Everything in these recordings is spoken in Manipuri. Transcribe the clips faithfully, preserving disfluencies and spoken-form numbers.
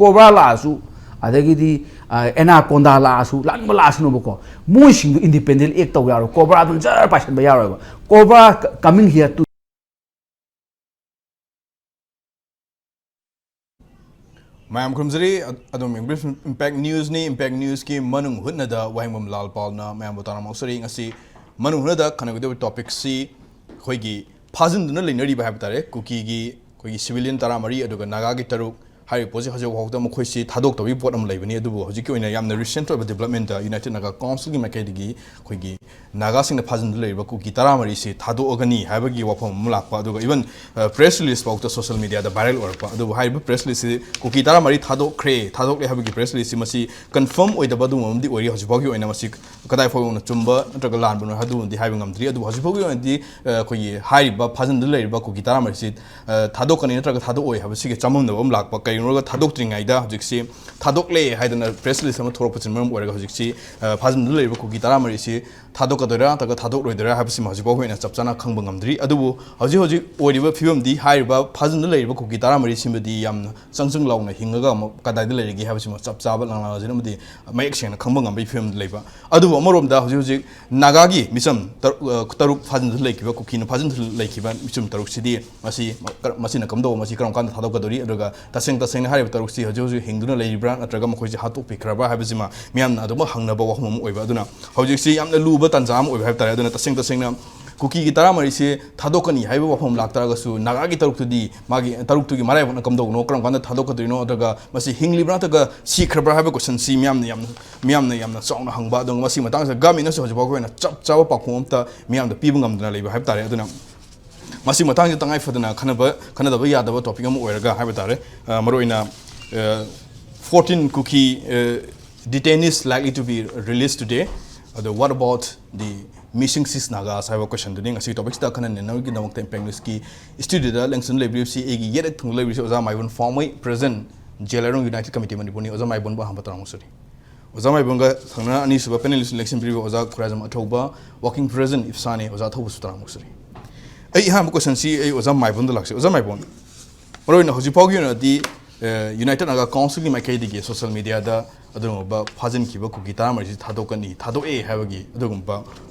ꯀꯣꯕ꯭ꯔꯥ ꯂꯥꯛꯑꯁꯨ, ꯑꯗꯒꯤꯗꯤ ꯑꯦꯅꯥꯀꯣꯟꯗꯥ ꯂꯥꯛꯑꯁꯨ, ꯂꯥꯛꯅꯤꯡꯕ ꯂꯥꯛꯑꯁꯅꯨꯕꯀꯣ, ꯃꯣꯏꯁꯤꯡꯗꯣ ꯏꯟꯗꯤꯄꯦꯟꯗꯦꯟ ꯑꯦꯛ ꯇꯧ ꯌꯥꯔꯣꯏ꯫ ꯀꯣꯕ꯭ꯔꯥꯗꯨꯅ ꯖꯔ ꯄꯥꯏꯁꯟꯕ ꯌꯥꯔꯣꯏꯕ꯫ ꯀꯣꯕ꯭ꯔꯥ ꯀꯃꯤꯡ ꯍꯤꯌꯔ ꯇꯨ꯫ ꯃꯌꯥꯝ ꯈꯨꯔꯨꯝꯖꯔꯤ꯫ ꯑ-, ꯑꯗꯣꯝ ꯏꯝꯄꯦꯛ ꯅ꯭ꯌꯨꯁꯅꯤ꯫ ꯏꯝꯄꯦꯛ ꯅ꯭ꯌꯨꯁꯀꯤ ꯃꯅꯨꯡ ꯍꯨꯠꯅꯗ ꯋꯥꯍꯦꯡꯕꯝ ꯂꯥꯜ ꯄꯥꯜꯅ ꯃꯌꯥꯝꯕꯨ ꯇꯔꯥꯝꯅ ꯑꯣꯛꯆꯔꯤ꯫ ꯉꯁꯤ ꯃꯅꯨꯡ ꯍꯨꯠꯅꯗ ꯈꯟꯅꯒꯗꯧꯔꯤꯕ ꯇꯣꯄꯤꯛꯁꯤ ꯑꯩꯈꯣꯏꯒꯤ ꯐꯥꯖꯤꯟꯗꯨꯅ ꯂꯩꯅꯔꯤꯕ ꯍꯥꯏꯕ ꯇꯥꯔꯦ, ꯀꯨꯀꯤꯒꯤ ꯑꯩꯈꯣꯏꯒꯤ ꯁꯤꯚꯤꯂꯤꯌꯟ ꯇꯔꯥꯃꯔꯤ ꯑꯗꯨꯒ ꯅꯥꯒꯥꯒꯤ ꯇꯔꯨꯛ꯫ ꯍꯥꯏꯔꯤꯕ ꯄꯣꯠꯁꯤ ꯍꯧꯖꯤꯛ ꯐꯥꯎꯗ ꯃꯈꯣꯏꯁꯤ ꯊꯥꯗꯣꯛꯇꯕꯒꯤ ꯄꯣꯠ ꯑꯃ ꯂꯩꯕꯅꯤ꯫ ꯑꯗꯨꯕꯨ ꯍꯧꯖꯤꯛꯀꯤ ꯑꯣꯏꯅ ꯌꯥꯝꯅ ꯔꯤꯁꯦꯟꯠ ꯑꯣꯏꯕ ꯗꯤꯕ꯭ꯂꯞꯃꯦꯟꯠꯇ ꯌꯨꯅꯥꯏꯇꯦꯗ ꯅꯥꯒꯥ ꯀꯥꯎꯟꯁꯤꯜꯒꯤ ꯃꯥꯏꯀꯩꯗꯒꯤ ꯑꯩꯈꯣꯏꯒꯤ ꯅꯥꯒꯥꯁꯤꯡꯅ ꯐꯥꯖꯤꯟꯗꯨꯅ ꯂꯩꯔꯤꯕ ꯀꯨꯀꯤ ꯇꯔꯥꯃꯔꯤꯁꯤ ꯊꯥꯗꯣꯛꯑꯒꯅꯤ ꯍꯥꯏꯕꯒꯤ ꯋꯥꯐꯝ ꯑꯃ ꯂꯥꯛꯄ, ꯑꯗꯨꯒ ꯏꯚꯟ, ꯑ, ꯄ꯭ꯔꯦꯁ ꯔꯤꯂꯤꯁ ꯐꯥꯎꯗ ꯁꯣꯁꯤꯌꯦꯜ ꯃꯤꯗꯤꯌꯥꯗ ꯚꯥꯏꯔꯦꯜ ꯑꯣꯏꯔꯛꯄ꯫ ꯑꯗꯨꯕꯨ ꯍꯥꯏꯔꯤꯕ ꯄ꯭ꯔꯦꯁ ꯔꯤꯂꯤꯁꯁꯤ ꯀꯨꯀꯤ ꯇꯔꯥꯃꯔꯤ ꯊꯥꯗꯣꯛꯈ꯭ꯔꯦ, ꯊꯥꯗꯣꯛꯂꯦ ꯍꯥꯏꯕꯒꯤ ꯄ꯭ꯔꯦꯁ ꯔꯤꯂꯤꯁꯁꯤ ꯃꯁꯤ ꯀꯟꯐꯥꯔꯝ ꯑꯣꯏꯗꯕ ꯑꯗꯨꯒꯨꯝꯕ ꯑꯃꯗꯤ ꯑꯣꯏꯔꯤ꯫ ꯍꯧꯖꯤꯛ ꯐꯥꯎꯒꯤ ꯑꯣꯏꯅ ꯃꯁꯤ ꯀꯗꯥꯏ ꯐꯥꯎ ꯌꯧꯅ ꯆꯨꯝꯕ ꯅꯠꯇ꯭ꯔꯒ ꯂꯥꯟꯕꯅꯣ ꯍꯥꯏꯕꯗꯨꯃꯗꯤ ꯍꯥꯏꯕ ꯉꯝꯗ꯭ꯔꯤ꯫ ꯑꯗꯨꯕꯨ ꯍꯧꯖꯤꯛ ꯐꯥꯎꯒꯤ ꯑꯣꯏꯅꯗꯤ, ꯑ, ꯑꯩꯈꯣꯏꯒꯤ ꯍꯥꯏꯔꯤꯕ ꯐꯥꯖꯤꯟꯗꯨꯅ ꯂꯩꯔꯤꯕ ꯀꯨꯀꯤ ꯇꯔꯥꯃꯔꯤꯁꯤ, ꯑ, ꯊꯥꯗꯣꯛꯀꯅꯤ ꯅꯠꯇ꯭ꯔꯒ ꯊꯥꯗꯣꯛꯑꯣꯏ ꯍꯥꯏꯕꯁꯤꯒꯤ ꯆꯃꯝꯅꯕ ꯑꯃ ꯂꯥꯛꯄ꯫ ꯀꯔꯤꯒꯤꯅꯣꯗ ꯊꯥꯗꯣꯛꯇ꯭ꯔꯤꯉꯩꯗ ꯍꯧꯖꯤꯛꯁꯤ ꯊꯥꯗꯣꯛꯂꯦ ꯍꯥꯏꯗꯅ ꯄ꯭ꯔꯦꯁ ꯔꯤꯂꯤꯁ ꯑꯃ ꯊꯣꯛꯂꯛꯄꯁꯤꯅ ꯃꯔꯝ ꯑꯣꯏꯔꯒ ꯍꯧꯖꯤꯛꯁꯤ, ꯑ, ꯐꯥꯖꯤꯟꯗꯨꯅ ꯂꯩꯔꯤꯕ ꯀꯨꯀꯤ ꯇꯔꯥꯃꯔꯤꯁꯤ ꯊꯥꯗꯣꯛꯀꯗꯣꯏꯔꯥ ꯅꯠꯇ꯭ꯔꯒ ꯊꯥꯗꯣꯛꯂꯣꯏꯗꯣꯏꯔꯥ ꯍꯥꯏꯕꯁꯤꯃ ꯍꯧꯖꯤꯛ ꯐꯥꯎꯒꯤ ꯑꯣꯏꯅ ꯆꯞ ꯆꯥꯅ ꯈꯪꯕ ꯉꯝꯗ꯭ꯔꯤ꯫ ꯑꯗꯨꯕꯨ ꯍꯧꯖꯤꯛ ꯍꯧꯖꯤꯛ ꯑꯣꯏꯔꯤꯕ ꯐꯤꯕꯝꯗꯤ ꯍꯥꯏꯔꯤꯕ ꯐꯥꯖꯤꯟꯗꯨꯅ ꯂꯩꯔꯤꯕ ꯀꯨꯀꯤ ꯇꯔꯥꯃꯔꯤꯁꯤꯃꯗꯤ ꯌꯥꯝꯅ ꯆꯪ ꯆꯪ ꯂꯥꯎꯅ ꯍꯤꯡꯉꯒ ꯑꯃꯨꯛ ꯀꯗꯥꯏꯗ ꯂꯩꯔꯤꯒꯦ ꯍꯥꯏꯕꯁꯤꯃ ꯆꯞ ꯆꯥꯕ ꯂꯪꯂꯥ ꯂꯪꯖꯤꯟ ꯑꯃꯗꯤ ꯃꯌꯦꯛ ꯁꯦꯡꯅ ꯈꯪꯕ ꯉꯝꯕꯒꯤ ꯐꯤꯕꯝꯗ ꯂꯩꯕ꯫ ꯑꯗꯨꯕꯨ ꯑꯃꯔꯣꯝꯗ ꯍꯧꯖꯤꯛ ꯍꯧꯖꯤꯛ ꯅꯥꯒꯥꯒꯤ ꯃꯤꯆꯝ ꯇꯔꯨꯛ, ꯑ, ꯇꯔꯨꯛ ꯐꯥꯖꯤꯟꯗꯨꯅ ꯂꯩꯈꯤꯕ, ꯀꯨꯀꯤꯅ ꯐꯥꯖꯤꯟꯗꯨꯅ ꯂꯩꯈꯤꯕ ꯃꯤꯆꯝ ꯇꯔꯨꯛꯁꯤꯗꯤ ꯃꯁꯤ, ꯃꯁꯤꯅ ꯀꯝꯗꯧꯕ, ꯃꯁꯤ ꯀꯔꯝ ꯀꯥꯟꯗ ꯊꯥꯗꯣꯛꯀꯗꯧꯔꯤ? ꯑꯗꯨꯒ ꯇꯁꯦꯡ ꯇꯁꯦꯡꯅ ꯍꯥꯏꯔꯤꯕ ꯇꯔꯨꯛꯁꯤ ꯍꯧꯖꯤꯛ ꯍꯧꯖꯤꯛ ꯍꯤꯡꯗꯨꯅ ꯂꯩꯔꯤꯕ꯭ꯔꯥ ꯅꯠꯇ꯭ꯔꯒ ꯃꯈꯣꯏꯁꯤ ꯍꯥꯠꯇꯣꯛꯄꯤꯈ꯭ꯔꯕ꯭ꯔꯥ ꯍꯥꯏꯕꯁꯤꯃ ꯃꯤꯌꯥꯝꯅ ꯑꯗꯨꯃꯛ ꯍꯪꯅꯕ ꯋꯥꯐꯝ ꯑꯃ ꯑꯣꯏꯕ꯫ ꯑꯗꯨꯅ ꯍꯧꯖꯤꯛꯁꯤ ꯌꯥꯝꯅ ꯂꯨꯕ ꯇꯥꯟꯖꯥ ꯑꯃ ꯑꯣꯏꯕ ꯍꯥꯏꯕ ꯇꯥꯔꯦ꯫ ꯑꯗꯨꯅ ꯇꯁꯦꯡ ꯇꯁꯦꯡꯅ ꯀꯨꯀꯤꯒꯤ ꯇꯔꯥꯃꯔꯤꯁꯤ ꯊꯥꯗꯣꯛꯀꯅꯤ ꯍꯥꯏꯕ ꯋꯥꯐꯝ ꯂꯥꯛꯇꯥꯔꯒꯁꯨ ꯅꯥꯒꯥꯒꯤ ꯇꯔꯨꯛꯇꯨꯗꯤ, ꯃꯥꯒꯤ ꯇꯔꯨꯛꯇꯨꯒꯤ ꯃꯔꯥꯏꯕꯛꯅ ꯀꯝꯗꯧꯕꯅꯣ, ꯀꯔꯝ ꯀꯥꯟꯗ ꯊꯥꯗꯣꯛꯀꯗꯣꯏꯅꯣ, ꯅꯠꯇ꯭ꯔꯒ ꯃꯁꯤ ꯍꯤꯡꯂꯤꯕ꯭ꯔꯥ ꯅꯠꯇ꯭ꯔꯒ ꯁꯤꯈ꯭ꯔꯕ꯭ꯔꯥ ꯍꯥꯏꯕ ꯀꯣꯏꯁꯟꯁꯤ ꯃꯤꯌꯥꯝꯅ ꯌꯥꯝꯅ, ꯃꯤꯌꯥꯝꯅ ꯌꯥꯝꯅ ꯆꯥꯎꯅ ꯍꯪꯕ꯫ ꯑꯗꯨꯒ ꯃꯁꯤ ꯃꯇꯥꯡꯁꯤꯗ ꯒꯚꯔꯟꯃꯦꯟꯠꯅꯁꯨ ꯍꯧꯖꯤꯛ ꯐꯥꯎꯒꯤ ꯑꯣꯏꯅ ꯆꯞ ꯆꯥꯕ ꯄꯥꯎꯈꯨꯝ ꯑꯝꯇ ꯃꯤꯌꯥꯝꯗ ꯄꯤꯕ ꯉꯝꯗꯅ ꯂꯩꯕ ꯍꯥꯏꯕ ꯇꯥꯔꯦ꯫ ꯑꯗꯨꯅ ꯃꯁꯤ ꯃꯇꯥꯡꯁꯤꯗ ꯇꯉꯥꯏ ꯐꯗꯅ ꯈꯟꯅꯕ, ꯈꯟꯅꯗꯕ ꯌꯥꯗꯕ ꯇꯣꯄꯤꯛ ꯑꯃ ꯑꯣꯏꯔꯒ ꯍꯥꯏꯕ ꯇꯥꯔꯦ꯫ ꯑ, ꯃꯔꯨꯑꯣꯏꯅ, ꯑ, fourteen Kuki, ꯑ, detainees likely to be released today. ꯑꯗꯣ what about the missing six Nagas ꯍꯥꯏꯕ ꯀꯣꯏꯁꯟꯗꯨꯅꯤ ꯉꯁꯤꯒꯤ ꯇꯣꯄꯤꯛꯁꯤꯗ ꯈꯟꯅ ꯅꯩꯅꯅꯕꯒꯤꯗꯃꯛꯇ ꯏꯝꯄꯦꯛ ꯅ꯭ꯌꯨꯁꯀꯤ ꯁ꯭ꯇꯨꯗꯤꯑꯣꯗ ꯂꯦꯡꯁꯤꯟ ꯂꯩꯕꯤꯔꯤꯕꯁꯤ ꯑꯩꯒꯤ ꯌꯦꯠ ꯊꯪꯕꯗ ꯂꯩꯕꯤꯔꯤꯁꯤ ꯑꯣꯖꯥ ꯃꯥꯏꯕꯝ ꯐꯥꯎꯃꯩ, ꯄ꯭ꯔꯦꯁꯤꯗꯦꯟꯠ ꯖꯦ ꯂꯥꯏꯔꯣꯡ ꯌꯨꯅꯥꯏꯇꯦꯗ ꯀꯃꯤꯇꯤ ꯃꯅꯤꯄꯨꯔꯅꯤ꯫ ꯑꯣꯖꯥ ꯃꯥꯏꯕꯝꯕꯨ ꯑꯍꯥꯟꯕ ꯇꯔꯥꯝꯅ ꯑꯣꯛꯆꯔꯤ꯫ ꯑꯣꯖꯥ ꯃꯥꯏꯕꯝꯒ ꯊꯪꯅꯅ ꯑꯅꯤꯁꯨꯕ ꯄꯦꯅꯦꯂꯤꯁ ꯂꯦꯡꯁꯤꯟꯕꯤꯔꯤꯕ ꯑꯣꯖꯥ ꯈꯨꯔꯥꯏꯖꯝ ꯑꯊꯧꯕ, ꯋꯥꯔꯀꯤꯡ ꯄ꯭ꯔꯦꯁꯤꯗꯦꯟꯠ ꯏꯞꯁꯥꯅꯤ꯫ ꯑꯣꯖꯥ ꯑꯊꯧꯕꯁꯨ ꯇꯔꯥꯝꯅ ꯑꯣꯛꯆꯔꯤ꯫ ꯑꯩ ꯑꯍꯥꯟꯕ ꯀꯣꯏꯁꯟꯁꯤ ꯑꯩ ꯑꯣꯖꯥ ꯃꯥꯏꯕꯝꯗ ꯂꯥꯛꯆꯩ꯫ ꯑꯣꯖꯥ ꯃꯥꯏꯕꯝ, ꯃꯔꯨꯑꯣꯏꯅ ꯍꯧꯖꯤꯛ ꯐꯥꯎꯒꯤ ꯑꯣꯏꯅꯗꯤ ꯌꯨꯅꯥꯏꯇꯦꯗ ꯅꯥꯒꯥ ꯀꯥꯎꯟꯁꯤꯜꯒꯤ ꯃꯥꯏꯀꯩꯗꯒꯤ ꯁꯣꯁꯤꯌꯦꯜ ꯃꯤꯗꯤꯌꯥꯗ ꯑꯗꯨꯒꯨꯝꯕ ꯐꯥꯖꯤꯟꯈꯤꯕ ꯀꯨꯀꯤ ꯇꯔꯥꯃꯔꯤꯁꯤ ꯊꯥꯗꯣꯛꯀꯅꯤ, ꯊꯥꯗꯣꯛꯑꯦ ꯍꯥꯏꯕꯒꯤ ꯑꯗꯨꯒꯨꯝꯕ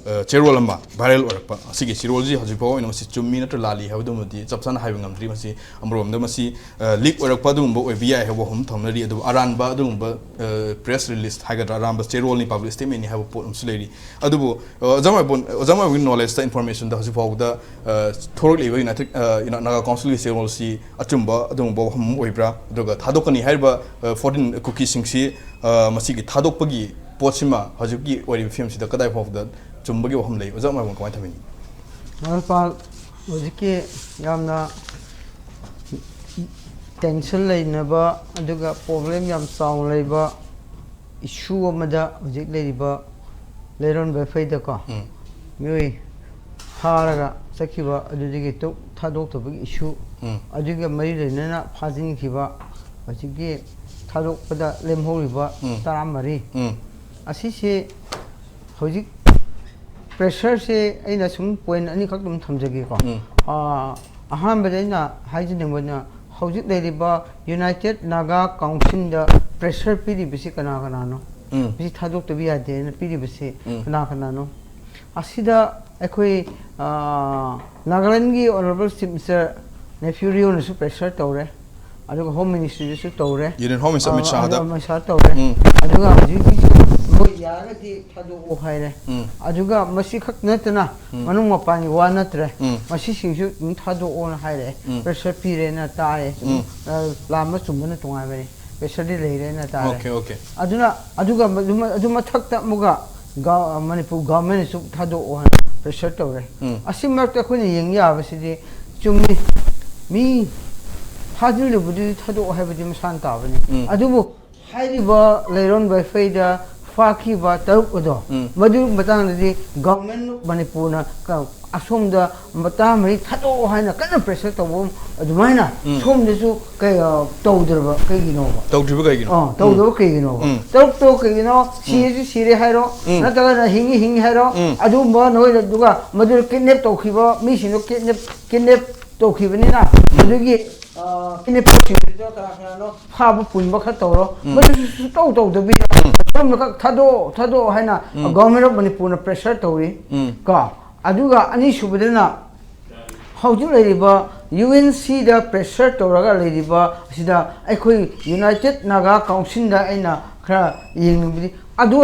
ꯆꯦꯔꯣꯜ ꯑꯃ ꯚꯥꯏꯔꯦꯜ ꯑꯣꯏꯔꯛꯄ꯫ ꯑꯁꯤꯒꯤ ꯆꯦꯔꯣꯜꯁꯤ ꯍꯧꯖꯤꯛ ꯐꯥꯎꯕ ꯑꯣꯏꯅ ꯃꯁꯤ ꯆꯨꯝꯃꯤ ꯅꯠꯇ꯭ꯔ ꯂꯥꯜꯂꯤ ꯍꯥꯏꯕꯗꯨꯃꯗꯤ ꯆꯞ ꯆꯥꯅ ꯍꯥꯏꯕ ꯉꯝꯗ꯭ꯔꯤ꯫ ꯃꯁꯤ ꯑꯃꯔꯣꯝꯗ ꯃꯁꯤ ꯂꯤꯛ ꯑꯣꯏꯔꯛꯄ ꯑꯗꯨꯒꯨꯝꯕ ꯑꯣꯏꯕ ꯌꯥꯏ ꯍꯥꯏꯕ ꯋꯥꯐꯝ ꯊꯝꯅꯔꯤ꯫ ꯑꯗꯨꯕꯨ ꯑꯔꯥꯟꯕ ꯑꯗꯨꯒꯨꯝꯕ ꯄ꯭ꯔꯦꯁ ꯔꯤꯂꯤꯁ ꯍꯥꯏꯒꯗ꯭ꯔꯥ, ꯑꯔꯥꯟꯕ ꯆꯦꯔꯣꯜꯅꯤ, ꯄꯕ꯭ꯂꯤꯛ ꯁ꯭ꯇꯦꯠꯃꯦꯟꯅꯤ ꯍꯥꯏꯕ ꯄꯣꯠ ꯑꯃꯁꯨ ꯂꯩꯔꯤ꯫ ꯑꯗꯨꯕꯨ ꯑꯣꯖꯥ ꯃꯥꯏꯕꯣꯟ, ꯑꯣꯖꯥ ꯃꯥꯏꯕꯣꯟꯒꯤ ꯅꯣꯂꯦꯖꯇ, ꯏꯟꯐꯣꯔꯃꯦꯁꯟꯗ ꯍꯧꯖꯤꯛ ꯐꯥꯎꯕꯗ ꯊꯣꯔꯛꯂꯤꯕ ꯌꯨꯅꯥꯏꯇꯦꯗ ꯅꯥꯒꯥ ꯀꯥꯎꯟꯁꯤꯜꯒꯤ ꯆꯦꯔꯣꯜꯁꯤ ꯑꯆꯨꯝꯕ ꯑꯗꯨꯒꯨꯝꯕ ꯋꯥꯐꯝ ꯑꯃ ꯑꯣꯏꯕ꯭ꯔꯥ? ꯑꯗꯨꯒ ꯊꯥꯗꯣꯛꯀꯅꯤ ꯍꯥꯏꯔꯤꯕ ꯐꯣꯔꯇꯤꯟ ꯀꯨꯀꯤꯁꯤꯡꯁꯤ ꯃꯁꯤꯒꯤ ꯊꯥꯗꯣꯛꯄꯒꯤ ꯄꯣꯠꯁꯤꯃ ꯍꯧꯖꯤꯛꯀꯤ ꯑꯣꯏꯔꯤꯕ ꯐꯤꯕꯝꯁꯤꯗ ꯀꯗꯥꯏ ꯐꯥꯎꯕꯗ ꯆꯨꯝꯕꯒꯤ ꯋꯥꯐꯝ ꯂꯩ? ꯑꯣꯖꯥ ꯃꯥꯏꯕꯣꯟ ꯀꯃꯥꯏꯅ ꯊꯝꯕꯤꯅꯤ? ꯃꯍꯜꯄꯥꯜ, ꯍꯧꯖꯤꯛꯀꯤ ꯌꯥꯝꯅ ꯇꯦꯟꯁꯟ ꯂꯩꯅꯕ ꯑꯗꯨꯒ ꯄ꯭ꯔꯣꯕ꯭ꯂꯦꯝ ꯌꯥꯝ ꯆꯥꯎꯅ ꯂꯩꯕ ꯏꯁꯨ ꯑꯃꯗ ꯍꯧꯖꯤꯛ ꯂꯩꯔꯤꯕ ꯂꯩꯔꯣꯟ ꯕꯦꯐꯩꯗꯀꯣ, ꯎꯝ꯫ ꯃꯤꯑꯣꯏ ꯐꯥꯔꯒ ꯆꯠꯈꯤꯕ ꯑꯗꯨꯗꯒꯤ ꯇꯣꯛ ꯊꯥꯗꯣꯛꯇꯕꯒꯤ ꯏꯁꯨ, ꯎꯝ꯫ ꯑꯗꯨꯒ ꯃꯔꯤ ꯂꯩꯅꯅ ꯐꯥꯖꯤꯟꯈꯤꯕ ꯍꯧꯖꯤꯛꯀꯤ ꯊꯥꯗꯣꯛꯄꯗ ꯂꯦꯝꯍꯧꯔꯤꯕ ꯎꯝ꯫ ꯇꯔꯥꯃꯔꯤ꯫ ꯎꯝ꯫ ꯑꯁꯤꯁꯦ ꯍꯧꯖꯤꯛ ꯄ꯭ꯔꯦꯁꯔꯁꯦ ꯑꯩꯅ ꯁꯨꯝ ꯄꯣꯏꯟ ꯑꯅꯤꯈꯛ ꯑꯗꯨꯝ ꯊꯝꯖꯒꯦꯀꯣ꯫ ꯎꯝ꯫ ꯑꯥ, ꯑꯍꯥꯟꯕꯗ ꯑꯩꯅ ꯍꯥꯏꯖꯅꯤꯡꯕꯅ, ꯍꯧꯖꯤꯛ ꯂꯩꯔꯤꯕ ꯌꯨꯅꯥꯏꯇꯦꯗ ꯅꯥꯒꯥ ꯀꯥꯎꯟꯁꯤꯜꯗ ꯄ꯭ꯔꯦꯁꯔ ꯄꯤꯔꯤꯕꯁꯤ ꯀꯅꯥ ꯀꯅꯥꯅꯣ? ꯎꯝ꯫ ꯃꯁꯤ ꯊꯥꯗꯣꯛꯇꯕ ꯌꯥꯗꯦꯅ ꯄꯤꯔꯤꯕꯁꯤ ꯎꯝ꯫ ꯀꯅꯥ ꯀꯅꯥꯅꯣ? ꯑꯁꯤꯗ ꯑꯩꯈꯣꯏ, ꯑꯥ, ꯅꯥꯒꯥꯂꯦꯟꯒꯤ ꯑꯣꯅꯔꯦꯕꯜ ꯆꯤꯐ ꯃꯤꯅꯤꯁꯇꯔ ꯅꯦꯐ꯭ꯌꯨ ꯔꯤꯑꯣꯅꯁꯨ ꯄ꯭ꯔꯦꯁꯔ ꯇꯧꯔꯦ, ꯑꯗꯨꯒ ꯍꯣꯝ ꯃꯤꯅꯤꯁꯇ꯭ꯔꯤꯗꯁꯨ ꯇꯧꯔꯦ꯫ ꯌꯨꯅꯤꯌꯟ ꯍꯣꯝ ꯃꯤꯅꯤꯁꯇꯔ ꯑꯃꯤꯠ ꯑꯥ, ꯁꯥꯍꯗ꯫ ꯑꯗꯨ ꯑꯃꯤꯠ ꯁꯥꯍ ꯇꯧꯔꯦ꯫ ꯎꯝ꯫ ꯑꯗꯨꯒ ꯍꯧꯖꯤꯛ ꯍꯧꯖꯤꯛ ꯃꯣꯏ ꯌꯥꯔꯒꯗꯤ ꯊꯥꯗꯣꯛꯑꯣ ꯍꯥꯏꯔꯦ꯫ ꯎꯝ꯫ ꯑꯗꯨꯒ ꯃꯁꯤ ꯈꯛ ꯅꯠꯇꯅ ꯎꯝ꯫ ꯃꯅꯨꯡ ꯃꯄꯥꯟꯒꯤ ꯋꯥ ꯅꯠꯇ꯭ꯔꯦ꯫ ꯎꯝ꯫ ꯃꯁꯤꯁꯤꯡꯁꯨ ꯑꯗꯨꯝ ꯊꯥꯗꯣꯛꯑꯣꯅ ꯍꯥꯏꯔꯛꯑꯦ꯫ ꯎꯝ꯫ ꯄ꯭ꯔꯦꯁꯔ ꯄꯤꯔꯦꯅ ꯇꯥꯔꯦ꯫ ꯎꯝ꯫ ꯑ, ꯂꯥꯟꯕ ꯆꯨꯝꯕꯅ ꯇꯣꯉꯥꯟꯕꯅꯤ꯫ ꯄ꯭ꯔꯦꯁꯔꯗꯤ ꯂꯩꯔꯦꯅ ꯇꯥꯔꯦ꯫ Okay, okay. ꯑꯗꯨꯅ ꯑꯗꯨꯒ ꯑꯗꯨ ꯃ-, ꯑꯗꯨ ꯃꯊꯛꯇ ꯑꯃꯨꯛꯀ ꯒ-, ꯃꯅꯤꯄꯨꯔ ꯒꯚꯔꯟꯃꯦꯟꯠꯅꯁꯨ ꯊꯥꯗꯣꯛꯑꯣ ꯍꯥꯏꯅ ꯄ꯭ꯔꯦꯁꯔ ꯇꯧꯔꯦ꯫ ꯎꯝ꯫ ꯑꯁꯤ ꯃꯔꯛꯇ ꯑꯩꯈꯣꯏꯅ ꯌꯦꯡ ꯌꯥꯕꯁꯤꯗꯤ ꯆꯨꯝꯃꯤ꯫ ꯃꯤ ꯐꯥꯖꯤꯜꯂꯨꯕꯗꯨꯗꯤ ꯊꯥꯗꯣꯛꯑꯣ ꯍꯥꯏꯕꯗꯤ ꯃꯁꯥꯅ ꯇꯥꯕꯅꯤ꯫ ꯎꯝ꯫ ꯑꯗꯨꯕꯨ ꯍꯥꯏꯔꯤꯕ ꯂꯩꯔꯣꯟ ꯕꯦꯐꯩꯗ ꯐꯥꯈꯤꯕ ꯇꯔꯨꯛ ꯑꯗꯣ, ꯎꯝ꯫ ꯃꯗꯨ ꯃꯇꯥꯡꯗꯗꯤ ꯒꯚꯔꯟꯃꯦꯟꯠ ꯑꯣꯐ ꯃꯅꯤꯄꯨꯔꯅ ꯀ-, ꯑꯁꯣꯝꯗ ꯇꯔꯥꯃꯔꯤ ꯊꯥꯗꯣꯛꯑꯣ ꯍꯥꯏꯅ ꯀꯟꯅ ꯄ꯭ꯔꯦꯁꯔ ꯇꯧꯕ ꯑꯗꯨꯃꯥꯏꯅ ꯎꯝ꯫ ꯁꯣꯝꯗꯁꯨ ꯀꯩ, ꯑ, ꯇꯧꯗ꯭ꯔꯕ ꯀꯩꯒꯤꯅꯣꯕ? ꯇꯧꯗ꯭ꯔꯤꯕ ꯀꯩꯒꯤꯅꯣ? ꯑ, ꯇꯧꯗꯕ ꯎꯝ꯫ ꯀꯩꯒꯤꯅꯣꯕ? ꯎꯝ꯫ ꯇꯔꯨꯛꯇꯣ ꯀꯩꯒꯤꯅꯣ? ꯎꯝ꯫ ꯁꯤꯔꯁꯨ ꯁꯤꯔꯦ ꯍꯥꯏꯔꯣ, ꯎꯝ꯫ ꯅꯠꯇ꯭ꯔꯒꯅ ꯍꯤꯡꯉꯤ ꯍꯤꯡꯉꯤ ꯍꯥꯏꯔꯣ, ꯎꯝ꯫ ꯑꯗꯨꯒꯨꯝꯕ ꯅꯣꯏꯅ, ꯑꯗꯨꯒ ꯃꯗꯨꯗ ꯀꯤꯗꯅꯦꯞ ꯇꯧꯈꯤꯕ ꯃꯤꯁꯤꯡꯗꯣ ꯀꯤꯗꯅꯦꯞ, ꯀꯤꯗꯅꯦꯞ ꯇꯧꯈꯤꯕꯅꯤꯅ, ꯑꯗꯨꯒꯤ ꯀꯤꯗꯅꯦꯄꯔꯁꯤꯡꯗꯨꯗ ꯀꯅꯥ ꯀꯅꯥꯅꯣ ꯐꯥꯕ ꯄꯨꯟꯕ ꯈꯔ ꯇꯧꯔꯣ꯫ ꯃꯗꯨꯁꯨ ꯁꯨꯇꯧ ꯇꯧꯗꯕꯤꯗ ꯁꯣꯝꯗ ꯈꯛ ꯊꯥꯗꯣꯛꯑꯣ, ꯊꯥꯗꯣꯛꯑꯣ ꯍꯥꯏꯅ Government of ꯃꯅꯤꯄꯨꯔꯅ pressure ꯇꯧꯔꯤ꯫ ꯀꯣ, ꯑꯗꯨꯒ ꯑꯅꯤꯁꯨꯕꯗꯅ ꯍꯧꯖꯤꯛ ꯂꯩꯔꯤꯕ U N C ꯗ pressure ꯇꯧꯔꯒ ꯂꯩꯔꯤꯕ ꯑꯁꯤꯗ ꯑꯩꯈꯣꯏ United Naga Council ꯗ ꯑꯩꯅ ꯈꯔ ꯌꯦꯡꯅꯤꯡꯕꯗꯤ, ꯑꯗꯨ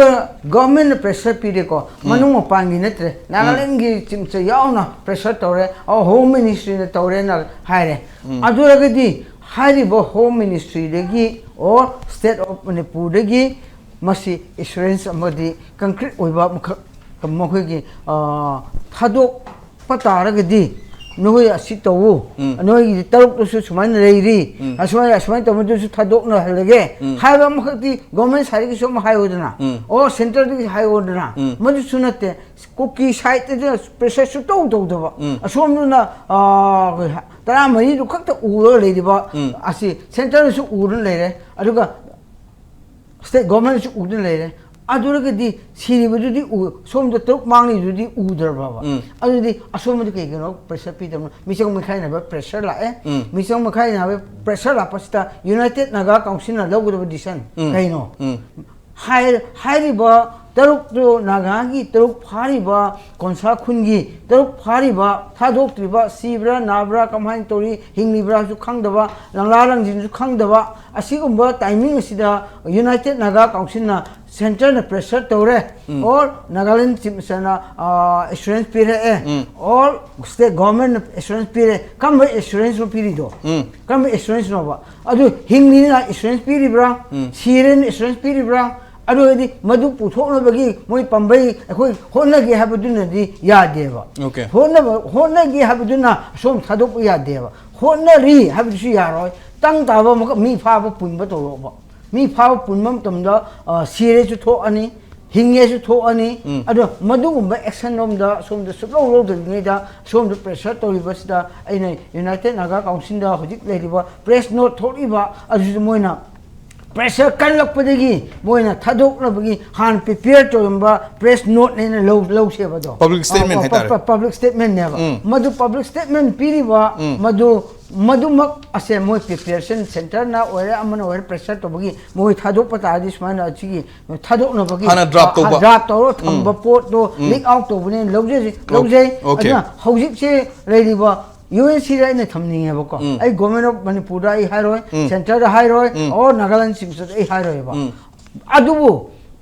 Government ꯅ pressure ꯄꯤꯔꯦꯀꯣ, ꯃꯅꯨꯡ ꯃꯄꯥꯟꯒꯤ ꯅꯠꯇ꯭ꯔꯦ, Nagaland ꯒꯤ ꯆꯤꯡꯁꯦ ꯌꯥꯎꯅ pressure ꯇꯧꯔꯦ, ꯑ, Home Ministry ꯅ ꯇꯧꯔꯦꯅ ꯍꯥꯏꯔꯦ꯫ ꯑꯗꯨ ꯑꯣꯏꯔꯒꯗꯤ ꯍꯥꯏꯔꯤꯕ Home Ministry ꯗꯒꯤ or State of ꯃꯅꯤꯄꯨꯔꯗꯒꯤ ꯃꯁꯤ assurance ꯑꯃꯗꯤ concrete ꯑꯣꯏꯕ ꯑꯃꯈꯛ ꯃꯈꯣꯏꯒꯤ, ꯑ, ꯊꯥꯗꯣꯛꯄ ꯇꯥꯔꯒꯗꯤ, "ꯅꯈꯣꯏ ꯑꯁꯤ ꯇꯧꯎ, ꯅꯈꯣꯏꯒꯤ ꯇꯔꯨꯛꯇꯨꯁꯨ ꯁꯨꯃꯥꯏꯅ ꯂꯩꯔꯤ, ꯑꯁꯨꯃꯥꯏꯅ, ꯑꯁꯨꯃꯥꯏꯅ ꯇꯧꯕꯗꯨꯁꯨ ꯊꯥꯗꯣꯛꯅꯍꯜꯂꯒꯦ" ꯍꯥꯏꯕ ꯑꯃꯈꯛꯇꯤ Government side ꯗꯒꯤꯁꯨ ꯑꯃ ꯍꯥꯏꯌꯨꯗꯅ, ꯑꯣ, Centre ꯗꯒꯤ ꯍꯥꯏꯌꯨꯗꯅ, ꯃꯗꯨꯁꯨ ꯅꯠꯇꯦ꯫ ꯀꯨꯀꯤ side ꯇꯗꯤ pressure ꯁꯨꯇꯧ ꯇꯧꯗꯕ, ꯑꯁꯣꯝꯗꯨꯅ, ꯑ, ꯇꯔꯥꯃꯔꯤꯗꯨ ꯈꯛꯇ ꯎꯔꯒ ꯂꯩꯔꯤꯕ ꯑꯁꯤ Centre ꯅꯁꯨ ꯎꯗꯨꯅ ꯂꯩꯔꯦ, ꯑꯗꯨꯒ State Government ꯅꯁꯨ ꯎꯗꯨꯅ ꯂꯩꯔꯦ꯫ ꯑꯗꯨ ꯑꯣꯏꯔꯒꯗꯤ ꯁꯤꯔꯤꯕꯗꯨꯗꯤ ꯎ-, ꯁꯣꯝꯗ ꯇꯔꯨꯛ ꯃꯥꯡꯂꯤꯗꯨꯗꯤ ꯎꯗ꯭ꯔꯕꯕ? ꯑꯗꯨꯗꯤ ꯑꯁꯣꯝꯗꯗꯤ ꯀꯩꯒꯤꯅꯣ pressure ꯄꯤꯗꯕꯅꯣ? ꯃꯤꯆꯪ ꯃꯤꯈꯥꯏꯅꯕ pressure ꯂꯥꯛꯑꯦ꯫ ꯃꯤꯆꯪ ꯃꯤꯈꯥꯏꯅꯕ pressure ꯂꯥꯛꯄꯁꯤꯗ United Naga Council ꯅ ꯂꯧꯒꯗꯕ decision ꯀꯩꯅꯣ? ꯍꯥꯏ-, ꯍꯥꯏꯔꯤꯕ ꯇꯔꯨꯛꯇꯨ, ꯅꯥꯒꯥꯒꯤ ꯇꯔꯨꯛ ꯐꯥꯔꯤꯕ, ꯀꯣꯟꯁꯥ ꯈꯨꯟꯒꯤ ꯇꯔꯨꯛ ꯐꯥꯔꯤꯕ, ꯊꯥꯗꯣꯛꯇ꯭ꯔꯤꯕ, ꯁꯤꯕ꯭ꯔꯥ ꯅꯥꯕ꯭ꯔꯥ, ꯀꯃꯥꯏꯅ ꯇꯧꯔꯤ, ꯍꯤꯡꯂꯤꯕ꯭ꯔꯥꯁꯨ ꯈꯪꯗꯕ, ꯂꯪꯂꯥ ꯂꯪꯖꯤꯟꯁꯨ ꯈꯪꯗꯕ, ꯑꯁꯤꯒꯨꯝꯕ timing ꯑꯁꯤꯗ United Naga Council ꯅ Centre ꯅ pressure ꯇꯧꯔꯦ, or Nagaland Chief Minister ꯅ, ꯑ, assurance ꯄꯤꯔꯛꯑꯦ, or State Government ꯅ assurance ꯄꯤꯔꯦ꯫ ꯀꯔꯝꯕ assurance ꯅꯣ ꯄꯤꯔꯤꯗꯣ? ꯀꯔꯝꯕ assurance ꯅꯣꯕ? ꯑꯗꯨ ꯍꯤꯡꯂꯤꯅ assurance ꯄꯤꯔꯤꯕ꯭ꯔꯥ? ꯁꯤꯔꯦꯅ assurance ꯄꯤꯔꯤꯕ꯭ꯔꯥ? ꯑꯗꯨ ꯑꯣꯏꯔꯗꯤ ꯃꯗꯨ ꯄꯨꯊꯣꯛꯅꯕꯒꯤ ꯃꯣꯏ ꯄꯥꯝꯕꯩ ꯑꯩꯈꯣꯏ ꯍꯣꯠꯅꯒꯦ ꯍꯥꯏꯕꯗꯨꯅꯗꯤ ꯌꯥꯗꯦꯕ꯫ Okay. ꯍꯣꯠꯅꯕ, ꯍꯣꯠꯅꯒꯦ ꯍꯥꯏꯕꯗꯨꯅ ꯑꯁꯣꯝ ꯊꯥꯗꯣꯛꯄ ꯌꯥꯗꯦꯕ꯫ ꯍꯣꯠꯅꯔꯤ ꯍꯥꯏꯕꯗꯨꯁꯨ ꯌꯥꯔꯣꯏ꯫ ꯇꯪ ꯇꯥꯕ ꯑꯃꯈꯛ ꯃꯤ ꯐꯥꯕ ꯄꯨꯟꯕ ꯇꯧꯔꯛꯑꯣꯕ꯫ ꯃꯤ ꯐꯥꯕ ꯄꯨꯟꯕ ꯃꯇꯝꯗ, ꯑ, ꯁꯤꯔꯦꯁꯨ ꯊꯣꯛꯑꯅꯤ, ꯍꯤꯡꯉꯦꯁꯨ ꯊꯣꯛꯑꯅꯤ꯫ ꯑꯗꯣ ꯃꯗꯨꯒꯨꯝꯕ action ꯂꯣꯝꯗ ꯁꯣꯝꯗ ꯁꯨꯛꯂꯧ ꯂꯧꯗ꯭ꯔꯤꯉꯩꯗ ꯁꯣꯝꯗ pressure ꯇꯧꯔꯤꯕꯁꯤꯗ ꯑꯩꯅ United Naga Council ꯗ ꯍꯧꯖꯤꯛ ꯂꯩꯔꯤꯕ press note ꯊꯣꯛꯂꯤꯕ ꯑꯗꯨꯁꯨ ꯃꯣꯏꯅ ꯄ꯭ꯔꯦꯁꯔ ꯀꯜꯂꯛꯄꯗꯒꯤ ꯃꯣꯏꯅ ꯊꯥꯗꯣꯛꯅꯕꯒꯤ ꯍꯥꯟꯅ ꯄ꯭ꯔꯤꯄꯦꯌꯔ ꯇꯧꯔꯝꯕ ꯄ꯭ꯔꯦꯁ ꯅꯣꯠꯅꯦꯅ ꯂꯧ ꯂꯧꯁꯦꯕ ꯑꯗꯣ꯫ Public statement ꯍꯥꯏꯇꯥꯔꯦ꯫ ꯄꯕ꯭ꯂꯤꯛ ꯁ꯭ꯇꯦꯠꯃꯦꯟꯅꯦꯕ꯫ ꯎꯝ꯫ ꯃꯗꯨ ꯄꯕ꯭ꯂꯤꯛ ꯁ꯭ꯇꯦꯠꯃꯦꯟ ꯄꯤꯔꯤꯕ ꯎꯝ꯫ ꯃꯗꯨ ꯃꯗꯨꯃꯛ ꯑꯁꯦ ꯃꯣꯏ ꯄ꯭ꯔꯤꯄꯦꯔꯦꯁꯟ ꯁꯦꯟꯇꯔꯅ ꯑꯣꯏꯔꯦ ꯑꯃꯅ ꯑꯣꯏꯔꯦ ꯄ꯭ꯔꯦꯁꯔ ꯇꯧꯕꯒꯤ ꯃꯣꯏ ꯊꯥꯗꯣꯛꯄ ꯇꯥꯔꯗꯤ ꯁꯨꯃꯥꯏꯅ ꯑꯁꯤꯒꯤ ꯊꯥꯗꯣꯛꯅꯕꯒꯤ ꯍꯥꯟꯅ ꯗ꯭ꯔꯥꯐ ꯇꯧꯕ꯫ ꯗ꯭ꯔꯥꯐ ꯇꯧꯔ ꯊꯝꯕ ꯄꯣꯠꯇꯣ ꯎꯝ꯫ ꯂꯤꯛ ꯑꯥꯎꯠ ꯇꯧꯕꯅꯦꯅ ꯂꯧꯖꯩ ꯂꯧꯖꯩ꯫ ꯑꯣꯀꯦ꯫ ꯑꯗꯨꯅ ꯍꯧꯖꯤꯛꯁꯦ ꯂꯩꯔꯤꯕ ꯌꯨ ꯑꯦꯟ ꯁꯤꯗ ꯑꯩꯅ ꯊꯝꯅꯤꯡꯉꯦꯕꯀꯣ꯫ ꯎꯝ꯫ ꯑꯩ ꯒꯣꯔꯃꯦꯟ ꯑꯣꯐ ꯃꯅꯤꯄꯨꯔꯗ ꯑꯩ ꯍꯥꯏꯔꯣꯏ, ꯎꯝ꯫ ꯁꯦꯟꯇꯔꯗ ꯍꯥꯏꯔꯣꯏ, ꯎꯝ꯫ ꯑꯣꯔ ꯅꯥꯒꯥꯂꯦꯟ ꯆꯤꯡꯁꯨ ꯑꯩ ꯍꯥꯏꯔꯣꯏꯕ꯫ ꯎꯝ꯫ ꯑꯗꯨꯕꯨ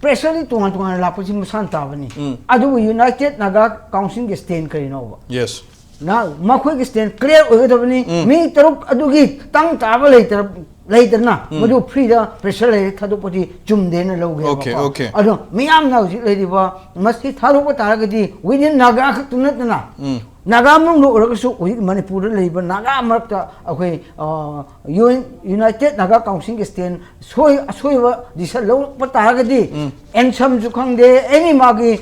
ꯄ꯭ꯔꯦꯁꯔꯗꯤ ꯇꯣꯉꯥꯟ ꯇꯣꯉꯥꯟꯅ ꯂꯥꯛꯄꯁꯤ ꯃꯁꯥꯅ ꯇꯥꯕꯅꯤ꯫ ꯎꯝ꯫ ꯑꯗꯨꯕꯨ ꯌꯨꯅꯥꯏꯇꯦꯠ ꯅꯥꯒꯥ ꯀꯥꯎꯟꯁꯤꯜꯒꯤ ꯁ꯭ꯇꯦꯟ ꯀꯔꯤꯅꯣꯕ? ꯌꯦꯁ꯫ ꯅ ꯃꯈꯣꯏꯒꯤ ꯁ꯭ꯇꯦꯟ ꯀ꯭ꯂꯤꯌꯥꯔ ꯑꯣꯏꯒꯗꯕꯅꯤ꯫ ꯎꯝ꯫ ꯃꯤ ꯇꯔꯨꯛ ꯑꯗꯨꯒꯤ ꯇꯪ ꯇꯥꯕ ꯂꯩꯇ ꯂꯩꯗꯅ ꯎꯝ꯫ ꯃꯗꯨ ꯐ꯭ꯔꯤꯗ ꯄ꯭ꯔꯦꯁꯔ ꯂꯩꯔꯦ ꯊꯥꯗꯣꯛꯄꯗꯤ ꯆꯨꯝꯗꯦꯅ ꯂꯧꯒꯦꯕꯀꯣ꯫ Okay, okay. ꯑꯗꯣ ꯃꯤꯌꯥꯝꯅ ꯍꯧꯖꯤꯛ ꯂꯩꯔꯤꯕ ꯃꯁꯤ ꯊꯥꯗꯣꯛꯄ ꯇꯥꯔꯒꯗꯤ ꯋꯤꯗꯤꯟ ꯅꯥꯒꯥ ꯈꯛꯇ ꯅꯠꯇꯅ ꯎꯝ꯫ ꯅꯥꯒꯥ ꯃꯅꯨꯡꯗ ꯑꯣꯏꯔꯒꯁꯨ ꯍꯧꯖꯤꯛ ꯃꯅꯤꯄꯨꯔꯗ ꯂꯩꯔꯤꯕ ꯅꯥꯒꯥ ꯃꯔꯛꯇ ꯑꯩꯈꯣꯏ ꯌꯨ ꯑꯦꯟ ꯌꯨꯅꯥꯏꯇꯦꯠ ꯅꯥꯒꯥ ꯀꯥꯎꯟꯁꯤꯜꯒꯤ ꯁ꯭ꯇꯦꯟ ꯁꯣꯏ ꯑꯁꯣꯏꯕ ꯗꯤꯁꯤꯖꯟ ꯂꯧꯔꯛꯄ ꯇꯥꯔꯒꯗꯤ ꯎꯝ꯫ ꯑꯦꯟꯁꯝꯁꯨ ꯈꯪꯗꯦ ꯑꯦꯅꯤ ꯃꯥꯒꯤ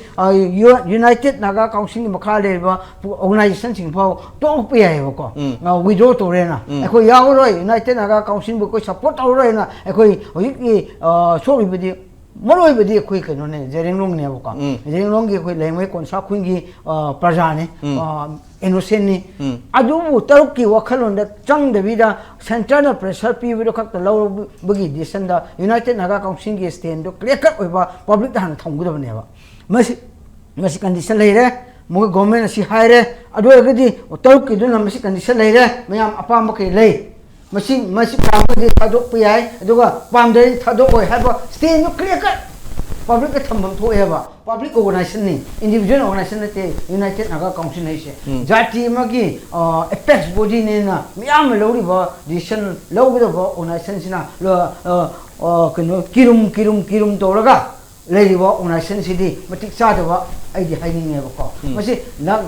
ꯌꯨꯅꯥꯏꯇꯦꯠ ꯅꯥꯒꯥ ꯀꯥꯎꯟꯁꯤꯜꯒꯤ ꯃꯈꯥ ꯂꯩꯔꯤꯕ ꯑꯣꯔꯒꯅꯥꯏꯖꯦꯁꯟꯁꯤꯡ ꯐꯥꯎ ꯇꯣꯛꯄ ꯌꯥꯏꯑꯕꯀꯣ꯫ ꯎꯝ꯫ ꯋꯤꯗ꯭ꯔꯣ ꯇꯧꯔꯦꯅ ꯎꯝ꯫ ꯑꯩꯈꯣꯏ ꯌꯥꯎꯔꯔꯣꯏ ꯌꯨꯅꯥꯏꯇꯦꯠ ꯅꯥꯒꯥ ꯀꯥꯎꯟꯁꯤꯜꯕꯨ ꯑꯩꯈꯣꯏ ꯁꯞꯄꯣꯔꯠ ꯇꯧꯔꯔꯣꯏꯅ ꯑꯩꯈꯣꯏ ꯍꯧꯖꯤꯛꯀꯤ ꯑ, ꯁꯣꯛꯂꯤꯕꯗꯤ ꯃꯔꯨ ꯑꯣꯏꯕꯗꯤ ꯑꯩꯈꯣꯏ ꯀꯩꯅꯣꯅꯦ ꯖꯦꯔꯦꯡꯂꯣꯡꯅꯦꯕꯀꯣ꯫ ꯎꯝ꯫ ꯖꯦꯔꯦꯡꯂꯣꯡꯒꯤ ꯑꯩꯈꯣꯏ ꯂꯩꯉꯣꯏ ꯀꯣꯟꯁꯥ ꯈꯨꯟꯒꯤ ꯑ, ꯄ꯭ꯔꯖꯥꯅꯤ꯫ ꯎꯝ꯫ ꯑ, ꯏꯅꯣꯁꯦꯟꯅꯤ꯫ ꯎꯝ꯫ ꯑꯗꯨꯕꯨ ꯇꯔꯨꯛꯀꯤ ꯋꯥꯈꯜꯂꯣꯟꯗ ꯆꯪꯗꯕꯤꯗ ꯁꯦꯟꯇꯔꯅ ꯄ꯭ꯔꯦꯁꯔ ꯄꯤꯕꯗꯣ ꯈꯛꯇ ꯂꯧꯔꯕꯒꯤ ꯗꯤꯁꯤꯖꯟꯗ ꯌꯨꯅꯥꯏꯇꯦꯠ ꯅꯥꯒꯥ ꯀꯥꯎꯟꯁꯤꯜꯒꯤ ꯁ꯭ꯇꯦꯟꯗꯣ ꯀ꯭ꯂꯤꯌꯥꯔ ꯀꯠ ꯑꯣꯏꯕ ꯄꯕ꯭ꯂꯤꯛꯇ ꯍꯥꯟꯅ ꯊꯝꯒꯗꯕꯅꯦꯕ꯫ ꯃꯁꯤ ꯃꯁꯤ ꯀꯟꯗꯤꯁꯟ ꯂꯩꯔꯦ꯫ ꯃꯣꯏ ꯒꯣꯔꯃꯦꯟ ꯑꯁꯤ ꯍꯥꯏꯔꯦ꯫ ꯑꯗꯨ ꯑꯣꯏꯔꯒꯗꯤ ꯇꯔꯨꯛꯀꯤꯗꯨꯅ ꯃꯁꯤ ꯀꯟꯗꯤꯁꯟ ꯂꯩꯔꯦ꯫ ꯃꯌꯥꯝ ꯑꯄꯥꯝꯕ ꯀꯩ ꯂꯩ? ꯃꯁꯤ ꯃꯁꯤ ꯄꯥꯝꯃꯗꯤ ꯊꯥꯗꯣꯛꯄ ꯌꯥꯏ, ꯑꯗꯨꯒ ꯄꯥꯝꯗ꯭ꯔꯗꯤ ꯊꯥꯗꯣꯛꯑꯣꯏ ꯍꯥꯏꯕ ꯁ꯭ꯇꯦꯟꯗꯨ ꯀ꯭ꯂꯤꯌꯥꯔ ꯀꯠ ꯄꯕ꯭ꯂꯤꯛꯇ ꯊꯝꯐꯝ ꯊꯣꯛꯑꯦꯕ꯫ ꯄꯕ꯭ꯂꯤꯛ ꯑꯣꯔꯒꯅꯥꯏꯖꯦꯁꯟꯅꯤ, ꯏꯟꯗꯤꯚꯤꯖꯨꯋꯦꯜ ꯑꯣꯔꯒꯅꯥꯏꯖꯦꯁꯟ ꯅꯠꯇꯦ ꯌꯨꯅꯥꯏꯇꯦꯠ ꯅꯥꯒꯥ ꯀꯥꯎꯟꯁꯤꯜ ꯍꯥꯏꯁꯦ꯫ ꯎꯝ꯫ ꯖꯥꯇꯤ ꯑꯃꯒꯤ ꯑꯦꯄꯦꯛꯁ ꯕꯣꯗꯤꯅꯦꯅ ꯃꯤꯌꯥꯝꯅ ꯂꯧꯔꯤꯕ ꯗꯤꯁꯤꯖꯟ ꯂꯧꯒꯗꯕ ꯑꯣꯔꯒꯅꯥꯏꯖꯦꯁꯟꯁꯤꯅ ꯂ- ꯑ, ꯑ, ꯀꯩꯅꯣ ꯀꯤꯔꯨꯝ ꯀꯤꯔꯨꯝ ꯀꯤꯔꯨꯝ ꯇꯧꯔꯒ ꯂꯩꯔꯤꯕ ꯑꯣꯔꯒꯅꯥꯏꯖꯦꯁꯟꯁꯤꯗꯤ ꯃꯇꯤꯛ ꯆꯥꯗꯕ ꯑꯩꯗꯤ ꯍꯥꯏꯅꯤꯡꯉꯦꯕꯀꯣ꯫ ꯎꯝ꯫ ꯃꯁꯤ ꯅ-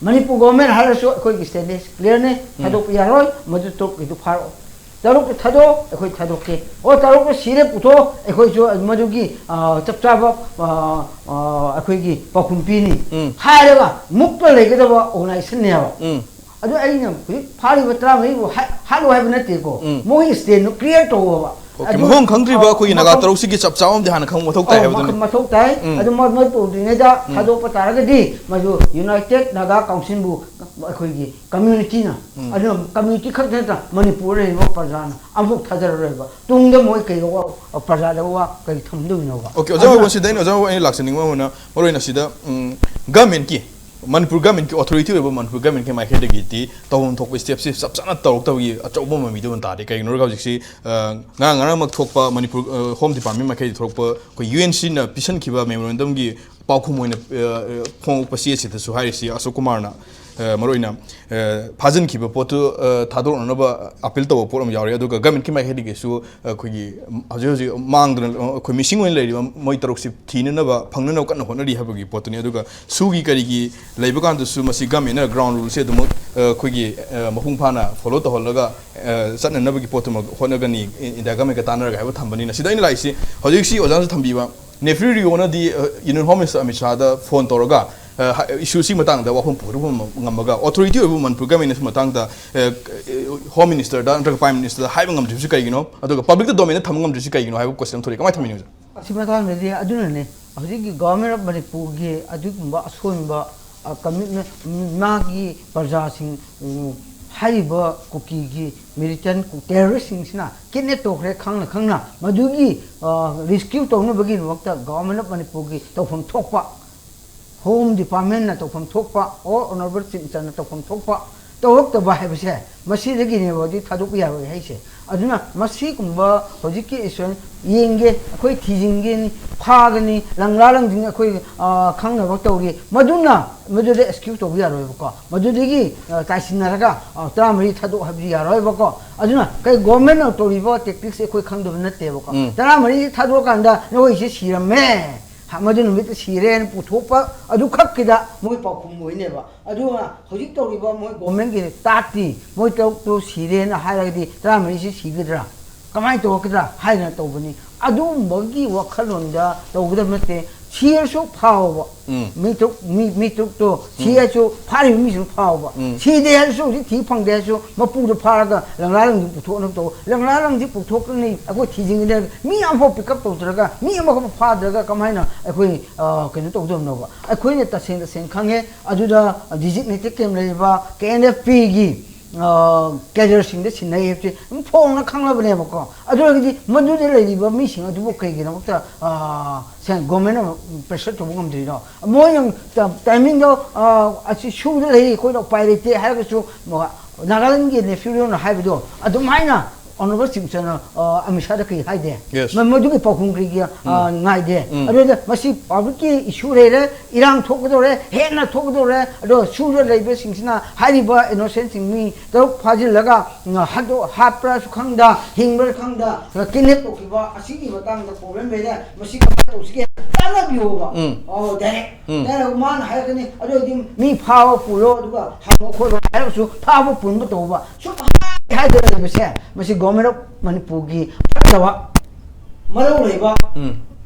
ꯃꯅꯤꯄꯨꯔ ꯒꯣꯔꯃꯦꯟ ꯍꯥꯏꯔꯁꯨ ꯑꯩꯈꯣꯏꯒꯤ ꯁ꯭ꯇꯦꯟꯗꯦꯁ ꯀ꯭ꯂꯤꯌꯥꯔꯅꯤ꯫ ꯎꯝ꯫ ꯊꯥꯗꯣꯛꯄ ꯌꯥꯔꯣꯏ꯫ ꯃꯗꯨ ꯇꯔꯨꯛꯀꯤꯗꯨ ꯐꯥꯔꯛꯑꯣ꯫ ꯇꯔꯨꯛꯇꯨ ꯊꯥꯗꯣꯛꯑꯣ, ꯑꯩꯈꯣꯏ ꯊꯥꯗꯣꯛꯀꯦ꯫ ꯑꯣ, ꯇꯔꯨꯛꯇꯨ ꯁꯤꯔꯦ ꯄꯨꯊꯣꯛꯑꯣ, ꯑꯩꯈꯣꯏꯁꯨ ꯃꯗꯨꯒꯤ ꯑ, ꯆꯞ ꯆꯥꯕ ꯑ, ꯑ, ꯑꯩꯈꯣꯏꯒꯤ ꯄꯥꯎꯈꯨꯝ ꯄꯤꯅꯤ꯫ ꯎꯝ꯫ ꯍꯥꯏꯔꯒ ꯃꯨꯛꯇ ꯂꯩꯒꯗꯕ ꯑꯣꯔꯒꯅꯥꯏꯖꯦꯁꯟꯅꯦꯕ꯫ ꯎꯝ꯫ ꯑꯗꯨ ꯑꯩꯅ ꯍꯧꯖꯤꯛ ꯐꯥꯔꯤꯕ ꯇꯔꯥꯃꯔꯤꯕꯨ ꯍꯥꯏ- ꯍꯥꯠꯂꯨ ꯍꯥꯏꯕ ꯅꯠꯇꯦꯀꯣ꯫ ꯎꯝ꯫ ꯃꯣꯏꯒꯤ ꯁ꯭ꯇꯦꯟꯗꯨ ꯀ꯭ꯂꯤꯌꯥꯔ ꯇꯧꯑꯣꯕ꯫ ꯑꯣꯀꯦ, ꯑꯗꯨ, ꯃꯐꯝ ꯈꯪꯗ꯭ꯔꯤꯕ ꯑ, ꯑꯩꯈꯣꯏꯒꯤ ꯅꯥꯒꯥ ꯃꯐꯝ ꯇꯔꯨꯛꯁꯤꯒꯤ ꯆꯞ ꯆꯥꯕ ꯑꯃꯗꯤ ꯍꯥꯟꯅ ꯈꯪꯕ ꯃꯊꯧ ꯇꯥꯏ ꯑꯧ, ꯍꯥꯏꯕꯗꯨꯅꯤ꯫ ꯃꯈ-, ꯃꯊꯧ ꯇꯥꯏ꯫ ꯎꯝ꯫ ꯑꯗꯨ ꯃ-, ꯃꯣꯏ ꯇꯧꯗ꯭ꯔꯤꯉꯩꯗ ꯎꯝ꯫ ꯊꯥꯗꯣꯛꯄ ꯇꯥꯔꯒꯗꯤ ꯃꯗꯨ United Naga Councilꯕꯨ ꯑꯩꯈꯣꯏꯒꯤ communityꯅ, ꯎꯝ꯫ ꯑꯗꯨꯅ community ꯈꯛꯇ ꯅꯠꯇꯅ ꯃꯅꯤꯄꯨꯔꯗ ꯂꯩꯔꯤꯕ ꯄ꯭ꯔꯖꯥꯅ ꯑꯃꯨꯛ ꯊꯥꯖꯔꯔꯣꯏꯕ꯫ ꯇꯨꯡꯗ ꯃꯣꯏ ꯀꯩ ꯋꯥ-, ꯄ꯭ꯔꯖꯥꯗ ꯋꯥ ꯀꯩ ꯊꯝꯗꯣꯏꯅꯣꯕ? ꯑꯣꯀꯦ, ꯑꯣꯖꯥ ꯑꯗꯨꯅ ꯍꯣꯏ, ꯁꯤꯗ ꯑꯩꯅ, ꯑꯣꯖꯥ ꯍꯣꯏ, ꯑꯩꯅ ꯂꯥꯛꯆꯅꯤꯡꯕ ꯑꯃꯅ, ꯃꯔꯨꯑꯣꯏꯅ ꯁꯤꯗ, ꯎꯝ, governmentꯀꯤ, ꯃꯅꯤꯄꯨꯔ governmentꯀꯤ, authority ꯑꯣꯏꯕ ꯃꯅꯤꯄꯨꯔ governmentꯀꯤ ꯃꯥꯏꯀꯩꯗꯒꯤꯗꯤ ꯇꯧꯐꯝ ꯊꯣꯛꯄ stepꯁꯤ ꯆꯞ ꯆꯥꯅ ꯇꯧꯔꯛꯇꯕꯒꯤ ꯑꯆꯧꯕ ꯃꯃꯤꯗꯨ ꯑꯣꯏꯅ ꯇꯥꯔꯦ꯫ ꯀꯩꯒꯤꯅꯣ ꯍꯥꯏꯔꯒ ꯍꯧꯖꯤꯛꯁꯤ, ꯑ, ꯉꯔꯥꯡ ꯉꯔꯥꯡꯃꯛ ꯊꯣꯛꯄ ꯃꯅꯤꯄꯨꯔ, ꯑ, Home Department ꯃꯥꯏꯀꯩꯗꯒꯤ ꯊꯣꯛꯂꯛꯄ ꯑꯩꯈꯣꯏ UNCꯅ ꯄꯤꯁꯟꯈꯤꯕ memorandumꯒꯤ ꯄꯥꯎꯈꯨꯝ ꯑꯣꯏꯅ, ꯑ, ꯑ, ꯐꯣꯡꯉꯛꯄ ꯆꯦꯁꯤꯗꯁꯨ ꯍꯥꯏꯔꯤꯁꯤ, ꯑꯁꯣꯛ ꯀꯨꯃꯥꯔꯅ, ꯑ, ꯃꯔꯨꯑꯣꯏꯅ, ꯑ, ꯐꯥꯖꯤꯟꯈꯤꯕ ꯄꯣꯠꯇꯨ, ꯑ, ꯊꯥꯗꯣꯔꯛꯅꯅꯕ appeal ꯇꯧꯕ ꯄꯣꯠ ꯑꯃ ꯌꯥꯎꯔꯤ꯫ ꯑꯗꯨꯒ governmentꯀꯤ ꯃꯥꯏꯀꯩꯗꯒꯤꯁꯨ, ꯑ, ꯑꯩꯈꯣꯏꯒꯤ, ꯎꯝ, ꯍꯧꯖꯤꯛ ꯍꯧꯖꯤꯛ ꯃꯥꯡꯗꯨꯅ, ꯑ, ꯑꯩꯈꯣꯏ missing ꯑꯣꯏꯅ ꯂꯩꯔꯤꯕ ꯃꯣꯏ ꯇꯔꯨꯛꯁꯤ ꯊꯤꯅꯅꯕ, ꯐꯪꯅꯅꯕ ꯀꯟꯅ ꯍꯣꯠꯅꯔꯤ ꯍꯥꯏꯕꯒꯤ ꯄꯣꯠꯇꯨꯅꯤ꯫ ꯑꯗꯨꯒ ꯁꯨꯒꯤ ꯀꯔꯤꯒꯤ ꯂꯩꯕ ꯀꯥꯟꯗꯁꯨ ꯃꯁꯤ governmentꯅ ground ruleꯁꯦ ꯑꯗꯨꯃꯛ, ꯑ, ꯑꯩꯈꯣꯏꯒꯤ, ꯑ, ꯃꯄꯨꯡ ꯐꯥꯅ follow ꯇꯧꯍꯜꯂꯒ, ꯑ, ꯆꯠꯅꯅꯕꯒꯤ ꯄꯣꯠꯇꯨꯃꯛ ꯍꯣꯠꯅꯒꯅꯤ, ꯏ-, India governmentꯀ ꯇꯥꯟꯅꯔꯒ ꯍꯥꯏꯕ ꯊꯝꯕꯅꯤꯅ꯫ ꯁꯤꯗ ꯑꯩꯅ ꯂꯥꯛꯏꯁꯤ, ꯍꯧꯖꯤꯛꯁꯤ ꯑꯣꯖꯥꯅꯁꯨ ꯊꯝꯕꯤꯕ, Neiphiu Rio ꯅꯗꯤ, ꯑ, Union Home Minister ꯑꯃꯤꯠ ꯁꯥꯍꯗ phone ꯇꯧꯔꯒ, ꯑ, ꯍ-, issueꯁꯤ ꯃꯇꯥꯡꯗ ꯋꯥꯐꯝ ꯄꯨꯊꯣꯛꯄ ꯉꯝꯃꯒ, authority ꯑꯣꯏꯕ ꯃꯅꯤꯄꯨꯔ governmentꯅꯁꯨ ꯃꯇꯥꯡꯗ, ꯑ, ꯑ, Home Ministerꯗ ꯅꯠꯇ꯭ꯔꯒ Prime Ministerꯗ ꯍꯥꯏꯕ ꯉꯝꯗ꯭ꯔꯤꯕꯁꯤ ꯀꯩꯒꯤꯅꯣ? ꯑꯗꯨꯒ publicꯗ domainꯗ ꯊꯝꯕ ꯉꯝꯗ꯭ꯔꯤꯁꯤ ꯀꯩꯒꯤꯅꯣ ꯍꯥꯏꯕ question ꯑꯃ ꯊꯣꯛꯂꯛꯏ꯫ ꯀꯃꯥꯏꯅ ꯊꯝꯃꯤꯅꯣ, ꯑꯣꯖꯥ? ꯑꯁꯤ ꯃꯇꯥꯡꯗꯗꯤ ꯑꯗꯨꯅꯅꯦ, ꯍꯧꯖꯤꯛꯀꯤ Government of ꯃꯅꯤꯄꯨꯔꯒꯤ ꯑꯗꯨꯒꯨꯝꯕ ꯑꯁꯣꯟꯕ, ꯑ, commitment, ꯃꯥꯒꯤ ꯄ꯭ꯔꯖꯥꯁꯤꯡ, ꯎꯝ, ꯍꯥꯏꯔꯤꯕ ꯀꯨꯀꯤꯒꯤ militant ꯀꯨ-, terroristꯁꯤꯡꯁꯤꯅ kidnap ꯇꯧꯈ꯭ꯔꯦ ꯈꯪꯅ ꯈꯪꯅ꯫ ꯃꯗꯨꯒꯤ, ꯑ, rescue ꯇꯧꯅꯕꯒꯤꯗꯃꯛꯇ Government of ꯃꯅꯤꯄꯨꯔꯒꯤ ꯇꯧꯐꯝ ꯊꯣꯛꯄ, Home Departmentꯅ ꯇꯧꯐꯝ ꯊꯣꯛꯄ, or Honorable Chief Ministerꯅ ꯇꯧꯐꯝ ꯊꯣꯛꯄ ꯇꯧꯔꯛꯇꯕ ꯍꯥꯏꯕꯁꯦ, ꯃꯁꯤꯗꯒꯤꯅꯦꯕ ꯍꯧꯖꯤꯛ ꯊꯥꯗꯣꯛꯄ ꯌꯥꯔꯣꯏ ꯍꯥꯏꯁꯦ꯫ ꯑꯗꯨꯅ ꯃꯁꯤꯒꯨꯝꯕ ꯍꯧꯖꯤꯛꯀꯤ issue ꯌꯦꯡꯒꯦ, ꯑꯩꯈꯣꯏ ꯊꯤꯖꯤꯟꯒꯦꯅꯤ, ꯐꯥꯒꯅꯤ, ꯂꯪꯂꯥ ꯂꯪꯖꯤꯡ ꯑꯩꯈꯣꯏ, ꯑ, ꯈꯪꯅꯕ ꯇꯧꯔꯤ꯫ ꯃꯗꯨꯅ, ꯃꯗꯨꯗ excuse ꯇꯧꯕ ꯌꯥꯔꯣꯏꯕꯀꯣ꯫ ꯃꯗꯨꯗꯒꯤ, ꯑ, ꯇꯥꯏꯁꯤꯟꯅꯔꯒ, ꯑ, ꯇꯔꯥꯃꯔꯤ ꯊꯥꯗꯣꯛ ꯍꯥꯏꯕꯗꯤ ꯌꯥꯔꯣꯏꯕꯀꯣ꯫ ꯑꯗꯨꯅ ꯀꯩ governmentꯅ ꯇꯧꯔꯤꯕ tacticsꯁꯦ ꯑꯩꯈꯣꯏ ꯈꯪꯗꯕ ꯅꯠꯇꯦꯕꯀꯣ꯫ ꯎꯝ꯫ ꯇꯔꯥꯃꯔꯤ ꯊꯥꯗꯣꯛꯑꯀꯥꯟꯗ ꯅꯈꯣꯏꯁꯦ ꯁꯤꯔꯝꯃꯦ, ꯍ-, ꯃꯗꯨ ꯅꯨꯃꯤꯠꯇ ꯁꯤꯔꯦꯅ ꯄꯨꯊꯣꯛꯄ ꯑꯗꯨ ꯈꯛꯀꯤꯗ ꯃꯣꯏ ꯄꯥꯎꯈꯨꯝ ꯑꯣꯏꯅꯦꯕ꯫ ꯑꯗꯨꯒ ꯍꯧꯖꯤꯛ ꯇꯧꯔꯤꯕ ꯃꯣꯏ governmentꯀꯤ ꯇꯥꯛꯇꯤ ꯃꯣꯏ ꯇꯔꯨꯛꯇꯨ ꯁꯤꯔꯦꯅ ꯍꯥꯏꯔꯒꯗꯤ ꯇꯔꯥꯃꯔꯤꯁꯤ ꯁꯤꯒꯗ꯭ꯔꯥ? ꯀꯃꯥꯏꯅ ꯇꯧꯔꯛꯀꯗ꯭ꯔꯥ ꯍꯥꯏꯗꯅ ꯇꯧꯕꯅꯤ꯫ ꯑꯗꯨꯒꯨꯝꯕꯒꯤ ꯋꯥꯈꯜꯂꯣꯟꯗ ꯇꯧꯒꯗꯕ ꯅꯠꯇꯦ꯫ ꯊꯤꯔꯁꯨ ꯐꯥꯎꯕ꯫ ꯎꯝ꯫ ꯃꯤ ꯇꯔꯨꯛ, ꯃꯤ, ꯃꯤ ꯇꯔꯨꯛꯇꯣ ꯊꯤ ꯎꯝ꯫ ꯍꯥꯏꯔꯁꯨ, ꯐꯥꯔꯤꯕ ꯃꯤꯁꯤꯡꯗꯣ ꯐꯥꯎꯕ꯫ ꯎꯝ꯫ ꯊꯤꯗꯦ ꯍꯥꯏꯔꯁꯨ, ꯍꯧꯖꯤꯛ ꯊꯤ ꯐꯪꯗꯦ ꯍꯥꯏꯔꯁꯨ, ꯃꯄꯨꯗꯣ ꯐꯥꯔꯒ ꯂꯪꯂꯥ ꯂꯪꯗꯤ ꯄꯨꯊꯣꯛꯅꯕ ꯇꯧ꯫ ꯂꯪꯂꯥ ꯂꯪꯗꯤ ꯄꯨꯊꯣꯛꯀꯅꯤ, ꯑꯩꯈꯣꯏ ꯊꯤꯖꯤꯟꯒꯅꯤ ꯍꯥꯏꯔꯒ, ꯃꯤ ꯑꯃꯐꯥꯎ pick up ꯇꯧꯗ꯭ꯔꯒ, ꯃꯤ ꯑꯃꯈꯛ ꯐꯥꯗ꯭ꯔꯒ ꯀꯃꯥꯏꯅ ꯑꯩꯈꯣꯏ, ꯑ, ꯀꯩꯅꯣ ꯇꯧꯗꯕꯅꯣꯕ? ꯑꯩꯈꯣꯏꯅ ꯇꯁꯦꯡ ꯇꯁꯦꯡ ꯈꯪꯉꯦ, ꯑꯗꯨꯗ designated camp ꯂꯩꯔꯤꯕ K N F P ꯒꯤ, ꯑ, cadre ꯁꯤꯡꯗ ꯁꯤꯟꯅꯩ ꯍꯥꯏꯕꯁꯤ ꯑꯗꯨꯝ ꯐꯣꯡꯅ ꯈꯪꯂꯕꯅꯦꯕꯀꯣ꯫ ꯑꯗꯨ ꯑꯣꯏꯔꯒꯗꯤ ꯃꯗꯨꯗ ꯂꯩꯔꯤꯕ ꯃꯤꯁꯤꯡ ꯑꯗꯨꯕꯨ ꯀꯩꯒꯤꯗꯃꯛꯇ, ꯑ, ꯁꯦ-, government ꯅ pressure ꯇꯧꯕ ꯉꯝꯗ꯭ꯔꯤꯅꯣ? ꯃꯣꯏꯅ ꯇ-, timing ꯗꯣ, ꯑ, ꯑꯁꯤ ꯁꯨꯗ ꯂꯩ, ꯑꯩꯈꯣꯏꯅ ꯎꯄꯥꯏ ꯂꯩꯇꯦ ꯍꯥꯏꯔꯒꯁꯨ, ꯃ-, ꯅꯥꯒꯥꯂꯦꯟꯒꯤ ꯅꯦꯐꯤꯌꯨ ꯔꯤꯑꯣꯅ ꯍꯥꯏꯕꯗꯣ ꯑꯗꯨꯃꯥꯏꯅ Honourable Chief Minister ꯅ, ꯑ, ꯑꯃꯤꯠ ꯁꯥꯍꯗ ꯀꯔꯤ ꯍꯥꯏꯗꯦ? Yes. ꯃ-, ꯃꯗꯨꯒꯤ ꯄꯥꯎꯈꯨꯝ ꯀꯔꯤꯒꯤ, ꯑ, ꯎꯝ꯫ ꯉꯥꯏꯗꯦ? ꯎꯝ꯫ ꯑꯗꯨꯗ ꯃꯁꯤ public ꯀꯤ issue ꯂꯩꯔꯦ, ꯏꯔꯥꯡ ꯊꯣꯛꯀꯗꯧꯔꯦ, ꯍꯦꯟꯅ ꯊꯣꯛꯀꯗꯧꯔꯦ꯫ ꯑꯗꯣ ꯁꯨꯗ ꯂꯩꯕꯁꯤꯡꯁꯤꯅ ꯍꯥꯏꯔꯤꯕ innocent ꯁꯤꯡ ꯃꯤ ꯇꯔꯨꯛ ꯐꯥꯖꯤꯜꯂꯒ, ꯎꯝ, ꯍꯥꯠꯇꯣ-, ꯍꯥꯠꯄ꯭ꯔꯥꯁꯨ ꯈꯪꯗ, ꯍꯤꯡꯕ꯭ꯔꯥ ꯈꯪꯗ, kidnap ꯇꯧꯈꯤꯕ ꯑꯁꯤꯒꯤ ꯃꯇꯥꯡꯗ problem ꯂꯩꯔꯦ꯫ ꯃꯁꯤ ꯀꯃꯥꯏꯅ ꯇꯧꯁꯤꯒꯦ? ꯇꯥꯟꯅꯕꯤꯌꯣꯕ꯫ ꯎꯝ꯫ ꯑꯣ, direct꯫ ꯎꯝ꯫ Direct ꯃꯥꯅ ꯍꯥꯏꯔꯛꯀꯅꯤ, "ꯑꯗꯨ ꯑꯣꯏꯔꯗꯤ ꯃꯤ ꯐꯥꯕ ꯄꯨꯔꯣ, ꯑꯗꯨꯒ ꯍꯪꯉꯣ ꯈꯣꯠꯂꯣ" ꯍꯥꯏꯔꯒꯁꯨ ꯐꯥꯕ ꯄꯨꯟꯕ ꯇꯧꯕ꯫ ꯁꯨꯝ ꯍꯥꯏ-, ꯍꯥꯏꯗꯅ ꯂꯩꯕꯁꯦ, ꯃꯁꯤ Government of ꯃꯅꯤꯄꯨꯔꯒꯤ ꯐꯠꯇꯕ, ꯃꯔꯧ ꯂꯩꯕ ꯎꯝ꯫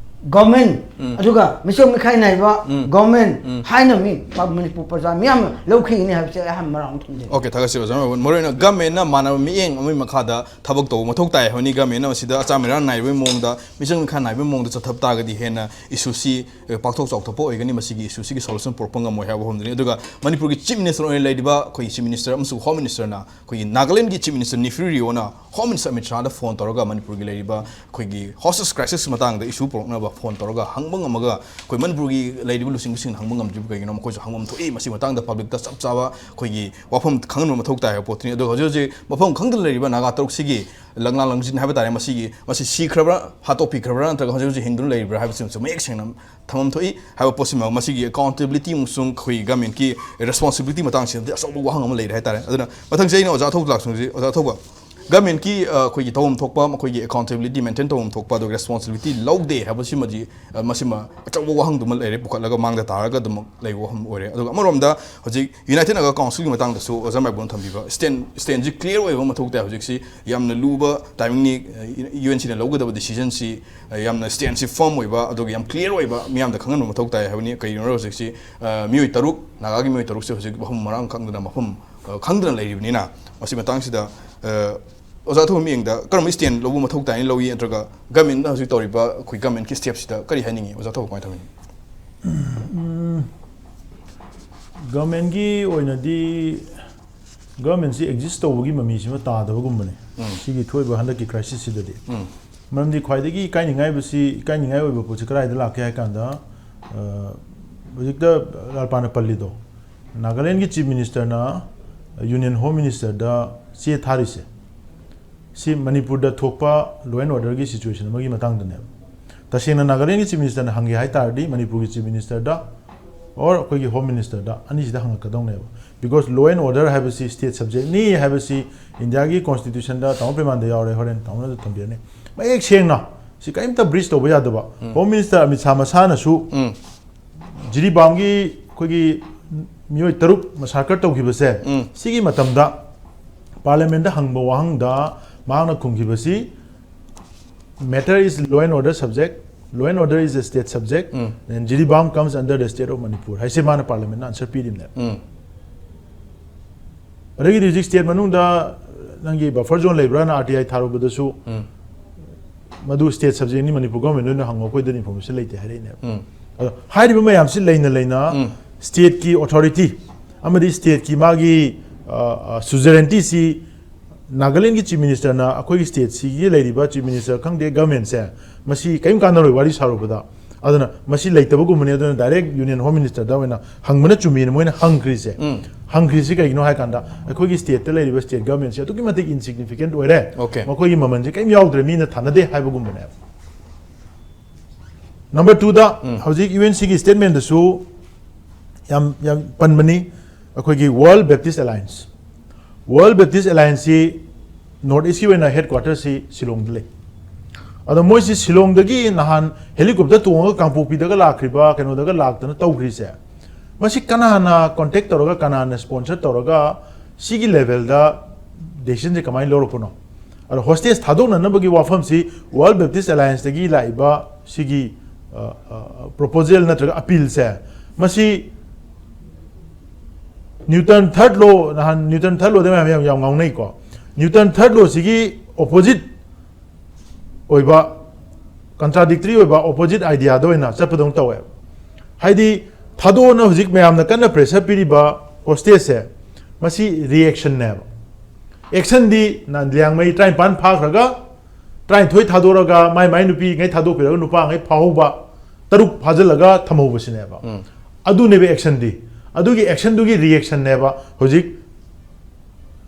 Government, ꯎꯝ꯫ ꯑꯗꯨꯒ ꯃꯤꯆꯪ ꯃꯤꯈꯥꯏ ꯅꯥꯏꯕ ꯎꯝ꯫ Government ꯎꯝ꯫ ꯍꯥꯏꯅ ꯃꯤ ꯄ-, ꯃꯅꯤꯄꯨꯔ ꯄ꯭ꯔꯖꯥ ꯃꯤꯌꯥꯝꯅ ꯂꯧꯈꯤꯒꯅꯤ ꯍꯥꯏꯕꯁꯦ ꯑꯩ ꯍꯥꯏ-, ꯃꯔꯥꯡ ꯑꯃ ꯊꯝꯖꯒꯦ꯫ Okay, ꯊꯥꯒꯠꯆꯔꯤ ꯑꯣꯖꯥ꯫ ꯃꯔꯨꯑꯣꯏꯅ government ꯅ ꯃꯥꯟꯅꯕ ꯃꯤꯠꯌꯦꯡ ꯑꯃꯒꯤ ꯃꯈꯥꯗ ꯊꯕꯛ ꯇꯧꯕ ꯃꯊꯧ ꯇꯥꯏ ꯍꯥꯏꯕꯅꯤ꯫ Government ꯅ ꯃꯁꯤꯗ ꯑꯆꯥ ꯃꯤꯔꯥꯟ ꯅꯥꯏꯕꯒꯤ ꯃꯑꯣꯡꯗ, ꯃꯤꯆꯪ ꯃꯤꯈꯥꯏ ꯅꯥꯏꯕꯒꯤ ꯃꯑꯣꯡꯗ ꯆꯠꯊꯕ ꯇꯥꯔꯒꯗꯤ ꯍꯦꯟꯅ issue ꯁꯤ, ꯑꯦ, ꯄꯥꯛꯊꯣꯛ ꯆꯥꯎꯊꯣꯛꯄ ꯑꯣꯏꯒꯅꯤ, ꯃꯁꯤꯒꯤ issue ꯁꯤꯒꯤ solution ꯄꯨꯔꯛꯄ ꯉꯝꯃꯣꯏ ꯍꯥꯏꯕ ꯋꯥꯐꯝꯗꯨꯅꯤ꯫ ꯑꯗꯨꯒ ꯃꯅꯤꯄꯨꯔꯒꯤ Chief Minister ꯑꯣꯏꯅ ꯂꯩꯔꯤꯕ ꯑꯩꯈꯣꯏꯒꯤ Chief Minister ꯑꯃꯁꯨꯡ Home Minister ꯅ ꯑꯩꯈꯣꯏꯒꯤ ꯅꯥꯒꯥꯂꯦꯟꯒꯤ Chief Minister ꯅꯦꯐꯤꯌꯨ ꯔꯤꯑꯣꯅ Home Minister ꯑꯃꯤꯠ ꯁꯥꯍꯗ phone ꯇꯧꯔꯒ ꯃꯅꯤꯄꯨꯔꯒꯤ ꯂꯩꯔꯤꯕ ꯑꯩꯈꯣꯏꯒꯤ hostage crisis ꯃꯇꯥꯡꯗ issue ꯄꯨꯔꯛꯅꯕ phone ꯇꯧꯔꯒ ꯍꯪꯕ ꯉꯝꯃꯒ, ꯑꯩꯈꯣꯏ ꯃꯅꯤꯄꯨꯔꯒꯤ ꯂꯩꯔꯤꯕ ꯂꯨꯆꯤꯡꯕꯁꯤꯡꯅ ꯍꯪꯕ ꯉꯝꯗ꯭ꯔꯤꯕ ꯀꯩꯒꯤꯅꯣ? ꯃꯈꯣꯏꯁꯨ ꯍꯪꯐꯝ ꯊꯣꯛꯏ꯫ ꯃꯁꯤ ꯃꯇꯥꯡꯗ public ꯇ ꯆꯞ ꯆꯥꯕ ꯑꯩꯈꯣꯏꯒꯤ ꯋꯥꯐꯝ ꯈꯪꯍꯟꯕ ꯃꯊꯧ ꯇꯥꯏ ꯍꯥꯏꯕ ꯄꯣꯠꯇꯨꯅꯤ꯫ ꯑꯗꯣ ꯍꯧꯖꯤꯛ ꯍꯧꯖꯤꯛ ꯃꯐꯝ ꯈꯪꯗꯅ ꯂꯩꯔꯤꯕ ꯅꯥꯒꯥ ꯇꯔꯨꯛꯁꯤꯒꯤ ꯂꯪꯂꯥ ꯂꯪꯖꯤꯟ ꯍꯥꯏꯕ ꯇꯥꯔꯦ, ꯃꯁꯤꯒꯤ, ꯃꯁꯤ ꯁꯤꯈ꯭ꯔꯕ꯭ꯔꯥ, ꯍꯥꯠꯇꯣꯛꯄꯤꯈ꯭ꯔꯕ꯭ꯔꯥ, ꯅꯠꯇ꯭ꯔꯒ ꯍꯧꯖꯤꯛ ꯍꯧꯖꯤꯛ ꯍꯤꯡꯗꯨꯅ ꯂꯩꯔꯤꯕ꯭ꯔꯥ ꯍꯥꯏꯕꯁꯤꯃꯁꯨ ꯃꯌꯦꯛ ꯁꯦꯡꯅ ꯊꯝꯐꯝ ꯊꯣꯛꯏ ꯍꯥꯏꯕ ꯄꯣꯠꯁꯤꯃ꯫ ꯃꯁꯤꯒꯤ accountability ꯑꯃꯁꯨꯡ ꯑꯩꯈꯣꯏ government ꯀꯤ responsibility ꯃꯇꯥꯡꯁꯤꯗꯗꯤ ꯑꯆꯧꯕ ꯋꯥꯍꯪ ꯑꯃ ꯂꯩꯔꯦ ꯍꯥꯏꯇꯥꯔꯦ꯫ ꯑꯗꯨꯅ ꯃꯊꯪꯁꯤ ꯑꯩꯅ ꯑꯣꯖꯥ ꯑꯊꯧꯕ ꯂꯥꯛꯆꯅꯤꯡꯁꯤ꯫ ꯑꯣꯖꯥ ꯑꯊꯧꯕ, ꯒꯃꯦꯟꯀꯤ ꯑꯩꯈꯣꯏꯒꯤ ꯇꯧꯐꯝ ꯊꯣꯛꯄ, ꯃꯈꯣꯏꯒꯤ ꯑꯦꯀꯥꯎꯟꯇꯦꯕꯤꯂꯤꯇꯤ ꯃꯦꯟꯇꯦꯟ ꯇꯧꯐꯝ ꯊꯣꯛꯄ, ꯑꯗꯨꯒ ꯔꯦꯁꯄꯣꯟꯁꯤꯕꯤꯂꯤꯇꯤ ꯂꯧꯗꯦ ꯍꯥꯏꯕꯁꯤꯃꯗꯤ, ꯑ, ꯃꯁꯤꯃ ꯑꯆꯧꯕ ꯋꯥꯍꯪꯗꯨꯃ ꯂꯩꯔꯦ, ꯄꯨꯈꯠꯂꯒ ꯃꯥꯡꯗ ꯇꯥꯔꯒ ꯑꯗꯨꯃꯛ ꯂꯩꯕ ꯋꯥꯐꯝ ꯑꯣꯏꯔꯦ꯫ ꯑꯗꯨꯒ ꯑꯃꯔꯣꯝꯗ ꯍꯧꯖꯤꯛ ꯌꯨꯅꯥꯏꯇꯦꯗ ꯅꯥꯒꯥ ꯀꯥꯎꯟꯁꯤꯜꯒꯤ ꯃꯇꯥꯡꯗꯁꯨ ꯑꯣꯖꯥ ꯃꯥꯏꯕꯣꯝꯅ ꯊꯝꯕꯤꯕ ꯁ꯭ꯇꯦꯟ, ꯁ꯭ꯇꯦꯟꯁꯤ ꯀ꯭ꯂꯤꯌꯥꯔ ꯑꯣꯏꯕ ꯃꯊꯧ ꯇꯥꯏ꯫ ꯍꯧꯖꯤꯛꯁꯤ ꯌꯥꯝꯅ ꯂꯨꯕ ꯇꯥꯏꯃꯤꯡꯅꯤ꯫ ꯌꯨ ꯑꯦꯟ ꯁꯤꯅ ꯂꯧꯒꯗꯕ ꯗꯤꯁꯤꯖꯟꯁꯤ, ꯑ, ꯌꯥꯝꯅ ꯁ꯭ꯇꯦꯟꯁꯤ ꯐꯔꯝ ꯑꯣꯏꯕ, ꯑꯗꯨꯒ ꯌꯥꯝ ꯀ꯭ꯂꯤꯌꯥꯔ ꯑꯣꯏꯕ, ꯃꯤꯌꯥꯝꯗ ꯈꯪꯍꯟꯕ ꯃꯊꯧ ꯇꯥꯏ ꯍꯥꯏꯕꯅꯤ꯫ ꯀꯩꯒꯤꯅꯣ ꯍꯧꯖꯤꯛꯁꯤ, ꯑ, ꯃꯤꯑꯣꯏ ꯇꯔꯨꯛ, ꯅꯥꯒꯥꯒꯤ ꯃꯤꯑꯣꯏ ꯇꯔꯨꯛꯁꯦ ꯍꯧꯖꯤꯛ ꯃꯐꯝ ꯃꯔꯥꯡ ꯈꯪꯗꯅ, ꯃꯐꯝ, ꯑ, ꯈꯪꯗꯅ ꯂꯩꯔꯤꯕꯅꯤꯅ, ꯃꯁꯤ ꯃꯇꯥꯡꯁꯤꯗ, ꯑ, ꯑꯣꯖꯥ ꯊꯧꯕ ꯃꯤꯠꯌꯦꯡꯗ ꯀꯔꯝꯕ ꯁ꯭ꯇꯦꯟ ꯂꯧꯕ ꯃꯊꯧ ꯇꯥꯏꯅ ꯂꯧꯏ, ꯅꯠꯇ꯭ꯔꯒ ꯒꯃꯦꯟꯅ ꯍꯧꯖꯤꯛ ꯇꯧꯔꯤꯕ ꯑꯩꯈꯣꯏ ꯒꯃꯦꯟꯒꯤ ꯁ꯭ꯇꯦꯞꯁꯤꯗ ꯀꯔꯤ ꯍꯥꯏꯅꯤꯡꯉꯤ? ꯑꯣꯖꯥ ꯊꯧꯕ ꯀꯃꯥꯏꯅ ꯇꯧꯅꯤ? ꯒꯃꯦꯟꯒꯤ ꯑꯣꯏꯅꯗꯤ ꯒꯃꯦꯟꯁꯤ ꯑꯦꯛꯖꯤꯁ ꯇꯧꯕꯒꯤ ꯃꯃꯤꯁꯤꯃ ꯇꯥꯗꯕꯒꯨꯝꯕꯅꯦ꯫ ꯎꯝ꯫ ꯁꯤꯒꯤ ꯊꯣꯛꯏꯕ ꯍꯟꯗꯛꯀꯤ ꯀ꯭ꯔꯥꯏꯁꯤꯁꯁꯤꯗꯗꯤ꯫ ꯎꯝ꯫ ꯃꯔꯝꯗꯤ ꯈ꯭ꯋꯥꯏꯗꯒꯤ ꯏꯀꯥꯏꯅꯤꯡꯉꯥꯏꯕꯁꯤ, ꯏꯀꯥꯏꯅꯤꯡꯉꯥꯏ ꯑꯣꯏꯕ ꯄꯣꯠꯁꯤ ꯀꯗꯥꯏꯗ ꯂꯥꯛꯀꯦ ꯍꯥꯏ ꯀꯥꯟꯗ, ꯑ, ꯍꯧꯖꯤꯛꯇ ꯂꯥꯜꯄꯥꯅ ꯄꯜꯂꯤꯗꯣ, ꯅꯥꯒꯥꯂꯦꯟꯒꯤ ꯆꯤꯐ ꯃꯤꯅꯤꯁꯇꯔꯅ ꯌꯨꯅꯤꯌꯟ ꯍꯣꯝ ꯃꯤꯅꯤꯁꯇꯔꯗ ꯆꯦ ꯊꯥꯔꯤꯁꯦ, ꯁꯤ ꯃꯅꯤꯄꯨꯔꯗ ꯊꯣꯛꯄ law and order ꯒꯤ situation ꯑꯃꯒꯤ ꯃꯇꯥꯡꯗꯅꯦꯕ꯫ ꯇꯁꯦꯡꯅ ꯅꯥꯒꯥꯂꯦꯟꯒꯤ ꯆꯤꯐ ꯃꯤꯅꯤꯁꯇꯔꯅ ꯍꯪꯒꯦ ꯍꯥꯏ ꯇꯥꯔꯗꯤ ꯃꯅꯤꯄꯨꯔꯒꯤ ꯆꯤꯐ ꯃꯤꯅꯤꯁꯇꯔꯗ or ꯑꯩꯈꯣꯏꯒꯤ ꯍꯣꯝ ꯃꯤꯅꯤꯁꯇꯔꯗ, ꯑꯅꯤꯁꯤꯗ ꯍꯪꯉꯛꯀꯗꯧꯅꯦꯕ꯫ Because law and order ꯍꯥꯏꯕꯁꯤ state subject ꯅꯤ ꯍꯥꯏꯕꯁꯤ ꯏꯟꯗꯤꯌꯥꯒꯤ constitution ꯗ ꯇꯥꯃꯣ ꯄ꯭ꯔꯦꯃꯥꯟꯗ ꯌꯥꯎꯔꯦ, ꯍꯣꯔꯦꯟ ꯇꯥꯃꯣꯅꯁꯨ ꯊꯝꯕꯤꯔꯅꯤ꯫ ꯃꯌꯦꯛ ꯁꯦꯡꯅ ꯁꯤ ꯀꯔꯤꯝꯇ breach ꯇꯧꯕ ꯌꯥꯗꯕ꯫ ꯎꯝ꯫ ꯍꯣꯝ ꯃꯤꯅꯤꯁꯇꯔ ꯑꯃꯤꯠ ꯁꯥꯍ ꯃꯁꯥꯅꯁꯨ ꯎꯝ꯫ ꯖꯤꯔꯤꯕꯥꯝꯒꯤ ꯑꯩꯈꯣꯏꯒꯤ ꯃꯤꯑꯣꯏ ꯇꯔꯨꯛ massacre ꯇꯧꯈꯤꯕꯁꯦ, ꯎꯝ꯫ ꯁꯤꯒꯤ ꯃꯇꯝꯗ ꯄꯥꯔꯂꯤꯌꯥꯃꯦꯟꯗ ꯍꯪꯕ ꯋꯥꯍꯪꯗ ꯃꯍꯥꯛꯅ ꯈꯨꯝꯈꯤꯕꯁꯤ, "Matter is law and order subject, law and order is a state subject, um. And Jiribam comes under the state of Manipur" ꯍꯥꯏꯁꯦ ꯃꯥꯅ ꯄꯥꯔꯂꯤꯌꯥꯃꯦꯟꯗ ꯑꯟꯁꯔ ꯄꯤꯔꯤꯕꯅꯦꯕ꯫ ꯎꯝ꯫ ꯑꯗꯒꯤꯗꯤ ꯍꯧꯖꯤꯛ state ꯃꯅꯨꯡꯗ ꯅꯪꯒꯤ buffer zone ꯂꯩꯕ꯭ꯔꯥꯅ ꯑꯥꯔ ꯇꯤ ꯑꯥꯏ ꯊꯥꯔꯨꯕꯗꯁꯨ, ꯎꯝ꯫ "ꯃꯗꯨ state subject ꯅꯤ, ꯃꯅꯤꯄꯨꯔ ꯒꯣꯔꯃꯦꯟꯗ ꯑꯣꯏꯅ ꯍꯪꯉꯣ, ꯑꯩꯈꯣꯏꯗꯗꯤ information ꯂꯩꯇꯦ" ꯍꯥꯏꯔꯛꯏꯅꯦꯕ꯫ ꯎꯝ꯫ ꯑꯗꯣ ꯍꯥꯏꯔꯤꯕ ꯃꯌꯥꯝꯁꯤ ꯂꯩꯅ ꯂꯩꯅ, ꯎꯝ꯫ State ꯀꯤ authority ꯑꯃꯗꯤ state ꯀꯤ ꯃꯥꯒꯤ, ꯑ, ꯑ, suzerainty ꯁꯤ ꯅꯥꯒꯥꯂꯦꯟꯒꯤ ꯆꯤꯐ ꯃꯤꯅꯤꯁꯇꯔꯅ ꯑꯩꯈꯣꯏꯒꯤ state ꯁꯤꯒꯤ ꯂꯩꯔꯤꯕ ꯆꯤꯐ ꯃꯤꯅꯤꯁꯇꯔ ꯈꯪꯗꯦ, ꯒꯃꯦꯟꯁꯦ, ꯃꯁꯤ ꯀꯔꯤꯝ ꯀꯥꯟꯅꯔꯣꯏ ꯋꯥꯔꯤ ꯁꯥꯔꯨꯕꯗ꯫ ꯑꯗꯨꯅ ꯃꯁꯤ ꯂꯩꯇꯕꯒꯨꯝꯕꯅꯤ, ꯑꯗꯨꯅ direct ꯌꯨꯅꯤꯌꯟ ꯍꯣꯝ ꯃꯤꯅꯤꯁꯇꯔꯗ ꯑꯣꯏꯅ ꯍꯪꯕꯅ ꯆꯨꯝꯃꯤꯅ ꯃꯣꯏꯅ ꯍꯪꯈ꯭ꯔꯤꯁꯦ꯫ ꯎꯝ꯫ ꯍꯪꯈ꯭ꯔꯤꯁꯤ ꯀꯩꯒꯤꯅꯣ ꯍꯥꯏ ꯀꯥꯟꯗ, ꯑꯩꯈꯣꯏꯒꯤ state ꯇ ꯂꯩꯔꯤꯕ state government ꯁꯦ ꯑꯗꯨꯛꯀꯤ ꯃꯇꯤꯛ insignificant ꯑꯣꯏꯔꯦ꯫ Okay꯫ ꯃꯈꯣꯏꯒꯤ ꯃꯃꯜꯁꯦ ꯀꯔꯤꯝ ꯌꯥꯎꯗ꯭ꯔꯦ, ꯃꯤꯅ ꯊꯥꯅꯗꯦ ꯍꯥꯏꯕꯒꯨꯝꯕꯅꯦꯕ꯫ Number two ꯗ, ꯎꯝ꯫ ꯍꯧꯖꯤꯛ ꯌꯨ ꯑꯦꯟ ꯁꯤꯒꯤ statement ꯗꯁꯨ ꯌꯥꯝ, ꯌꯥꯝ ꯄꯟꯕꯅꯤ, ꯑꯩꯈꯣꯏꯒꯤ World Baptist Alliance꯫ World Baptist Alliance ꯁꯤ ꯅꯣꯔꯠ ꯏꯁꯀꯤ ꯑꯣꯏꯅ ꯍꯦꯗ ꯀ꯭ꯋꯥꯇꯔꯁꯤ ꯁꯤꯂꯣꯡꯗ ꯂꯩ꯫ ꯑꯗꯣ ꯃꯣꯏꯁꯤ ꯁꯤꯂꯣꯡꯗꯒꯤ ꯅꯍꯥꯟ ꯍꯦꯂꯤꯀꯣꯞꯇꯔ ꯇꯣꯡꯉꯒ ꯀꯥꯡꯄꯣꯛꯄꯤꯗꯒ ꯂꯥꯛꯈ꯭ꯔꯤꯕ, ꯀꯩꯅꯣꯗꯒ ꯂꯥꯛꯇꯅ ꯇꯧꯈ꯭ꯔꯤꯁꯦ, ꯃꯁꯤ ꯀꯅꯥꯅ ꯀꯣꯟꯇꯦꯛ ꯇꯧꯔꯒ, ꯀꯅꯥꯅ ꯁ꯭ꯄꯣꯟꯁꯔ ꯇꯧꯔꯒ ꯁꯤꯒꯤ ꯂꯦꯚꯦꯜꯗ ꯗꯦꯁꯤꯖꯟꯁꯦ ꯀꯃꯥꯏꯅ ꯂꯧꯔꯛꯄꯅꯣ? ꯑꯗꯣ ꯍꯣꯁꯇꯦꯖ ꯊꯥꯗꯣꯛꯅꯅꯕꯒꯤ ꯋꯥꯐꯝꯁꯤ ꯋꯥꯔꯜ ꯕꯦꯞꯇꯤꯁ ꯑꯦꯂꯥꯌꯟꯁꯇꯒꯤ ꯂꯥꯛꯏꯕ ꯁꯤꯒꯤ ꯄ꯭ꯔꯣꯄꯣꯖꯦꯜ ꯅꯠꯇ꯭ꯔꯒ ꯑꯄꯤꯜꯁꯦ, ꯃꯁꯤ ꯅ꯭ꯌꯨꯇꯟ ꯊꯔꯠ ꯂꯣ, ꯅꯍꯥꯟ ꯅ꯭ꯌꯨꯇꯟ ꯊꯔꯠ ꯂꯣꯗ ꯃꯌꯥꯝ ꯌꯥꯝ ꯌꯥꯝ ꯉꯥꯎꯅꯩꯀꯣ꯫ ꯅ꯭ꯌꯨꯇꯟ ꯊꯔꯠ ꯂꯣꯁꯤꯒꯤ ꯑꯣꯄꯣꯖꯤꯠ ꯑꯣꯏꯕ, ꯀꯟꯇ꯭ꯔꯥꯗꯤꯛꯇꯔꯤ ꯑꯣꯏꯕ ꯑꯣꯄꯣꯖꯤꯠ ꯑꯥꯏꯗꯤꯌꯥꯗ ꯑꯣꯏꯅ ꯆꯠꯄꯗꯧꯅ ꯇꯧꯋꯦꯕ꯫ ꯍꯥꯏꯗꯤ, ꯊꯥꯗꯣꯛꯑꯣꯅ ꯍꯧꯖꯤꯛ ꯃꯌꯥꯝꯅ ꯀꯟꯅ ꯄ꯭ꯔꯦꯁꯔ ꯄꯤꯔꯤꯕ ꯍꯣꯁꯇꯦꯖꯁꯦ, ꯃꯁꯤ ꯔꯤꯑꯦꯛꯁꯟꯅꯦꯕ꯫ ꯑꯦꯛꯁꯟꯗꯤ ꯅ-, ꯂꯤꯌꯥꯡꯃꯩ ꯇꯔꯥꯅꯤꯄꯥꯟ ꯐꯥꯈ꯭ꯔꯒ, ꯇꯔꯥꯅꯤꯊꯣꯏ ꯊꯥꯗꯣꯔꯒ, ꯃꯥꯏ ꯃꯥꯏ ꯅꯨꯄꯤꯉꯩ ꯊꯥꯗꯣꯛꯄꯤꯔꯒ ꯅꯨꯄꯥꯉꯩ ꯐꯥꯍꯧꯕ, ꯇꯔꯨꯛ ꯐꯥꯖꯤꯜꯂꯒ ꯊꯝꯍꯧꯕꯁꯤꯅꯦꯕ꯫ ꯑꯗꯨꯅꯦꯕ ꯑꯦꯛꯁꯟꯗꯤ꯫ ꯑꯗꯨꯒꯤ ꯑꯦꯛꯁꯟꯗꯨꯒꯤ ꯔꯤꯑꯦꯛꯁꯟꯅꯦꯕ ꯍꯧꯖꯤꯛ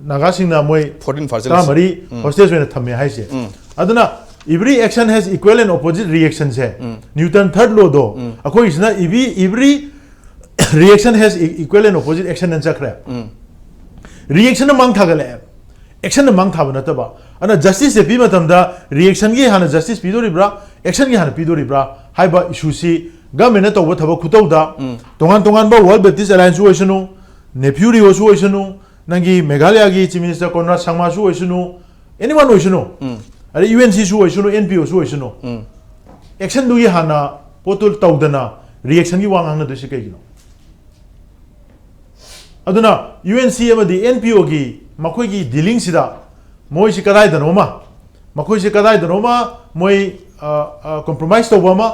ꯅꯥꯒꯥꯁꯤꯡꯅ ꯃꯣꯏ ꯐꯣꯔꯇꯤꯟ ꯐꯥꯖꯤꯜꯂꯤꯁꯦ꯫ ꯇꯔꯥꯃꯔꯤ ꯎꯝ꯫ ꯍꯣꯁꯇꯦꯖ ꯑꯣꯏꯅ ꯊꯝꯃꯦ ꯍꯥꯏꯁꯦ꯫ ꯎꯝ꯫ ꯑꯗꯨꯅ, every action has equal and opposite reactionꯁꯦ, ꯎꯝ꯫ ꯅ꯭ꯌꯨꯇꯟ ꯊꯔꯠ ꯂꯣꯗꯣ, ꯎꯝ꯫ ꯑꯩꯈꯣꯏꯒꯤꯁꯤꯅ every, every reaction has e-, equal and opposite action ꯑꯅ ꯆꯠꯈ꯭ꯔꯦ꯫ ꯎꯝ꯫ ꯔꯤꯑꯦꯛꯁꯟꯅ ꯃꯥꯡ ꯊꯥꯒꯠꯂꯛꯑꯦ, ꯑꯦꯛꯁꯟꯅ ꯃꯥꯡ ꯊꯥꯕ ꯅꯠꯇꯕ꯫ ꯑꯗꯨꯅ ꯖꯁꯇꯤꯁꯁꯦ ꯄꯤꯕ ꯃꯇꯝꯗ ꯔꯤꯑꯦꯛꯁꯟꯒꯤ ꯍꯥꯟꯅ ꯖꯁꯇꯤꯁ ꯄꯤꯗꯣꯔꯤꯕ꯭ꯔꯥ, ꯑꯦꯛꯁꯟꯒꯤ ꯍꯥꯟꯅ ꯄꯤꯗꯣꯔꯤꯕ꯭ꯔꯥ ꯍꯥꯏꯕ ꯏꯁꯨꯁꯤ ꯒꯃꯦꯟꯅ ꯇꯧꯕ ꯊꯕꯛ ꯈꯨꯇꯧꯗ, ꯎꯝ꯫ ꯇꯣꯉꯥꯟ ꯇꯣꯉꯥꯟꯕ ꯋꯥꯔꯜ ꯕꯦꯞꯇꯤꯁ ꯑꯦꯂꯥꯌꯟꯁꯁꯨ ꯑꯣꯏꯁꯅꯨ, ꯅꯦꯐ꯭ꯌꯨ ꯔꯤꯑꯣꯁꯨ ꯑꯣꯏꯁꯅꯨ, ꯅꯪꯒꯤ ꯃꯦꯘꯥꯂꯌꯥꯒꯤ ꯆꯤꯐ ꯃꯤꯅꯤꯁꯇꯔ ꯀꯣꯟꯔꯥꯗ ꯁꯪꯃꯥꯁꯨ ꯑꯣꯏꯁꯅꯨ, ꯑꯦꯅꯤꯋꯥꯟ ꯑꯣꯏꯁꯅꯨ, ꯎꯝ꯫ ꯑꯗꯩ ꯌꯨ ꯑꯦꯟ ꯁꯤꯁꯨ ꯑꯣꯏꯁꯅꯨ, ꯑꯦꯟ ꯄꯤ ꯑꯣꯁꯨ ꯑꯣꯏꯁꯅꯨ, ꯎꯝ꯫ ꯑꯦꯛꯁꯟꯗꯨꯒꯤ ꯍꯥꯟꯅ ꯄꯣꯠꯇꯨ ꯇꯧꯗꯅ ꯔꯤꯑꯦꯛꯁꯟꯒꯤ ꯋꯥ ꯉꯥꯡꯅꯗꯣꯏꯁꯤ ꯀꯩꯒꯤꯅꯣ? ꯑꯗꯨꯅ ꯌꯨ ꯑꯦꯟ ꯁꯤ ꯑꯃꯗꯤ ꯑꯦꯟ ꯄꯤ ꯑꯣꯒꯤ ꯃꯈꯣꯏꯒꯤ ꯗꯤꯂꯤꯡꯁꯤꯗ ꯃꯣꯏꯁꯤ ꯀꯗꯥꯏꯗꯅꯣꯃ, ꯃꯈꯣꯏꯁꯤ ꯀꯗꯥꯏꯗꯅꯣꯃ ꯃꯣꯏ, ꯑ, ꯑ, ꯀꯣꯝꯄ꯭ꯔꯣꯃꯥꯏꯁ ꯇꯧꯕ ꯑꯃ,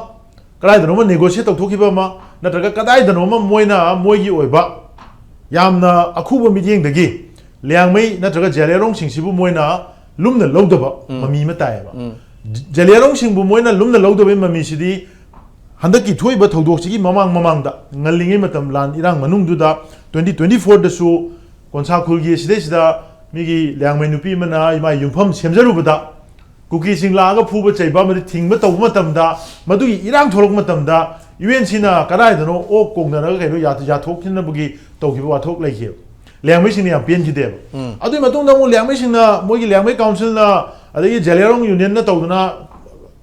ꯀꯗꯥꯏꯗꯅꯣꯃ ꯅꯦꯒꯣꯁꯤꯌꯦꯠ ꯇꯧꯊꯣꯛꯈꯤꯕ ꯑꯃ, ꯅꯠꯇ꯭ꯔꯒ ꯀꯗꯥꯏꯗꯅꯣꯃ ꯃꯣꯏꯅ ꯃꯣꯏꯒꯤ ꯑꯣꯏꯕ ꯌꯥꯝꯅ ꯑꯈꯨꯕ ꯃꯤꯠꯌꯦꯡꯗꯒꯤ ꯂꯤꯌꯥꯡꯃꯩ ꯅꯠꯇ꯭ꯔꯒ ꯖꯦꯂꯤꯌꯥꯡꯔꯣꯡꯁꯤꯡꯁꯤꯕꯨ ꯃꯣꯏꯅ ꯂꯨꯝꯅ ꯂꯧꯗꯕ ꯎꯝ꯫ ꯃꯃꯤ ꯑꯃ ꯇꯥꯏꯌꯦꯕ꯫ ꯎꯝ꯫ ꯖꯦꯂꯤꯌꯥꯡꯔꯣꯡꯁꯤꯡꯕꯨ ꯃꯣꯏꯅ ꯂꯨꯝꯅ ꯂꯧꯗꯕꯒꯤ ꯃꯃꯤꯁꯤꯗꯤ ꯍꯟꯗꯛꯀꯤ ꯊꯣꯛꯏꯕ ꯊꯧꯗꯣꯛꯁꯤꯒꯤ ꯃꯃꯥꯡ ꯃꯃꯥꯡꯗ, ꯉꯜꯂꯤꯉꯩ ꯃꯇꯝ, ꯂꯥꯟ ꯏꯔꯥꯡ ꯃꯅꯨꯡꯗꯨꯗ, ꯇ꯭ꯋꯦꯟꯇꯤ ꯇ꯭ꯋꯦꯟꯇꯤ ꯐꯣꯔꯗꯁꯨ ꯀꯣꯟꯁꯥ ꯈꯨꯜꯒꯤ ꯑꯁꯤꯗꯩꯁꯤꯗ ꯃꯤꯒꯤ ꯂꯤꯌꯥꯡꯃꯩ ꯅꯨꯄꯤ ꯑꯃꯅ ꯃꯥꯏ ꯌꯨꯝꯐꯝ ꯁꯦꯝꯖꯔꯨꯕꯗ, ꯀꯨꯀꯤꯁꯤꯡ ꯂꯥꯛꯑꯒ ꯐꯨꯕ ꯆꯩꯕ ꯑꯃꯗꯤ ꯊꯤꯡꯕ ꯇꯧꯕ ꯃꯇꯝꯗ, ꯃꯗꯨꯒꯤ ꯏꯔꯥꯡ ꯊꯣꯛꯂꯛꯄ ꯃꯇꯝꯗ, ꯌꯨ ꯑꯦꯟ ꯁꯤꯅ ꯀꯗꯥꯏꯗꯅꯣ ꯑꯣꯛ ꯀꯣꯡꯅꯔꯒ ꯀꯩꯅꯣ ꯌꯥ-, ꯌꯥꯊꯣꯛꯈꯤꯅꯕꯒꯤ ꯇꯧꯈꯤꯕ ꯋꯥꯊꯣꯛ ꯂꯩꯈꯤꯕ꯫ ꯂꯤꯌꯥꯡꯃꯩꯁꯤꯡꯅ ꯌꯥꯝ ꯄꯦꯟꯈꯤꯗꯦꯕ꯫ ꯑꯗꯨꯒꯤ ꯃꯇꯨꯡꯗ ꯑꯃꯨꯛ ꯂꯤꯌꯥꯡꯃꯩꯁꯤꯡꯅ, ꯃꯣꯏꯒꯤ ꯂꯤꯌꯥꯡꯃꯩ ꯀꯥꯎꯟꯁꯤꯜꯅ, ꯑꯗꯒꯤ ꯖꯦꯂꯤꯌꯥꯡꯔꯣꯡ ꯌꯨꯅꯤꯌꯟꯅ ꯇꯧꯗꯅ,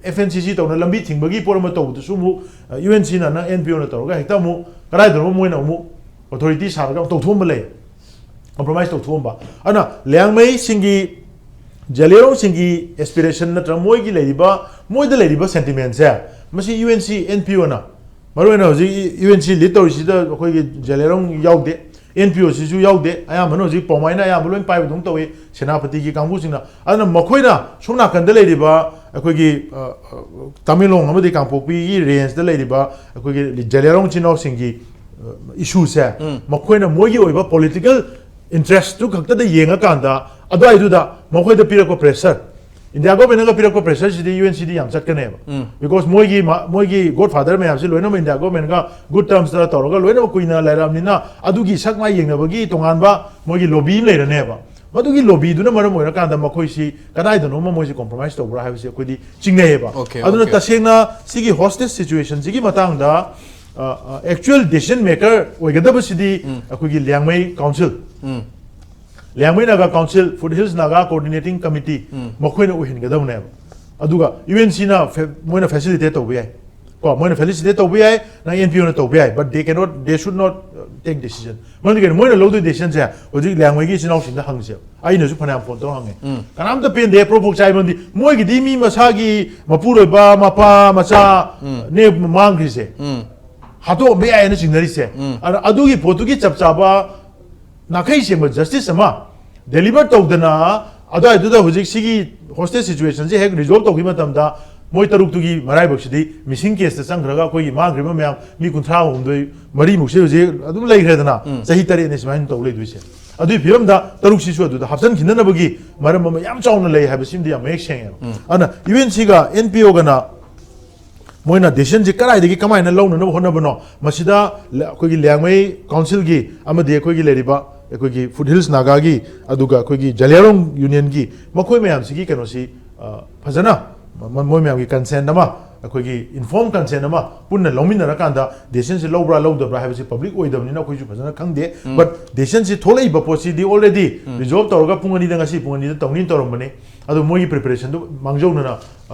ꯑꯦꯐ ꯑꯦꯟ ꯁꯤ ꯁꯤ ꯇꯧꯅ ꯂꯝꯕꯤ ꯊꯤꯡꯕꯒꯤ ꯄꯣꯠ ꯑꯃ ꯇꯧꯕꯗꯨꯁꯨ ꯑꯃꯨꯛ ꯌꯨ ꯑꯦꯟ ꯁꯤꯅ, ꯅꯪ ꯑꯦꯟ ꯄꯤ ꯑꯣꯅ ꯇꯧꯔꯒ ꯍꯦꯛꯇ ꯑꯃꯨꯛ ꯀꯗꯥꯏꯗꯅꯣ ꯃꯣꯏꯅ ꯑꯃꯨꯛ ꯑꯣꯊꯣꯔꯤꯇꯤ ꯁꯥꯔꯒ ꯑꯃꯨꯛ ꯇꯧꯊꯣꯛꯑꯝꯕ ꯂꯩ꯫ ꯀꯣꯝꯄ꯭ꯔꯣꯃꯥꯏꯁ ꯇꯧꯊꯣꯛꯑꯝꯕ꯫ ꯑꯗꯨꯅ ꯂꯤꯌꯥꯡꯃꯩꯁꯤꯡꯒꯤ, ꯖꯦꯂꯤꯌꯥꯡꯔꯣꯡꯁꯤꯡꯒꯤ ꯑꯦꯁꯄꯤꯔꯦꯁꯟ ꯅꯠꯇ꯭ꯔꯒ ꯃꯣꯏꯒꯤ ꯂꯩꯔꯤꯕ, ꯃꯣꯏꯗ ꯂꯩꯔꯤꯕ ꯁꯦꯟꯇꯤꯃꯦꯟꯁꯦ, ꯃꯁꯤ U N C, N P ꯑꯣꯅ, ꯃꯔꯨꯑꯣꯏꯅ ꯍꯧꯖꯤꯛ ꯌꯨ ꯑꯦꯟ ꯁꯤ ꯂꯤꯗ ꯇꯧꯔꯤꯁꯤꯗ ꯑꯩꯈꯣꯏꯒꯤ ꯖꯦꯂꯤꯌꯥꯡꯔꯣꯡ ꯌꯥꯎꯗꯦ, ꯑꯦꯟ ꯄꯤ ꯑꯣ ꯁꯤꯁꯨ ꯌꯥꯎꯗꯦ, ꯑꯌꯥꯝꯕꯅ ꯍꯧꯖꯤꯛ ꯄꯥꯎꯃꯥꯏꯅ ꯑꯌꯥꯝꯕ ꯂꯣꯏ ꯄꯥꯏꯕꯗꯧꯅ ꯇꯧꯏ ꯁꯦꯅꯥꯄꯇꯤꯒꯤ ꯀꯥꯡꯕꯨꯁꯤꯡꯅ꯫ ꯑꯗꯨꯅ ꯃꯈꯣꯏꯅ ꯁꯣꯝ ꯅꯥꯀꯟꯗ ꯂꯩꯔꯤꯕ ꯑꯩꯈꯣꯏꯒꯤ, ꯑ, ꯑ, ꯇꯃꯦꯡꯂꯣꯡ ꯑꯃꯗꯤ ꯀꯥꯡꯄꯣꯛꯄꯤꯒꯤ ꯔꯦꯟꯖꯇ ꯂꯩꯔꯤꯕ ꯑꯩꯈꯣꯏꯒꯤ ꯖꯦꯂꯤꯌꯥꯡꯔꯣꯡ ꯏꯆꯤꯟ ꯏꯅꯥꯎꯁꯤꯡꯒꯤ, ꯑ, ꯏꯁꯨꯁꯦ, ꯎꯝ꯫ ꯃꯈꯣꯏꯅ ꯃꯣꯏꯒꯤ ꯑꯣꯏꯕ ꯄꯣꯂꯤꯇꯤꯀꯦꯜ ꯏꯟꯇꯔꯦꯁꯇꯨ ꯈꯛꯇꯗ ꯌꯦꯡꯉꯀꯥꯟꯗ, ꯑꯗꯨꯋꯥꯏꯗꯨꯗ ꯃꯈꯣꯏꯗ ꯄꯤꯔꯛꯄ ꯄ꯭ꯔꯦꯁꯔ, ꯏꯟꯗꯤꯌꯥ ꯒꯣꯔꯃꯦꯟꯅꯒ ꯄꯤꯔꯛꯄ ꯄ꯭ꯔꯦꯁꯔꯁꯤꯗꯤ ꯌꯨ ꯑꯦꯟ ꯁꯤꯗꯤ ꯌꯥꯝ ꯆꯠꯀꯅꯦꯕ꯫ ꯎꯝ꯫ Because ꯃꯣꯏꯒꯤ ꯃ-, ꯃꯣꯏꯒꯤ ꯒꯣꯗ ꯐꯥꯗꯔ ꯃꯌꯥꯝꯁꯤ ꯂꯣꯏꯅꯃꯛ ꯏꯟꯗꯤꯌꯥ ꯒꯣꯔꯃꯦꯟꯒ ꯒꯨꯗ ꯇꯔꯝꯁꯇ ꯇꯧꯔꯒ ꯂꯣꯏꯅꯃꯛ ꯀꯨꯏꯅ ꯂꯩꯔꯛꯑꯕꯅꯤꯅ, ꯑꯗꯨꯒꯤ ꯁꯛ ꯃꯥꯏ ꯌꯦꯡꯅꯕꯒꯤ ꯇꯣꯉꯥꯟꯕ ꯃꯣꯏꯒꯤ ꯂꯣꯕꯤ ꯑꯃ ꯂꯩꯔꯅꯦꯕ꯫ ꯃꯗꯨꯒꯤ ꯂꯣꯕꯤꯗꯨꯅ ꯃꯔꯝ ꯑꯣꯏꯔꯀꯥꯟꯗ ꯃꯈꯣꯏꯁꯤ ꯀꯗꯥꯏꯗꯅꯣꯃ ꯃꯣꯏꯁꯤ ꯀꯣꯝꯄ꯭ꯔꯣꯃꯥꯏꯁ ꯇꯧꯕ꯭ꯔꯥ ꯍꯥꯏꯕꯁꯤ ꯑꯩꯈꯣꯏꯗꯤ ꯆꯤꯡꯅꯩꯌꯦꯕ꯫ Okay, ꯑꯗꯨꯅ okay꯫ ꯇꯁꯦꯡꯅ ꯁꯤꯒꯤ ꯍꯣꯁꯇꯦꯖ ꯁꯤꯆꯨꯋꯦꯁꯟꯁꯤꯒꯤ ꯃꯇꯥꯡꯗ, uh, uh, actual decision maker ꯑꯣꯏꯒꯗꯕꯁꯤꯗꯤ ꯎꯝ꯫ ꯑꯩꯈꯣꯏꯒꯤ Liangmai council, um. Liangmai Naga council, foot hills Naga coordinating committee, um. ꯃꯈꯣꯏꯅ ꯑꯣꯏꯍꯟꯒꯗꯕꯅꯦꯕ꯫ ꯑꯗꯨꯒ ꯌꯨ ꯑꯦꯟ ꯁꯤꯅ ꯐꯦ-, ꯃꯣꯏꯅ ꯐꯦꯁꯤꯂꯤꯇꯦꯠ ꯇꯧꯕ ꯌꯥꯏ꯫ ꯀꯣ, ꯃꯣꯏꯅ ꯐꯦꯁꯤꯂꯤꯇꯦꯠ ꯇꯧꯕ ꯌꯥꯏ, ꯅꯪ ꯑꯦꯟ ꯄꯤ ꯑꯣꯅ ꯇꯧꯕ ꯌꯥꯏ, but they cannot, they should not, uh, take decision. ꯃꯔꯝꯗꯤ ꯀꯩꯅꯣ, ꯃꯣꯏꯅ ꯂꯧꯗꯣꯏ ꯗꯤꯁꯤꯖꯟꯁꯦ ꯍꯧꯖꯤꯛ ꯂꯤꯌꯥꯡꯃꯩꯒꯤ ꯏꯆꯤꯟ ꯏꯅꯥꯎꯁꯤꯡꯗ ꯍꯪꯁꯦ꯫ ꯑꯩꯅꯁꯨ ꯐꯅꯌꯥꯝ ꯐꯣꯟ ꯇꯧꯔ ꯍꯪꯉꯦ꯫ ꯎꯝ꯫ ꯀꯅꯥꯝꯇ ꯄꯦꯟꯗꯦ, ꯄ꯭ꯔꯣꯛ ꯄ꯭ꯔꯣꯛ ꯆꯥꯏ, ꯃꯔꯝꯗꯤ ꯃꯣꯏꯒꯤꯗꯤ ꯃꯤ ꯃꯁꯥꯒꯤ ꯃꯄꯨꯔꯣꯏꯕ, ꯃꯄꯥ, ꯃꯆꯥ, ꯎꯝ꯫ ꯅꯦ ꯃꯥꯡꯈ꯭ꯔꯤꯁꯦ꯫ ꯎꯝ꯫ ꯍꯥꯠꯇꯣꯛꯑꯝꯕ ꯌꯥꯏꯌꯦꯅ ꯆꯤꯡꯅꯔꯤꯁꯦ꯫ ꯎꯝ꯫ ꯑꯗ-, ꯑꯗꯨꯒꯤ ꯄꯣꯠꯇꯨꯒꯤ ꯆꯞ ꯆꯥꯕ ꯅꯥꯈꯩ ꯁꯦꯡꯕ ꯖꯁꯇꯤꯁ ꯑꯃ ꯗꯦꯂꯤꯚꯔ ꯇꯧꯗꯅ, ꯑꯗꯨꯋꯥꯏꯗꯨꯗ ꯍꯧꯖꯤꯛ ꯁꯤꯒꯤ ꯍꯣꯁꯇꯦꯖ ꯁꯤꯆꯨꯋꯦꯁꯟꯁꯦ ꯍꯦꯛ ꯔꯤꯖꯣꯜꯕ ꯇꯧꯈꯤꯕ ꯃꯇꯝꯗ, ꯃꯣꯏ ꯇꯔꯨꯛꯇꯨꯒꯤ ꯃꯔꯥꯏꯕꯛꯁꯤꯗꯤ ꯃꯤꯁꯤꯡ ꯀꯦꯁꯇ ꯆꯪꯈ꯭ꯔꯒ ꯑꯩꯈꯣꯏꯒꯤ ꯃꯥꯡꯈ꯭ꯔꯤꯕ ꯃꯌꯥꯝ, ꯃꯤ ꯀꯨꯟꯊ꯭ꯔꯥ ꯍꯨꯝꯗꯣꯏ, ꯃꯔꯤꯃꯨꯛꯁꯦ ꯍꯧꯖꯤꯛ ꯑꯗꯨꯝ ꯂꯩꯈ꯭ꯔꯦꯗꯅ, ꯎꯝ꯫ ꯆꯍꯤ ꯇꯔꯦꯠꯅꯤ ꯁꯨꯃꯥꯏꯅ ꯇꯧ ꯂꯩꯗꯣꯏꯁꯦ꯫ ꯑꯗꯨꯒꯤ ꯐꯤꯕꯝꯗ ꯇꯔꯨꯛꯁꯤꯁꯨ ꯑꯗꯨꯗ ꯍꯥꯞꯆꯤꯟꯈꯤꯅꯕꯒꯤ ꯃꯔꯝ ꯑꯃ ꯌꯥꯝ ꯆꯥꯎꯅ ꯂꯩ ꯍꯥꯏꯕꯁꯤꯃꯗꯤ ꯌꯥꯝ ꯃꯌꯦꯛ ꯁꯦꯡꯉꯦꯕ꯫ ꯎꯝ꯫ ꯑꯗꯨꯅ ꯌꯨ ꯑꯦꯟ ꯁꯤꯒ ꯑꯦꯟ ꯄꯤ ꯑꯣꯒꯅ ꯃꯣꯏꯅ ꯗꯤꯁꯤꯖꯟꯁꯤ ꯀꯗꯥꯏꯗꯒꯤ ꯀꯃꯥꯏꯅ ꯂꯧꯅꯅꯕ ꯍꯣꯠꯅꯕꯅꯣ? ꯃꯁꯤꯗ ꯂ-, ꯑꯩꯈꯣꯏꯒꯤ ꯂꯤꯌꯥꯡꯃꯩ ꯀꯥꯎꯟꯁꯤꯜꯒꯤ ꯑꯃꯗꯤ ꯑꯩꯈꯣꯏꯒꯤ ꯂꯩꯔꯤꯕ ꯑꯩꯈꯣꯏꯒꯤ ꯐꯨꯠ ꯍꯤꯜꯁ ꯅꯥꯒꯥꯒꯤ, ꯑꯗꯨꯒ ꯑꯩꯈꯣꯏꯒꯤ ꯖꯂꯤꯌꯥꯡꯔꯣꯡ ꯌꯨꯅꯤꯌꯟꯒꯤ, ꯃꯈꯣꯏ ꯃꯌꯥꯝꯁꯤꯒꯤ ꯀꯩꯅꯣꯁꯤ, ꯑ, ꯐꯖꯅ ꯃ-, ꯃ-, ꯃꯣꯏ ꯃꯌꯥꯝꯒꯤ ꯀꯟꯁꯦꯟ ꯑꯃ ꯑꯩꯈꯣꯏꯒꯤ ꯏꯟꯐꯣꯔꯝ ꯀꯟꯁꯦꯟ ꯑꯃ ꯄꯨꯟꯅ ꯂꯧꯃꯤꯟꯅꯔꯀꯥꯟꯗ ꯗꯦꯁꯤꯖꯟꯁꯤ ꯂꯧꯕ꯭ꯔꯥ ꯂꯧꯗꯕ꯭ꯔꯥ ꯍꯥꯏꯕꯁꯤ ꯄꯕ꯭ꯂꯤꯛ ꯑꯣꯏꯗꯕꯅꯤꯅ ꯑꯩꯈꯣꯏꯁꯨ ꯐꯖꯅ ꯈꯪꯗꯦ꯫ ꯕꯠ ꯗꯦꯁꯤꯖꯟꯁꯤ ꯊꯣꯛꯂꯛꯏꯕ ꯄꯣꯠꯁꯤꯗꯤ ꯑꯣꯜꯔꯦꯗꯤ ꯔꯤꯖꯣꯜꯕ ꯇꯧꯔꯒ ꯄꯨꯡ ꯑꯅꯤꯗ, ꯉꯁꯤ ꯄꯨꯡ ꯑꯅꯤꯗ ꯇꯧꯅꯤꯅ ꯇꯧꯔꯝꯕꯅꯤ꯫ ꯑꯗꯨ ꯃꯣꯏꯒꯤ ꯄ꯭ꯔꯤꯄꯦꯔꯦꯁꯟꯗꯨ ꯃꯥꯡꯖꯧꯅꯅ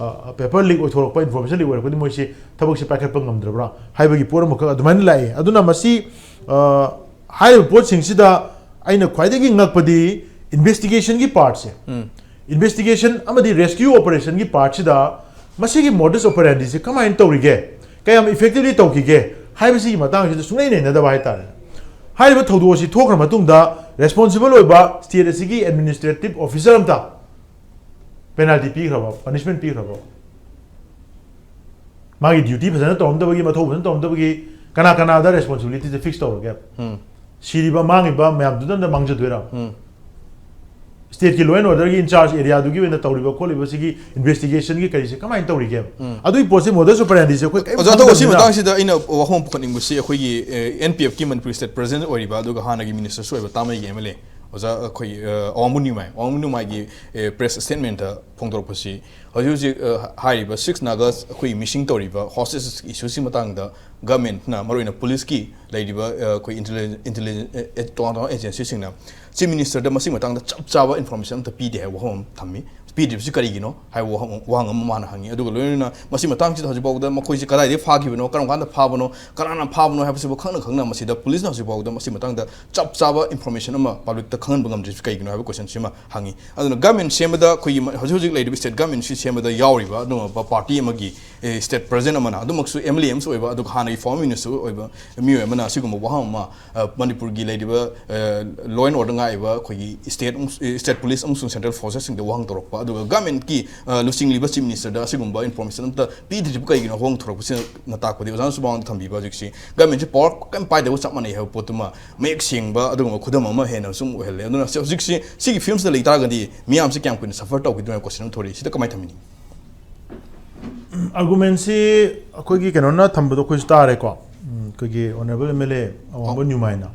ꯄꯦꯄꯔ ꯂꯤꯛ ꯑꯣꯏꯊꯣꯔꯛꯄ, ꯏꯟꯐꯣꯔꯃꯦꯁꯟ ꯂꯤꯛ ꯑꯣꯏꯔꯛꯄꯗꯤ ꯃꯣꯏꯁꯤ ꯊꯕꯛꯁꯤ ꯄꯥꯏꯈꯠꯄ ꯉꯝꯗ꯭ꯔꯕ꯭ꯔꯥ ꯍꯥꯏꯕꯒꯤ ꯄꯣꯠ ꯑꯃꯈꯛ ꯑꯗꯨꯃꯥꯏꯅ ꯂꯥꯛꯑꯦ꯫ ꯑꯗꯨꯅ ꯃꯁꯤ ꯍꯥꯏꯔꯤꯕ ꯄꯣꯠꯁꯤꯡꯁꯤꯗ ꯑꯩꯅ ꯈ꯭ꯋꯥꯏꯗꯒꯤ ꯉꯛꯄꯗꯤ ꯏꯟꯚꯦꯁꯇꯤꯒꯦꯁꯟꯒꯤ ꯄꯥꯔꯠꯁꯦ, ꯏꯟꯚꯦꯁꯇꯤꯒꯦꯁꯟ ꯑꯃꯗꯤ ꯔꯦꯁꯀ꯭ꯌꯨ ꯑꯣꯄꯔꯦꯁꯟꯒꯤ ꯄꯥꯔꯠꯁꯤꯗ ꯃꯁꯤꯒꯤ ꯃꯣꯗꯁ ꯑꯣꯄꯔꯦꯟꯗꯤꯁꯦ ꯀꯃꯥꯏꯅ ꯇꯧꯔꯤꯒꯦ, ꯀꯌꯥꯝ ꯏꯐꯦꯛꯇꯤꯚꯂꯤ ꯇꯧꯈꯤꯒꯦ ꯍꯥꯏꯕꯁꯤꯒꯤ ꯃꯇꯥꯡꯁꯤꯗ ꯁꯨꯡꯅꯩ ꯅꯩꯅꯗꯕ ꯍꯥꯏꯇꯥꯔꯦ꯫ ꯍꯥꯏꯔꯤꯕ ꯊꯧꯗꯣꯛ ꯑꯁꯤ ꯊꯣꯛꯈ꯭ꯔ ꯃꯇꯨꯡꯗ ꯔꯦꯁꯄꯣꯟꯁꯤꯕꯜ ꯑꯣꯏꯕ ꯁ꯭ꯇꯦꯠ ꯑꯁꯤꯒꯤ ꯑꯦꯗꯃꯤꯅꯤꯁꯇ꯭ꯔꯦꯇꯤꯚ ꯑꯣꯐꯤꯁꯔ ꯑꯝꯇ ꯄꯦꯅꯥꯜꯇꯤ ꯄꯤꯈ꯭ꯔꯕ, ꯄꯅꯤꯁꯃꯦꯟ ꯄꯤꯈ꯭ꯔꯕ? ꯃꯥꯒꯤ ꯗ꯭ꯌꯨꯇꯤ ꯐꯖꯅ ꯇꯧꯔꯝꯗꯕꯒꯤ, ꯃꯊꯧ ꯐꯖꯅ ꯇꯧꯔꯝꯗꯕꯒꯤ ꯀꯅꯥ ꯀꯅꯥꯗ ꯔꯦꯁꯄꯣꯟꯁꯤꯕꯤꯂꯤꯇꯤꯁꯦ ꯐꯤꯛꯁ ꯇꯧꯔꯒꯦ? ꯁꯤꯔꯤꯕ ꯃꯥꯡꯉꯤꯕ ꯃꯌꯥꯝꯗꯨꯗ ꯃꯥꯡꯖꯗꯣꯏꯔꯥ? ꯁ꯭ꯇꯦꯠꯀꯤ ꯂꯣ ꯑꯦꯟ ꯑꯣꯔꯗꯔꯒꯤ ꯏꯟꯆꯥꯔꯖ ꯑꯦꯔꯤꯌꯥꯗꯨꯒꯤ ꯑꯣꯏꯅ ꯇꯧꯔꯤꯕ ꯈꯣꯠꯂꯤꯕꯁꯤꯒꯤ ꯏꯟꯚꯦꯁꯇꯤꯒꯦꯁꯟꯒꯤ ꯀꯔꯤꯁꯦ ꯀꯃꯥꯏꯅ ꯇꯧꯔꯤꯒꯦ? ꯑꯗꯨꯒꯤ ꯄꯣꯠꯁꯦ, ꯃꯣꯗꯁ ꯑꯣꯄꯔꯦꯟꯗꯤꯁꯦ ꯑꯩꯈꯣꯏ ꯀꯔꯤꯝ ꯑꯣꯖꯥ ꯊꯧꯕ, ꯁꯤ ꯈꯪꯗꯕꯅꯤꯅ ꯃꯇꯥꯡꯁꯤꯗ ꯑꯩꯅ ꯋꯥꯐꯝ ꯑꯃ ꯄꯨꯈꯠꯅꯤꯡꯕꯁꯤ, ꯑꯩꯈꯣꯏꯒꯤ ꯑꯦꯟ ꯄꯤ ꯑꯦꯐꯀꯤ ꯃꯅꯤꯄꯨꯔ ꯁ꯭ꯇꯦꯠ ꯄ꯭ꯔꯦꯁꯤꯗꯦꯟꯠ ꯑꯣꯏꯔꯤꯕ ꯑꯗꯨꯒ ꯍꯥꯟꯅꯒꯤ ꯃꯤꯅꯤꯁꯇꯔꯁꯨ ꯑꯣꯏꯕ ꯇꯥꯃꯩꯒꯤ ꯑꯦꯝ ꯑꯦꯜ ꯑꯦ ꯑꯣꯖꯥ ꯑꯩꯈꯣꯏ, ꯑ, ꯑꯋꯥꯡꯕ ꯅ꯭ꯌꯨꯃꯥꯏ, ꯑꯋꯥꯡꯕ ꯅ꯭ꯌꯨꯃꯥꯏꯒꯤ, ꯑꯦ, ꯄ꯭ꯔꯦꯁ ꯁ꯭ꯇꯦꯠꯃꯦꯟꯠꯇ ꯐꯣꯡꯗꯣꯔꯛꯄꯁꯤ, ꯍꯧꯖꯤꯛ ꯍꯧꯖꯤꯛ, ꯑ, ꯍꯥꯏꯔꯤꯕ ꯁꯤꯛꯁ ꯅꯥꯒꯥꯁ ꯑꯩꯈꯣꯏ ꯃꯤꯁꯤꯡ ꯇꯧꯔꯤꯕ ꯍꯣꯁꯇꯦꯖ ꯏꯁꯨꯁꯤ ꯃꯇꯥꯡꯗ ꯒꯃꯦꯟꯠꯅ, ꯃꯔꯨꯑꯣꯏꯅ ꯄꯨꯂꯤꯁꯀꯤ ꯂꯩꯔꯤꯕ, ꯑ, ꯑꯩꯈꯣꯏ ꯏꯟꯇꯦꯂꯤꯖꯦꯟ, ꯏꯟꯇꯦꯂꯤꯖꯦꯟ, ꯑꯦ, ꯑꯦ, ꯇꯣꯉꯥꯟ ꯇꯣꯉꯥꯟꯕ ꯑꯦꯖꯦꯟꯁꯤꯁꯤꯡꯅ ꯆꯤꯐ ꯃꯤꯅꯤꯁꯇꯔꯗ ꯃꯁꯤꯒꯤ ꯃꯇꯥꯡꯗ ꯆꯞ ꯆꯥꯕ ꯏꯟꯐꯣꯔꯃꯦꯁꯟ ꯑꯝꯇ ꯄꯤꯗꯦ ꯍꯥꯏꯕ ꯋꯥꯐꯝ ꯑꯃ ꯊꯝꯃꯤ꯫ ꯄꯤꯗ꯭ꯔꯤꯕꯁꯤ ꯀꯔꯤꯒꯤꯅꯣ ꯍꯥꯏꯕ ꯋꯥꯍꯪ, ꯋꯥꯍꯪ ꯑꯃ ꯃꯥꯅ ꯍꯪꯉꯤ꯫ ꯑꯗꯨꯒ ꯂꯣꯏꯅꯅ ꯃꯁꯤ ꯃꯇꯥꯡꯁꯤꯗ ꯍꯧꯖꯤꯛꯐꯥꯎꯗ ꯃꯈꯣꯏꯁꯤ ꯀꯗꯥꯏꯗꯒꯤ ꯐꯥꯈꯤꯕꯅꯣ, ꯀꯔꯝ ꯀꯥꯟꯗ ꯐꯥꯕꯅꯣ, ꯀꯅꯥꯅ ꯐꯥꯕꯅꯣ ꯍꯥꯏꯕꯁꯤꯕꯨ ꯈꯪꯅ ꯈꯪꯅ ꯃꯁꯤꯗ ꯄꯨꯂꯤꯁꯅ ꯍꯧꯖꯤꯛꯐꯥꯎꯗ ꯃꯁꯤ ꯃꯇꯥꯡꯗ ꯆꯞ ꯆꯥꯕ ꯏꯟꯐꯣꯔꯃꯦꯁꯟ ꯑꯃ ꯄꯕ꯭ꯂꯤꯛꯇ ꯈꯪꯍꯟꯕ ꯉꯝꯗ꯭ꯔꯤꯁꯤ ꯀꯩꯒꯤꯅꯣ ꯍꯥꯏꯕ ꯀꯣꯏꯁꯟꯁꯤꯃ ꯍꯪꯉꯤ꯫ ꯑꯗꯨꯅ ꯒꯃꯦꯟꯠ ꯁꯦꯝꯕꯗ ꯑꯩꯈꯣꯏꯒꯤ ꯃ-, ꯍꯧꯖꯤꯛ ꯍꯧꯖꯤꯛ ꯂꯩꯔꯤꯕ ꯁ꯭ꯇꯦꯠ ꯒꯃꯦꯟꯠꯁꯤ ꯁꯦꯝꯕꯗ ꯌꯥꯎꯔꯤꯕ ꯑꯗꯨꯒꯨꯝꯕ ꯄꯥꯔꯇꯤ ꯑꯃꯒꯤ, ꯑꯦ, ꯁ꯭ꯇꯦꯠ ꯄ꯭ꯔꯦꯁꯤꯗꯦꯟꯠ ꯑꯃꯅ, ꯑꯗꯨꯃꯛꯁꯨ ꯑꯦꯝ ꯑꯦꯜ ꯑꯦ ꯑꯃꯁꯨ ꯑꯣꯏꯕ, ꯑꯗꯨꯒ ꯍꯥꯟꯅꯒꯤ ꯐꯣꯔꯃꯔ ꯃꯤꯅꯤꯁꯇꯔ ꯑꯣꯏꯕ ꯃꯤꯑꯣꯏ ꯑꯃꯅ ꯑꯁꯤꯒꯨꯝꯕ ꯋꯥꯍꯪ ꯑꯃ, ꯑ, ꯃꯅꯤꯄꯨꯔꯒꯤ ꯂꯩꯔꯤꯕ, ꯑ, ꯂꯣ ꯑꯦꯟ ꯑꯣꯔꯗꯔ ꯉꯥꯛꯏꯕ ꯑꯩꯈꯣꯏꯒꯤ ꯁ꯭ꯇꯦꯠ ꯑꯃꯁꯨ-, ꯑꯦ, ꯁ꯭ꯇꯦꯠ ꯄꯨꯂꯤꯁ ꯑꯃꯁꯨꯡ ꯁꯦꯟꯇ꯭ꯔꯦꯜ ꯐꯣꯔꯁꯦꯁꯁꯤꯡꯗ ꯋꯥꯍꯪ ꯇꯧꯔꯛꯄ, ꯑꯗꯨꯒ ꯒꯃꯦꯟꯠꯀꯤ, ꯑ, ꯂꯨꯆꯤꯡꯂꯤꯕ ꯆꯤꯐ ꯃꯤꯅꯤꯁꯇꯔꯗ ꯑꯁꯤꯒꯨꯝꯕ ꯏꯟꯐꯣꯔꯃꯦꯁꯟ ꯑꯝꯇ ꯄꯤꯗ꯭ꯔꯤꯕ ꯀꯩꯒꯤꯅꯣ ꯋꯥꯍꯪ ꯊꯣꯔꯛꯄꯁꯤꯅ ꯇꯥꯛꯄꯗꯤ, ꯑꯣꯖꯥꯅ ꯁꯨꯃꯥꯡꯗ ꯊꯝꯕꯤꯕ ꯍꯧꯖꯤꯛꯁꯤ ꯒꯃꯦꯟꯠꯁꯤ ꯄꯋꯥꯔ ꯀꯔꯤꯝ ꯄꯥꯏꯗꯕꯒ ꯆꯞ ꯃꯥꯟꯅꯩ ꯍꯥꯏꯕ ꯄꯣꯠꯇꯨꯃ ꯃꯌꯦꯛ ꯁꯦꯡꯕ ꯑꯗꯨꯒꯨꯝꯕ ꯈꯨꯗꯝ ꯑꯃ ꯍꯦꯟꯅ ꯁꯨꯝ ꯑꯣꯏꯍꯜꯂꯦ꯫ ꯑꯗꯨꯅ ꯁꯤ-, ꯍꯧꯖꯤꯛꯁꯤ ꯁꯤꯒꯤ ꯐꯤꯕꯝꯁꯤꯗ ꯂꯩ ꯇꯥꯔꯒꯗꯤ ꯃꯤꯌꯥꯝꯁꯤ ꯀꯌꯥꯝ ꯀꯨꯏꯅ ꯁꯐꯔ ꯇꯧꯈꯤꯗꯣꯏꯅꯣ ꯍꯥꯏꯕ ꯀꯣꯏꯁꯟ ꯑꯃ ꯊꯣꯔꯛꯏ꯫ ꯁꯤꯗ ꯀꯃꯥꯏꯅ ꯊꯝꯕꯤꯅꯤ? ꯑꯥꯔꯒꯨꯃꯦꯟꯁꯤ ꯑꯩꯈꯣꯏꯒꯤ ꯀꯩꯅꯣꯅ ꯊꯝꯕꯗꯣ ꯑꯩꯈꯣꯏꯁꯨ ꯇꯥꯔꯦꯀꯣ꯫ ꯎꯝ, ꯑꯩꯈꯣꯏꯒꯤ ꯑꯣꯅꯔꯦꯕꯜ ꯑꯦꯝ ꯑꯦꯜ ꯑꯦ ꯑꯋꯥꯡꯕ ꯅ꯭ꯌꯨꯃꯥꯏꯅ꯫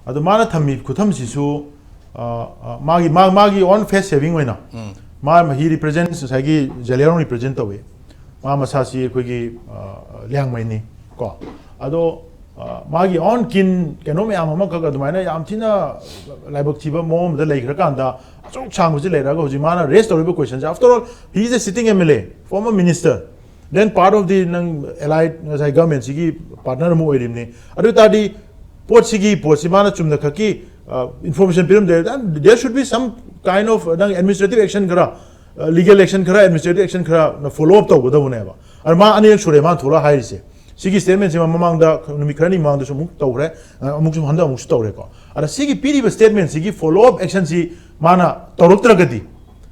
ꯑꯗꯣ ꯃꯥꯅ ꯊꯝꯃꯤ ꯈꯨꯊꯝꯁꯤꯁꯨ, ꯑ, ꯑ, ꯃꯥꯒꯤ, ꯃꯥ-, ꯃꯥꯒꯤ ꯑꯣꯟ ꯐꯦꯁ ꯁꯦꯚꯤꯡ ꯑꯣꯏꯅ ꯃꯥ, he represents ꯉꯁꯥꯏꯒꯤ ꯖꯦꯂꯤꯌꯥꯡꯔꯣꯡ ꯔꯤꯄ꯭ꯔꯦꯖꯦꯟ ꯇꯧꯋꯤ꯫ ꯃꯥ ꯃꯁꯥꯁꯤ ꯑꯩꯈꯣꯏꯒꯤ, ꯑ, ꯂꯤꯌꯥꯡꯃꯩꯅꯤ ꯀꯣ꯫ ꯑꯗꯣ, ꯑ, ꯃꯥꯒꯤ ꯑꯣꯟ ꯀꯤꯟ ꯀꯩꯅꯣ ꯃꯌꯥꯝ ꯑꯃꯈꯛ ꯑꯗꯨꯃꯥꯏꯅ ꯌꯥꯝ ꯊꯤꯅ ꯂꯥꯏꯕꯛ ꯊꯤꯕ ꯃꯑꯣꯡ ꯑꯃꯗ ꯂꯩꯈ꯭ꯔꯀꯥꯟꯗ, ꯑꯁꯨꯛ ꯁꯥꯡꯕꯁꯤ ꯂꯩꯔꯒ ꯍꯧꯖꯤꯛ ꯃꯥꯅ raise ꯇꯧꯔꯤꯕ question say, after all, he is a sitting M L A, former minister, then part of the ꯅꯪ allied ꯉꯁꯥꯏ government ꯁꯤꯒꯤ partner ꯑꯃ ꯑꯣꯏꯔꯤꯕꯅꯤ꯫ ꯑꯗꯨ ꯑꯣꯏ ꯇꯥꯔꯗꯤ ꯄꯣꯠꯁꯤꯒꯤ, ꯄꯣꯠꯁꯤ ꯃꯥꯅ ꯆꯨꯝꯅ ꯈꯛꯀꯤ, ꯑ, information ꯄꯤꯔꯝꯗꯦ꯫ There should be some kind of ꯅꯪ administrative action ꯈꯔ, ꯑ, legal action ꯈꯔ, administrative action ꯈꯔ follow up ꯇꯧꯒꯗꯧꯕꯅꯦꯕ꯫ ꯑꯗ ꯃꯥ ꯑꯅꯤꯔꯛ ꯁꯨꯔꯦ ꯃꯥꯅ ꯊꯣꯛꯂꯛꯑ ꯍꯥꯏꯔꯤꯁꯦ꯫ ꯁꯤꯒꯤ statement ꯁꯤꯃ ꯃꯃꯥꯡꯗ ꯅꯨꯃꯤꯠ ꯈꯔꯅꯤ ꯃꯃꯥꯡꯗꯁꯨ ꯑꯃꯨꯛ ꯇꯧꯈ꯭ꯔꯦ, ꯑ, ꯑꯃꯨꯛꯁꯨ ꯍꯟꯗꯛ ꯑꯃꯨꯛꯁꯨ ꯇꯧꯔꯦꯀꯣ꯫ ꯑꯗ ꯁꯤꯒꯤ ꯄꯤꯔꯤꯕ statement ꯁꯤꯒꯤ follow up action ꯁꯤ ꯃꯥꯅ ꯇꯧꯔꯛꯇ꯭ꯔꯒꯗꯤ,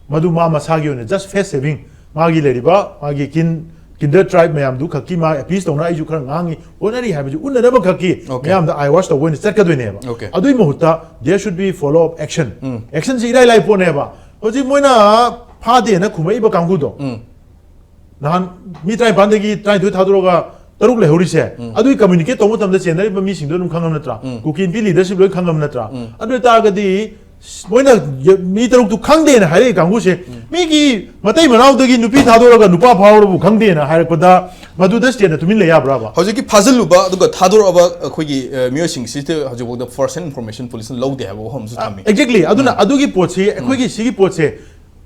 ꯃꯗꯨ ꯃꯥ ꯃꯁꯥꯒꯤ ꯑꯣꯏꯅ just face saving, ꯃꯥꯒꯤ ꯂꯩꯔꯤꯕ ꯃꯥꯒꯤ ꯀꯤꯟ, kindred tribe ꯃꯌꯥꯝꯗꯨ ꯈꯛꯀꯤ ꯃꯥ appease ꯇꯧꯅ ꯑꯩꯁꯨ ꯈꯔ ꯉꯥꯡꯉꯤ, ꯍꯣꯠꯅꯔꯤ ꯍꯥꯏꯕꯁꯤ ꯎꯠꯅꯅꯕ ꯈꯛꯀꯤ Okay. ꯃꯌꯥꯝꯗ eyewash ꯇꯧꯕ ꯑꯣꯏꯅ ꯆꯠꯀꯗꯣꯏꯅꯦꯕ꯫ Okay. ꯑꯗꯨꯒꯤ ꯃꯍꯨꯠꯇ there should be follow up action꯫ Um. Action ꯁꯤ ꯏꯔꯥꯏ ꯂꯥꯏ ꯄꯣꯠꯅꯦꯕ꯫ ꯍꯧꯖꯤꯛ ꯃꯣꯏꯅ ꯐꯥꯗꯦꯅ ꯈꯨꯝꯃꯛꯏꯕ ꯀꯥꯡꯕꯨꯗꯣ, ꯎꯝ꯫ ꯅꯍꯥꯟ ꯃꯤ ꯇꯔꯥꯅꯤꯄꯥꯟꯗꯒꯤ ꯇꯔꯥꯅꯤꯊꯣꯏ ꯊꯥꯗꯣꯔꯛꯑꯒ ꯇꯔꯨꯛ ꯂꯩꯍꯧꯔꯤꯁꯦ, ꯎꯝ꯫ ꯑꯗꯨꯒꯤ communicate ꯇꯧꯕ ꯃꯇꯝꯗ ꯆꯦꯟꯅꯔꯤꯕ ꯃꯤꯁꯤꯡꯗꯣ ꯑꯗꯨꯝ ꯈꯪꯉꯝ ꯅꯠꯇ꯭ꯔꯥ? ꯎꯝ꯫ ꯀꯨꯀꯤ ꯏꯟꯄꯤ leadership ꯂꯣꯏ ꯈꯪꯉꯝ ꯅꯠꯇ꯭ꯔꯥ? ꯎꯝ꯫ ꯑꯗꯨ ꯑꯣꯏꯇꯥꯔꯒꯗꯤ ꯃꯣꯏꯅ ꯃꯤ ꯇꯔꯨꯛꯇꯨ ꯈꯪꯗꯦꯅ ꯍꯥꯏꯔꯛꯏ ꯀꯥꯡꯕꯨꯁꯦ, ꯎꯝ꯫ ꯃꯤꯒꯤ ꯃꯇꯩ ꯃꯅꯥꯎꯗꯒꯤ ꯅꯨꯄꯤ ꯊꯥꯗꯣꯔꯒ ꯅꯨꯄꯥ ꯐꯥꯍꯧꯔꯕꯨ ꯈꯪꯗꯦꯅ ꯍꯥꯏꯔꯛꯄꯗ ꯃꯗꯨꯗ state ꯅ ꯇꯨꯃꯤꯟ ꯂꯩ ꯌꯥꯕ꯭ꯔꯥꯕ? ꯍꯧꯖꯤꯛꯀꯤ ꯐꯥꯖꯤꯜꯂꯨꯕ ꯑꯗꯨꯒ ꯊꯥꯗꯣꯔꯛꯑꯕ ꯑꯩꯈꯣꯏꯒꯤ, ꯑ, ꯃꯤꯑꯣꯏꯁꯤꯡꯁꯤꯗ ꯍꯧꯖꯤꯛꯐꯥꯎꯗ first hand information police ꯅ ꯂꯧꯗꯦ ꯍꯥꯏꯕ ꯋꯥꯐꯝ ꯑꯃꯁꯨ ꯑ, ꯊꯝꯃꯤ꯫ Exactly꯫ ꯑꯗꯨꯅ ꯎꯝ꯫ ꯑꯗꯨꯒꯤ ꯄꯣꯠꯁꯤ, ꯎꯝ꯫ ꯑꯩꯈꯣꯏꯒꯤ ꯁꯤꯒꯤ ꯄꯣꯠꯁꯦ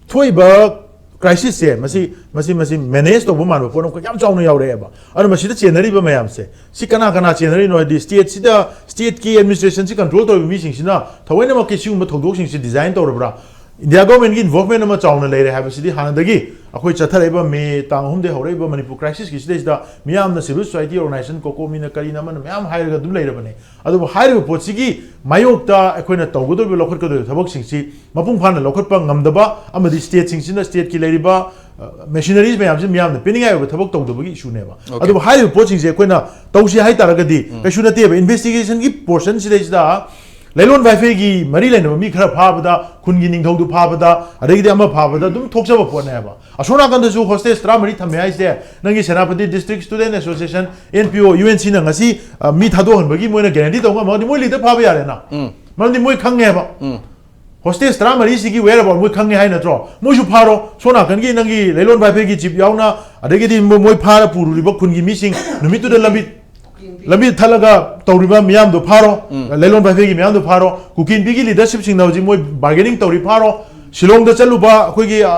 ꯊꯣꯛꯏꯕ crisis ꯁꯦ, ꯃꯁꯤ, ꯃꯁꯤ, ꯃꯁꯤ manage ꯇꯧꯕ ꯃꯥꯟꯕ ꯄꯣꯠ ꯑꯃꯈꯛ ꯌꯥꯝ ꯆꯥꯎꯅ ꯌꯥꯎꯔꯛꯑꯦꯕ꯫ ꯑꯗꯨꯅ ꯃꯁꯤꯗ ꯆꯦꯟꯅꯔꯤꯕ ꯃꯌꯥꯝꯁꯦ, ꯁꯤ ꯀꯅꯥ ꯀꯅꯥ ꯆꯦꯟꯅꯔꯤꯅꯣ ꯍꯥꯏꯗꯤ, state ꯁꯤꯗ, state ꯀꯤ administration ꯁꯤ control ꯇꯧꯔꯤꯕ ꯃꯤꯁꯤꯡꯁꯤꯅ ꯊꯑꯣꯏꯅꯃꯛꯀꯤ ꯁꯤꯒꯨꯝꯕ ꯊꯧꯗꯣꯛꯁꯤꯡꯁꯤ design ꯇꯧꯔꯕ꯭ꯔꯥ? India government ꯀꯤ involvement ꯑꯃ ꯆꯥꯎꯅ ꯂꯩꯔꯦ ꯍꯥꯏꯕꯁꯤꯗꯤ ꯍꯥꯟꯅꯗꯒꯤ ꯑꯩꯈꯣꯏ ꯆꯠꯊꯔꯛꯏꯕ May ꯇꯥꯡ ꯑꯍꯨꯝꯗꯒꯤ ꯍꯧꯔꯛꯏꯕ ꯃꯅꯤꯄꯨꯔ crisis ꯀꯤ ꯁꯤꯗꯩꯁꯤꯗ ꯃꯤꯌꯥꯝꯅ civil society organization, COCOMI ꯅ ꯀꯔꯤꯅ ꯑꯃꯅ ꯃꯌꯥꯝ ꯍꯥꯏꯔꯒ ꯑꯗꯨꯝ ꯂꯩꯔꯕꯅꯦ꯫ ꯑꯗꯨꯕꯨ ꯍꯥꯏꯔꯤꯕ ꯄꯣꯠꯁꯤꯒꯤ ꯃꯥꯌꯣꯛꯇ ꯑꯩꯈꯣꯏꯅ ꯇꯧꯒꯗꯧꯔꯤꯕ, ꯂꯧꯈꯠꯀꯗꯧꯔꯤꯕ ꯊꯕꯛꯁꯤꯡꯁꯤ ꯃꯄꯨꯡ ꯐꯥꯅ ꯂꯧꯈꯠꯄ ꯉꯝꯗꯕ ꯑꯃꯗꯤ state ꯁꯤꯡꯁꯤꯅ state ꯀꯤ ꯂꯩꯔꯤꯕ, ꯑ, machineries ꯃꯌꯥꯝꯁꯤ ꯃꯤꯌꯥꯝꯅ ꯄꯤꯅꯤꯡꯉꯥꯏ ꯑꯣꯏꯕ ꯊꯕꯛ ꯇꯧꯗꯕꯒꯤ issue ꯅꯦꯕ꯫ Okay. ꯑꯗꯨꯕꯨ ꯍꯥꯏꯔꯤꯕ ꯄꯣꯠꯁꯤꯡꯁꯦ ꯑꯩꯈꯣꯏꯅ ꯇꯧꯁꯤ ꯍꯥꯏꯇꯥꯔꯒꯗꯤ ꯎꯝ꯫ ꯀꯩꯁꯨ ꯅꯠꯇꯦꯕ꯫ Investigation ꯒꯤ portion ꯁꯤꯗꯩꯁꯤꯗ ꯂꯩꯂꯣꯟ ꯋꯥꯏꯐꯩꯒꯤ ꯃꯔꯤ ꯂꯩꯅꯕ ꯃꯤ ꯈꯔ ꯐꯥꯕꯗ, ꯈꯨꯟꯒꯤ ꯅꯤꯡꯊꯧꯗꯨ ꯐꯥꯕꯗ, ꯑꯗꯒꯤꯗꯤ ꯑꯃ ꯐꯥꯕꯗ ꯑꯗꯨꯝ ꯊꯣꯛꯆꯕ ꯄꯣꯠꯅꯦꯕ꯫ ꯑꯁꯣꯝ ꯅꯥꯀꯟꯗꯁꯨ hostage ꯇꯔꯥꯃꯔꯤ ꯊꯝꯃꯦ ꯍꯥꯏꯁꯦ, ꯅꯪꯒꯤ Senapati District Student Association, N P O, U N C ꯅ ꯉꯁꯤ, ꯑ, ꯃꯤ ꯊꯥꯗꯣꯛꯍꯟꯕꯒꯤ ꯃꯣꯏꯅ guarantee ꯇꯧ ꯉꯝꯃꯒꯗꯤ ꯃꯣꯏ leader ꯐꯥꯕ ꯌꯥꯔꯦꯅ꯫ ꯎꯝ꯫ ꯃꯔꯝꯗꯤ ꯃꯣꯏ ꯈꯪꯉꯦꯕ꯫ ꯎꯝ꯫ ꯍꯣꯁꯇꯦꯖ ꯇꯔꯥꯃꯔꯤꯁꯤꯒꯤ whereabout ꯃꯣꯏ ꯈꯪꯉꯦ ꯍꯥꯏ ꯅꯠꯇ꯭ꯔꯣ? ꯃꯣꯏꯁꯨ ꯐꯥꯔꯣ꯫ ꯁꯣꯝ ꯅꯥꯀꯟꯒꯤ ꯅꯪꯒꯤ ꯂꯩꯂꯣꯟ ꯚꯥꯏꯐꯩꯒꯤ ꯆꯤꯞ ꯌꯥꯎꯅ, ꯑꯗꯒꯤꯗꯤ ꯃꯣꯏ ꯃꯣꯏ ꯐꯥꯔ ꯄꯨꯔꯨꯔꯤꯕ ꯈꯨꯟꯒꯤ ꯃꯤꯁꯤꯡ ꯅꯨꯃꯤꯠꯇꯨꯗ ꯂꯝꯕꯤ ꯂꯝꯕꯤ ꯊꯠꯂꯒ ꯇꯧꯔꯤꯕ ꯃꯤꯌꯥꯝꯗꯣ ꯐꯥꯔꯣ꯫ ꯎꯝ꯫ ꯂꯩꯂꯣꯟ ꯚꯥꯏꯐꯩꯒꯤ ꯃꯤꯌꯥꯝꯗꯣ ꯐꯥꯔꯣ꯫ ꯀꯨꯀꯤ ꯅꯨꯄꯤꯒꯤ ꯂꯤꯗꯔꯁꯤꯞꯁꯤꯡꯅ ꯍꯧꯖꯤꯛ ꯃꯣꯏ ꯕꯥꯔꯒꯦꯅꯤꯡ ꯇꯧꯔꯤ, ꯐꯥꯔꯣ꯫ ꯁꯤꯂꯣꯡꯗ ꯆꯠꯂꯨꯕ ꯑꯩꯈꯣꯏꯒꯤ, ꯑ,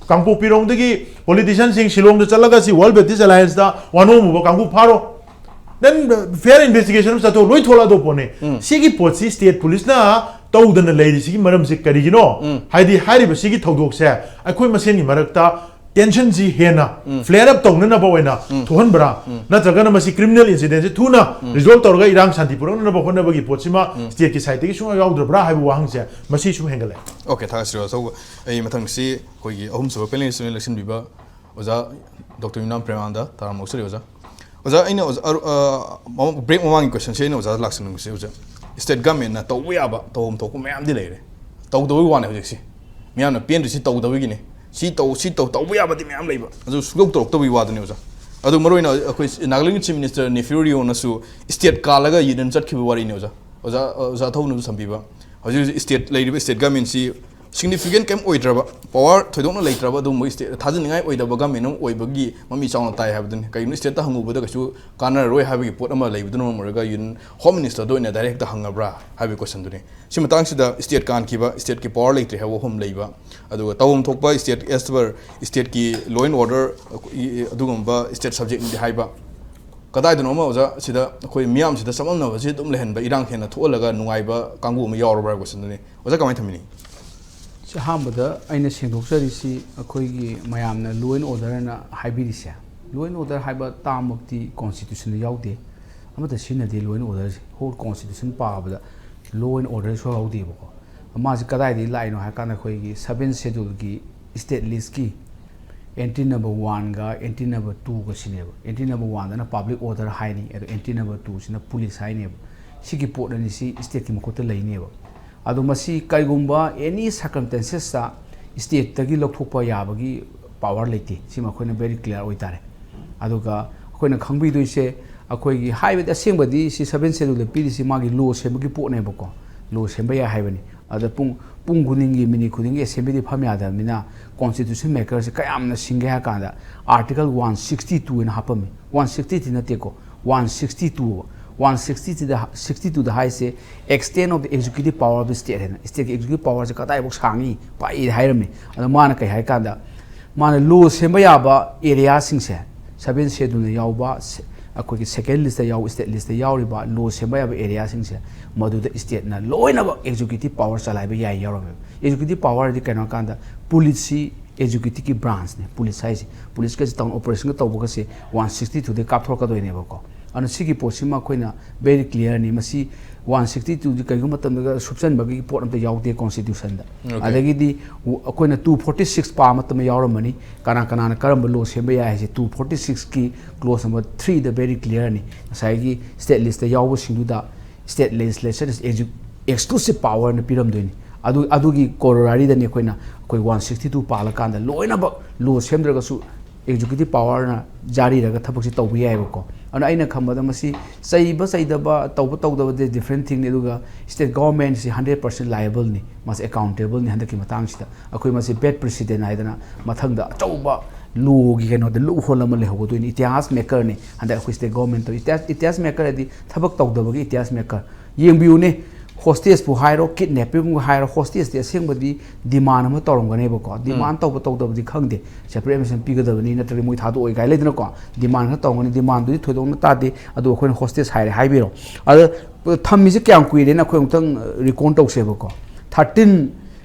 ꯀꯥꯡꯄꯣꯛꯄꯤꯔꯣꯝꯗꯒꯤ ꯄꯣꯂꯤꯇꯤꯁꯤꯌꯥꯟꯁꯤꯡ ꯁꯤꯂꯣꯡꯗ ꯆꯠꯂꯒ ꯁꯤ ꯋꯥꯔꯜ ꯕꯦꯞꯇꯤꯁ ꯑꯦꯂꯥꯌꯟꯁꯇ ꯋꯥ ꯅꯣꯝꯃꯨꯕ ꯀꯥꯡꯕꯨ ꯐꯥꯔꯣ꯫ ꯗꯦꯟ ꯐꯤꯌꯔ ꯏꯟꯚꯦꯁꯇꯤꯒꯦꯁꯟ ꯑꯃ ꯆꯠꯊꯣꯛ, ꯂꯣꯏ ꯊꯣꯛꯂꯛꯑꯗꯧ ꯄꯣꯠꯅꯤ꯫ ꯎꯝ꯫ ꯁꯤꯒꯤ ꯄꯣꯠꯁꯤ ꯁ꯭ꯇꯦꯠ ꯄꯨꯂꯤꯁꯅ ꯇꯧꯗꯅ ꯂꯩꯔꯤꯁꯤꯒꯤ ꯃꯔꯝꯁꯤ ꯀꯔꯤꯒꯤꯅꯣ? ꯎꯝ꯫ ꯍꯥꯏꯗꯤ ꯍꯥꯏꯔꯤꯕ ꯁꯤꯒꯤ ꯊꯧꯗꯣꯛꯁꯦ ꯑꯩꯈꯣꯏ ꯃꯁꯦꯟꯒꯤ ꯃꯔꯛꯇ ꯇꯦꯟꯁꯟꯁꯤ ꯍꯦꯟꯅ ꯎꯝ꯫ ꯐ꯭ꯂꯦꯌꯔ ꯑꯞ ꯇꯧꯅꯅꯕ ꯑꯣꯏꯅ ꯎꯝ꯫ ꯊꯣꯛꯍꯟꯕ꯭ꯔꯥ? ꯎꯝ꯫ ꯅꯠꯇ꯭ꯔꯒꯅ ꯃꯁꯤ ꯀ꯭ꯔꯤꯃꯤꯅꯦꯜ ꯏꯟꯁꯤꯗꯦꯟꯁꯤ ꯊꯨꯅ ꯎꯝ꯫ ꯔꯤꯖꯣꯜꯕ ꯇꯧꯔꯒ ꯏꯔꯥꯡ ꯁꯥꯟꯇꯤ ꯄꯨꯔꯛꯅꯅꯕ ꯍꯣꯠꯅꯕꯒꯤ ꯄꯣꯠꯁꯤꯃ ꯎꯝ꯫ ꯁ꯭ꯇꯦꯠꯀꯤ ꯁꯥꯏꯠꯇꯒꯤ ꯁꯨꯡꯌꯥꯎ ꯌꯥꯎꯗ꯭ꯔꯕ꯭ꯔꯥ ꯍꯥꯏꯕ ꯋꯥꯍꯪꯁꯦ ꯃꯁꯤ ꯁꯨꯝ ꯍꯦꯟꯒꯠꯂꯛꯑꯦ꯫ ꯑꯣꯀꯦ, ꯊꯥꯒꯠꯆꯔꯤ ꯑꯆꯧꯕ꯫ ꯑꯩ ꯃꯊꯪꯁꯤ ꯑꯩꯈꯣꯏꯒꯤ ꯑꯍꯨꯝꯁꯨꯕ ꯄꯦꯅꯦꯂꯤꯁ ꯑꯣꯏꯅ ꯂꯦꯡꯁꯤꯟꯕꯤꯕ ꯑꯣꯖꯥ ꯗꯣꯛꯇꯔ ꯌꯨꯝꯅꯥꯝ ꯄ꯭ꯔꯦꯃꯥꯅꯟꯗ ꯇꯔꯥꯝꯅ ꯑꯣꯛꯆꯔꯤ ꯑꯣꯖꯥ꯫ ꯑꯣꯖꯥ, ꯑꯩꯅ ꯑꯣꯖꯥ, ꯑꯔꯨ-, ꯑ, ꯃꯃꯥꯡ, ꯕ꯭ꯔꯦꯛ ꯃꯃꯥꯡꯒꯤ ꯀꯣꯏꯁꯟꯁꯦ ꯑꯩꯅ ꯑꯣꯖꯥꯗ ꯂꯥꯛꯆꯅꯤꯡꯕꯁꯦ ꯑꯣꯖꯥ, ꯁ꯭ꯇꯦꯠ ꯒꯃꯦꯟꯅ ꯇꯧꯕ ꯌꯥꯕ, ꯇꯧꯐꯝ ꯊꯣꯛꯄ ꯃꯌꯥꯝꯗꯤ ꯂꯩꯔꯦ꯫ ꯇꯧꯗꯕꯒꯤ ꯋꯥꯅꯦ ꯍꯧꯖꯤꯛꯁꯤ꯫ ꯃꯤꯌꯥꯝꯅ ꯄꯦꯟꯗ꯭ꯔꯤꯁꯤ ꯇꯧꯗꯕꯒꯤꯅꯦ꯫ ꯁꯤ ꯇꯧ, ꯁꯤ ꯇꯧ, ꯇꯧꯕ ꯌꯥꯕꯗꯤ ꯃꯌꯥꯝ ꯂꯩꯕ꯫ ꯑꯗꯨ ꯁꯨꯡꯇꯧ ꯇꯧꯔꯛꯇꯕꯒꯤ ꯋꯥꯗꯨꯅꯦ ꯑꯣꯖꯥ꯫ ꯑꯗꯨ ꯃꯔꯨꯑꯣꯏꯅ ꯑꯩꯈꯣꯏ ꯅꯥꯒꯥꯂꯦꯟꯒꯤ ꯆꯤꯐ ꯃꯤꯅꯤꯁꯇꯔ ꯅꯦꯐ꯭ꯌꯨ ꯔꯤꯑꯣꯅꯁꯨ ꯁ꯭ꯇꯦꯠ ꯀꯥꯜꯂꯒ ꯌꯨꯅꯤꯌꯟ ꯆꯠꯈꯤꯕ ꯋꯥꯔꯤꯅꯤ ꯑꯣꯖꯥ꯫ ꯑꯣꯖꯥ, ꯑꯣꯖꯥ ꯊꯧꯅꯁꯨ ꯊꯝꯕꯤꯕ꯫ ꯍꯧꯖꯤꯛ ꯍꯧꯖꯤꯛ ꯁ꯭ꯇꯦꯠ, ꯂꯩꯔꯤꯕ ꯁ꯭ꯇꯦꯠ ꯒꯃꯦꯟꯁꯤ ꯁꯤꯒꯅꯤꯐꯤꯀꯦꯟ ꯀꯩꯝ ꯑꯣꯏꯗ꯭ꯔꯕ, ꯄꯋꯥꯔ ꯊꯣꯏꯗꯣꯛꯅ ꯂꯩꯇ꯭ꯔꯕ, ꯑꯗꯨꯒꯨꯝꯕ ꯁ꯭ꯇꯦꯠ, ꯊꯥꯖꯅꯤꯡꯉꯥꯏ ꯑꯣꯏꯗꯕ ꯒꯃꯦꯟ ꯑꯃ ꯑꯣꯏꯕꯒꯤ ꯃꯃꯤ ꯆꯥꯎꯅ ꯇꯥꯏ ꯍꯥꯏꯕꯗꯨꯅꯤ꯫ ꯀꯩꯒꯤꯅꯣ ꯁ꯭ꯇꯦꯠꯇ ꯍꯪꯉꯨꯕꯗ ꯀꯩꯁꯨ ꯀꯥꯟꯅꯔꯔꯣꯏ ꯍꯥꯏꯕꯒꯤ ꯄꯣꯠ ꯑꯃ ꯂꯩꯕꯗꯨꯅ ꯃꯔꯝ ꯑꯣꯏꯔꯒ ꯌꯨꯅꯤꯌꯟ ꯍꯣꯝ ꯃꯤꯅꯤꯁꯇꯔꯗ ꯑꯣꯏꯅ ꯗꯥꯏꯔꯦꯛ ꯍꯦꯛꯇ ꯍꯪꯉꯕ꯭ꯔꯥ ꯍꯥꯏꯕꯒꯤ ꯀꯣꯏꯁꯟꯗꯨꯅꯤ꯫ ꯁꯤ ꯃꯇꯥꯡꯁꯤꯗ ꯁ꯭ꯇꯦꯠ ꯀꯥꯟꯈꯤꯕ, ꯁ꯭ꯇꯦꯠꯀꯤ ꯄꯋꯥꯔ ꯂꯩꯇ꯭ꯔꯦ ꯍꯥꯏꯕ ꯋꯥꯐꯝ ꯂꯩꯕ, ꯑꯗꯨꯒ ꯇꯧꯐꯝ ꯊꯣꯛꯄ ꯁ꯭ꯇꯦꯠ ꯑꯦꯁ ꯄꯔ ꯁ꯭ꯇꯦꯠꯀꯤ ꯂꯣ ꯑꯦꯟ ꯑꯣꯔꯗꯔ ꯑꯗꯨꯒꯨꯝꯕ ꯁ꯭ꯇꯦꯠ ꯁꯕꯖꯦꯛꯅꯤ ꯍꯥꯏꯕ, ꯀꯗꯥꯏꯗꯅꯣ ꯑꯃ ꯑꯣꯖꯥ ꯁꯤꯗ ꯑꯩꯈꯣꯏ ꯃꯤꯌꯥꯝꯁꯤꯗ ꯆꯃꯝꯅꯕꯁꯤ ꯑꯗꯨꯝ ꯂꯩꯍꯟꯕ, ꯏꯔꯥꯡ ꯍꯦꯟꯅ ꯊꯣꯛꯍꯜꯂꯒ ꯅꯨꯡꯉꯥꯏꯕ ꯀꯥꯡꯕꯨ ꯑꯃ ꯌꯥꯎꯔꯕ꯭ꯔꯥ ꯍꯥꯏꯕ ꯀꯣꯏꯁꯟꯗꯨꯅꯤ꯫ ꯑꯣꯖꯥ ꯀꯃꯥꯏꯅ ꯊꯝꯕꯤꯅꯤ? ꯁꯤ ꯑꯍꯥꯟꯕꯗ ꯑꯩꯅ ꯁꯦꯡꯗꯣꯛꯆꯔꯤꯁꯤ ꯑꯩꯈꯣꯏꯒꯤ ꯃꯌꯥꯝꯅ ꯂꯣ ꯑꯦꯟ ꯑꯣꯔꯗꯔꯅ ꯍꯥꯏꯕꯤꯔꯤꯁꯦ, ꯂꯣ ꯑꯦꯟ ꯑꯣꯔꯗꯔ ꯍꯥꯏꯕ ꯇꯥꯝꯃꯛꯇꯤ ꯀꯣꯟꯁꯇꯤꯇ꯭ꯌꯨꯁꯟꯗ ꯌꯥꯎꯗꯦ, ꯑꯃꯠꯇ ꯁꯤꯖꯤꯟꯅꯗꯦ ꯂꯣ ꯑꯦꯟ ꯑꯣꯔꯗꯔꯁꯦ꯫ ꯍꯣꯜ ꯀꯣꯟꯁꯇꯤꯇ꯭ꯌꯨꯁꯟ ꯄꯥꯕꯗ ꯂꯣ ꯑꯦꯟ ꯑꯣꯔꯗꯔ ꯁꯨꯡꯌꯥꯎ ꯌꯥꯎꯗꯦꯕꯀꯣ꯫ ꯃꯥꯁꯤ ꯀꯗꯥꯏꯗꯒꯤ ꯂꯥꯛꯏꯅꯣ ꯍꯥꯏ ꯀꯥꯟꯗ ꯑꯩꯈꯣꯏꯒꯤ ꯁꯕꯦꯟ ꯁꯦꯗꯨꯜꯒꯤ ꯁ꯭ꯇꯦꯠ ꯂꯤꯁꯀꯤ ꯑꯦꯟꯇ꯭ꯔꯤ ꯅꯝꯕꯔ ꯋꯥꯟꯒ ꯑꯦꯟꯇ꯭ꯔꯤ ꯅꯝꯕꯔ ꯇꯨꯒ ꯁꯤꯅꯦꯕ꯫ ꯑꯦꯟꯇ꯭ꯔꯤ ꯅꯝꯕꯔ ꯋꯥꯟꯗꯅ ꯄꯕ꯭ꯂꯤꯛ ꯑꯣꯔꯗꯔ ꯍꯥꯏꯅꯤ, ꯑꯗꯣ ꯑꯦꯟꯇ꯭ꯔꯤ ꯅꯝꯕꯔ ꯇꯨꯁꯤꯅ ꯄꯨꯂꯤꯁ ꯍꯥꯏꯅꯦꯕ꯫ ꯁꯤꯒꯤ ꯄꯣꯠ ꯑꯅꯤꯁꯤ ꯁ꯭ꯇꯦꯠꯀꯤ ꯃꯈꯨꯠꯇ ꯂꯩꯅꯦꯕ꯫ ꯑꯗꯣ ꯃꯁꯤ ꯀꯔꯤꯒꯨꯝꯕ ꯑꯦꯅꯤ ꯁꯔꯀꯝꯁꯇꯦꯟꯁꯦꯁꯇ ꯁ꯭ꯇꯦꯠꯇꯒꯤ ꯂꯧꯊꯣꯛꯄ ꯌꯥꯕꯒꯤ ꯄꯋꯥꯔ ꯂꯩꯇꯦ꯫ ꯁꯤꯃ ꯑꯩꯈꯣꯏꯅ ꯚꯦꯔꯤ ꯀ꯭ꯂꯤꯌꯥꯔ ꯑꯣꯏꯇꯥꯔꯦ꯫ ꯑꯗꯨꯒ ꯑꯩꯈꯣꯏꯅ ꯈꯪꯕꯤꯗꯣꯏꯁꯦ, ꯑꯩꯈꯣꯏꯒꯤ ꯍꯥꯏꯕꯗꯤ ꯑꯁꯦꯡꯕꯗꯤ ꯁꯤ ꯁꯕꯦꯟ ꯁꯦꯗꯨꯜꯗ ꯄꯤꯔꯤꯁꯤ ꯃꯥꯒꯤ ꯂꯣ ꯁꯦꯝꯕꯒꯤ ꯄꯣꯠꯅꯦꯕꯀꯣ, ꯂꯣ ꯁꯦꯝꯕ ꯌꯥꯏ ꯍꯥꯏꯕꯅꯤ꯫ ꯑꯗ ꯄꯨꯡ ꯄꯨꯡ ꯈꯨꯗꯤꯡꯒꯤ, ꯃꯤꯅꯤꯠ ꯈꯨꯗꯤꯡꯒꯤ ꯑꯦꯁꯦꯝꯕ꯭ꯂꯤꯗꯤ ꯐꯝ ꯌꯥꯗꯕꯅꯤꯅ, ꯀꯣꯟꯁꯇꯤꯇ꯭ꯌꯨꯁꯟ ꯃꯦꯀꯔꯁꯦ ꯀꯌꯥꯝꯅ ꯁꯤꯡꯒꯦ ꯍꯥꯏ ꯀꯥꯟꯗ, ꯑꯥꯔꯇꯤꯀꯜ ꯋꯥꯟ ꯁꯤꯛꯁꯇꯤ ꯇꯨ ꯍꯥꯏꯅ ꯍꯥꯞꯄꯝꯃꯤ꯫ ꯋꯥꯟ ꯁꯤꯛꯁꯇꯤ ꯊ꯭ꯔꯤ ꯅꯠꯇꯦꯀꯣ, one sixty two. One sixty ꯇꯨꯗ, ꯁꯤꯛꯁꯇꯤ ꯇꯨꯗ ꯍꯥꯏꯁꯦ, extent of the executive power of the state ꯍꯥꯏꯅ, ꯁ꯭ꯇꯦꯠꯀꯤ ꯑꯦꯛꯖꯤꯀ꯭ꯌꯨꯇꯤꯚ ꯄꯋꯥꯔꯁꯦ ꯀꯗꯥꯏꯐꯥꯎ ꯁꯥꯡꯉꯤ ꯄꯥꯛꯏ ꯍꯥꯏꯔꯝꯃꯤ꯫ ꯑꯗꯣ ꯃꯥꯅ ꯀꯩ ꯍꯥꯏ ꯀꯥꯟꯗ, ꯃꯥꯅ ꯂꯣ ꯁꯦꯝꯕ ꯌꯥꯕ ꯑꯦꯔꯤꯌꯥꯁꯤꯡꯁꯦ, ꯁꯕꯦꯟ ꯁꯦꯗꯨꯜꯗ ꯌꯥꯎꯕ, ꯁꯦ-, ꯑꯩꯈꯣꯏꯒꯤ ꯁꯦꯀꯦꯟ ꯂꯤꯁꯇ ꯌꯥꯎꯕ, ꯁ꯭ꯇꯦꯠ ꯂꯤꯁꯇ ꯌꯥꯎꯔꯤꯕ ꯂꯣ ꯁꯦꯝꯕ ꯌꯥꯕ ꯑꯦꯔꯤꯌꯥꯁꯤꯡꯁꯦ, ꯃꯗꯨꯗ ꯁ꯭ꯇꯦꯠꯅ ꯂꯣꯏꯅꯃꯛ ꯑꯦꯛꯖꯤꯀ꯭ꯌꯨꯇꯤꯚ ꯄꯋꯥꯔ ꯆꯂꯥꯏꯕ ꯌꯥꯏ ꯌꯥꯎꯔꯝꯃꯦꯕ꯫ ꯑꯦꯛꯖꯤꯀ꯭ꯌꯨꯇꯤꯚ ꯄꯋꯥꯔꯗꯤ ꯀꯩꯅꯣ ꯍꯥꯏ ꯀꯥꯟꯗ, ꯄꯨꯂꯤꯁꯁꯤ ꯑꯦꯛꯖꯤꯀ꯭ꯌꯨꯇꯤꯚꯀꯤ ꯕ꯭ꯔꯥꯟꯁꯅꯦ꯫ ꯄꯨꯂꯤꯁ ꯍꯥꯏꯁꯦ, ꯄꯨꯂꯤꯁꯀꯁꯦ ꯇꯧꯅ ꯑꯣꯄꯔꯦꯁꯟꯒ ꯇꯧꯕꯒꯁꯦ ꯋꯥꯟ ꯁꯤꯛꯁꯇꯤ ꯇꯨꯗꯩ ꯀꯥꯞꯊꯣꯔꯛꯀꯗꯣꯏꯅꯦꯕꯀꯣ꯫ ꯑꯗꯨꯅ ꯁꯤꯒꯤ ꯄꯣꯠꯁꯤꯃ ꯑꯩꯈꯣꯏꯅ very clearꯅꯤ꯫ ꯃꯁꯤ ꯋꯥꯟ ꯁꯤꯛꯁꯇꯤ ꯇꯨꯗꯤ ꯀꯔꯤꯒꯨꯝꯕ ꯃꯇꯝꯗ ꯁꯨꯞꯆꯟꯕꯒꯤ ꯄꯣꯠ ꯑꯝꯇ ꯌꯥꯎꯗꯦ ꯀꯣꯟꯁꯇꯤꯇ꯭ꯌꯨꯁꯟꯗ꯫ Okay. ꯑꯗꯒꯤꯗꯤ ꯎ-, ꯑꯩꯈꯣꯏꯅ ꯇꯨ ꯐꯣꯔꯇꯤ ꯁꯤꯛꯁ ꯄꯥꯕ ꯃꯇꯝꯗ ꯌꯥꯎꯔꯝꯃꯅꯤ꯫ ꯀꯅꯥ ꯀꯅꯥꯅ ꯀꯔꯝꯕ ꯂꯣ ꯁꯦꯝꯕ ꯌꯥꯏ ꯍꯥꯏꯁꯦ ꯇꯨ ꯐꯣꯔꯇꯤ ꯁꯤꯛꯁꯀꯤ ꯀ꯭ꯂꯣꯖ ꯅꯝꯕꯔ ꯊ꯭ꯔꯤꯗ very clearꯅꯤ꯫ ꯉꯁꯥꯏꯒꯤ ꯁ꯭ꯇꯦꯠ ꯂꯤꯁꯇ ꯌꯥꯎꯕꯁꯤꯡꯗꯨꯗ state legislation is exclusive powerꯅ ꯄꯤꯔꯝꯗꯣꯏꯅꯤ꯫ ꯑꯗꯨ, ꯑꯗꯨꯒꯤ ꯀꯣꯔꯣꯔꯥꯔꯤꯗꯅꯤ ꯑꯩꯈꯣꯏꯅ, ꯑꯩꯈꯣꯏ ꯋꯥꯟ ꯁꯤꯛꯁꯇꯤ ꯇꯨ ꯄꯥꯜꯂꯀꯥꯟꯗ ꯂꯣꯏꯅꯃꯛ ꯂꯣ ꯁꯦꯝꯗ꯭ꯔꯒꯁꯨ ꯑꯦꯛꯖꯤꯀ꯭ꯌꯨꯇꯤꯚ ꯄꯋꯥꯔꯅ ꯖꯥꯔꯤꯔꯒ ꯊꯕꯛꯁꯤ ꯇꯧꯕ ꯌꯥꯏꯑꯕꯀꯣ꯫ ꯑꯗꯨꯅ ꯑꯩꯅ ꯈꯟꯕꯗ ꯃꯁꯤ ꯆꯩꯕ ꯆꯩꯗꯕ, ꯇꯧꯕ ꯇꯧꯗꯕꯗꯤ different thingꯅꯤ, ꯑꯗꯨꯒ state governmentꯁꯤ hundred percent liableꯅꯤ, ꯃꯥꯁꯤ accountableꯅꯤ꯫ ꯍꯟꯗꯛꯀꯤ ꯃꯇꯥꯡꯁꯤꯗ ꯑꯩꯈꯣꯏ ꯃꯁꯤ bad precedent ꯍꯥꯏꯗꯅ ꯃꯊꯪꯗ ꯑꯆꯧꯕ ꯂꯣꯒꯤ ꯀꯩꯅꯣꯗ loophole ꯑꯃ ꯂꯩꯍꯧꯒꯗꯣꯏꯅꯤ꯫ ꯏꯇꯤꯍꯥꯁ ꯃꯦꯀꯔꯅꯤ ꯍꯟꯗꯛ ꯑꯩꯈꯣꯏ state government ꯇꯧꯔꯤ꯫ ꯏꯇꯤꯍꯥꯁ, ꯏꯇꯤꯍꯥꯁ ꯃꯦꯀꯔ ꯍꯥꯏꯗꯤ ꯊꯕꯛ ꯇꯧꯗꯕꯒꯤ ꯏꯇꯤꯍꯥꯁ ꯃꯦꯀꯔ꯫ ꯌꯦꯡꯕꯤꯌꯨꯅꯦ, ꯍꯣꯁꯇꯦꯖꯄꯨ ꯍꯥꯏꯔꯣ, ꯀꯤꯗꯅꯦꯄꯤꯡꯕꯨ ꯍꯥꯏꯔꯣ, ꯍꯣꯁꯇꯦꯖꯇꯤ ꯑꯁꯦꯡꯕꯗꯤ ꯗꯤꯃꯥꯟ ꯑꯃ ꯇꯧꯔꯝꯒꯅꯦꯕꯀꯣ꯫ ꯗꯤꯃꯥꯟ ꯇꯧꯕ ꯇꯧꯗꯕꯗꯤ ꯈꯪꯗꯦ, separate admission ꯄꯤꯒꯗꯕꯅꯤ ꯅꯠꯇ꯭ꯔꯒ ꯃꯣꯏ ꯊꯥꯗꯣꯛꯑꯣꯏ ꯀꯥꯏ ꯂꯩꯗꯅꯀꯣ꯫ ꯗꯤꯃꯥꯟ ꯈꯔ ꯇꯧꯔꯝꯒꯅꯤ, ꯗꯤꯃꯥꯟꯗꯨꯗꯤ ꯊꯣꯏꯗꯣꯛꯅ ꯇꯥꯗꯦ꯫ ꯑꯗꯣ ꯑꯩꯈꯣꯏꯅ ꯍꯣꯁꯇꯦꯖ ꯍꯥꯏꯔꯦ ꯍꯥꯏꯕꯤꯔꯣ꯫ ꯑꯗ ꯊꯝꯃꯤꯁꯦ ꯀꯌꯥꯝ ꯀꯨꯏꯔꯦꯅ ꯑꯩꯈꯣꯏ ꯑꯃꯨꯛꯇꯪ ꯔꯤꯀꯣꯟ ꯇꯧꯁꯦꯕꯀꯣ꯫ ꯊꯥꯔꯇꯤꯟ,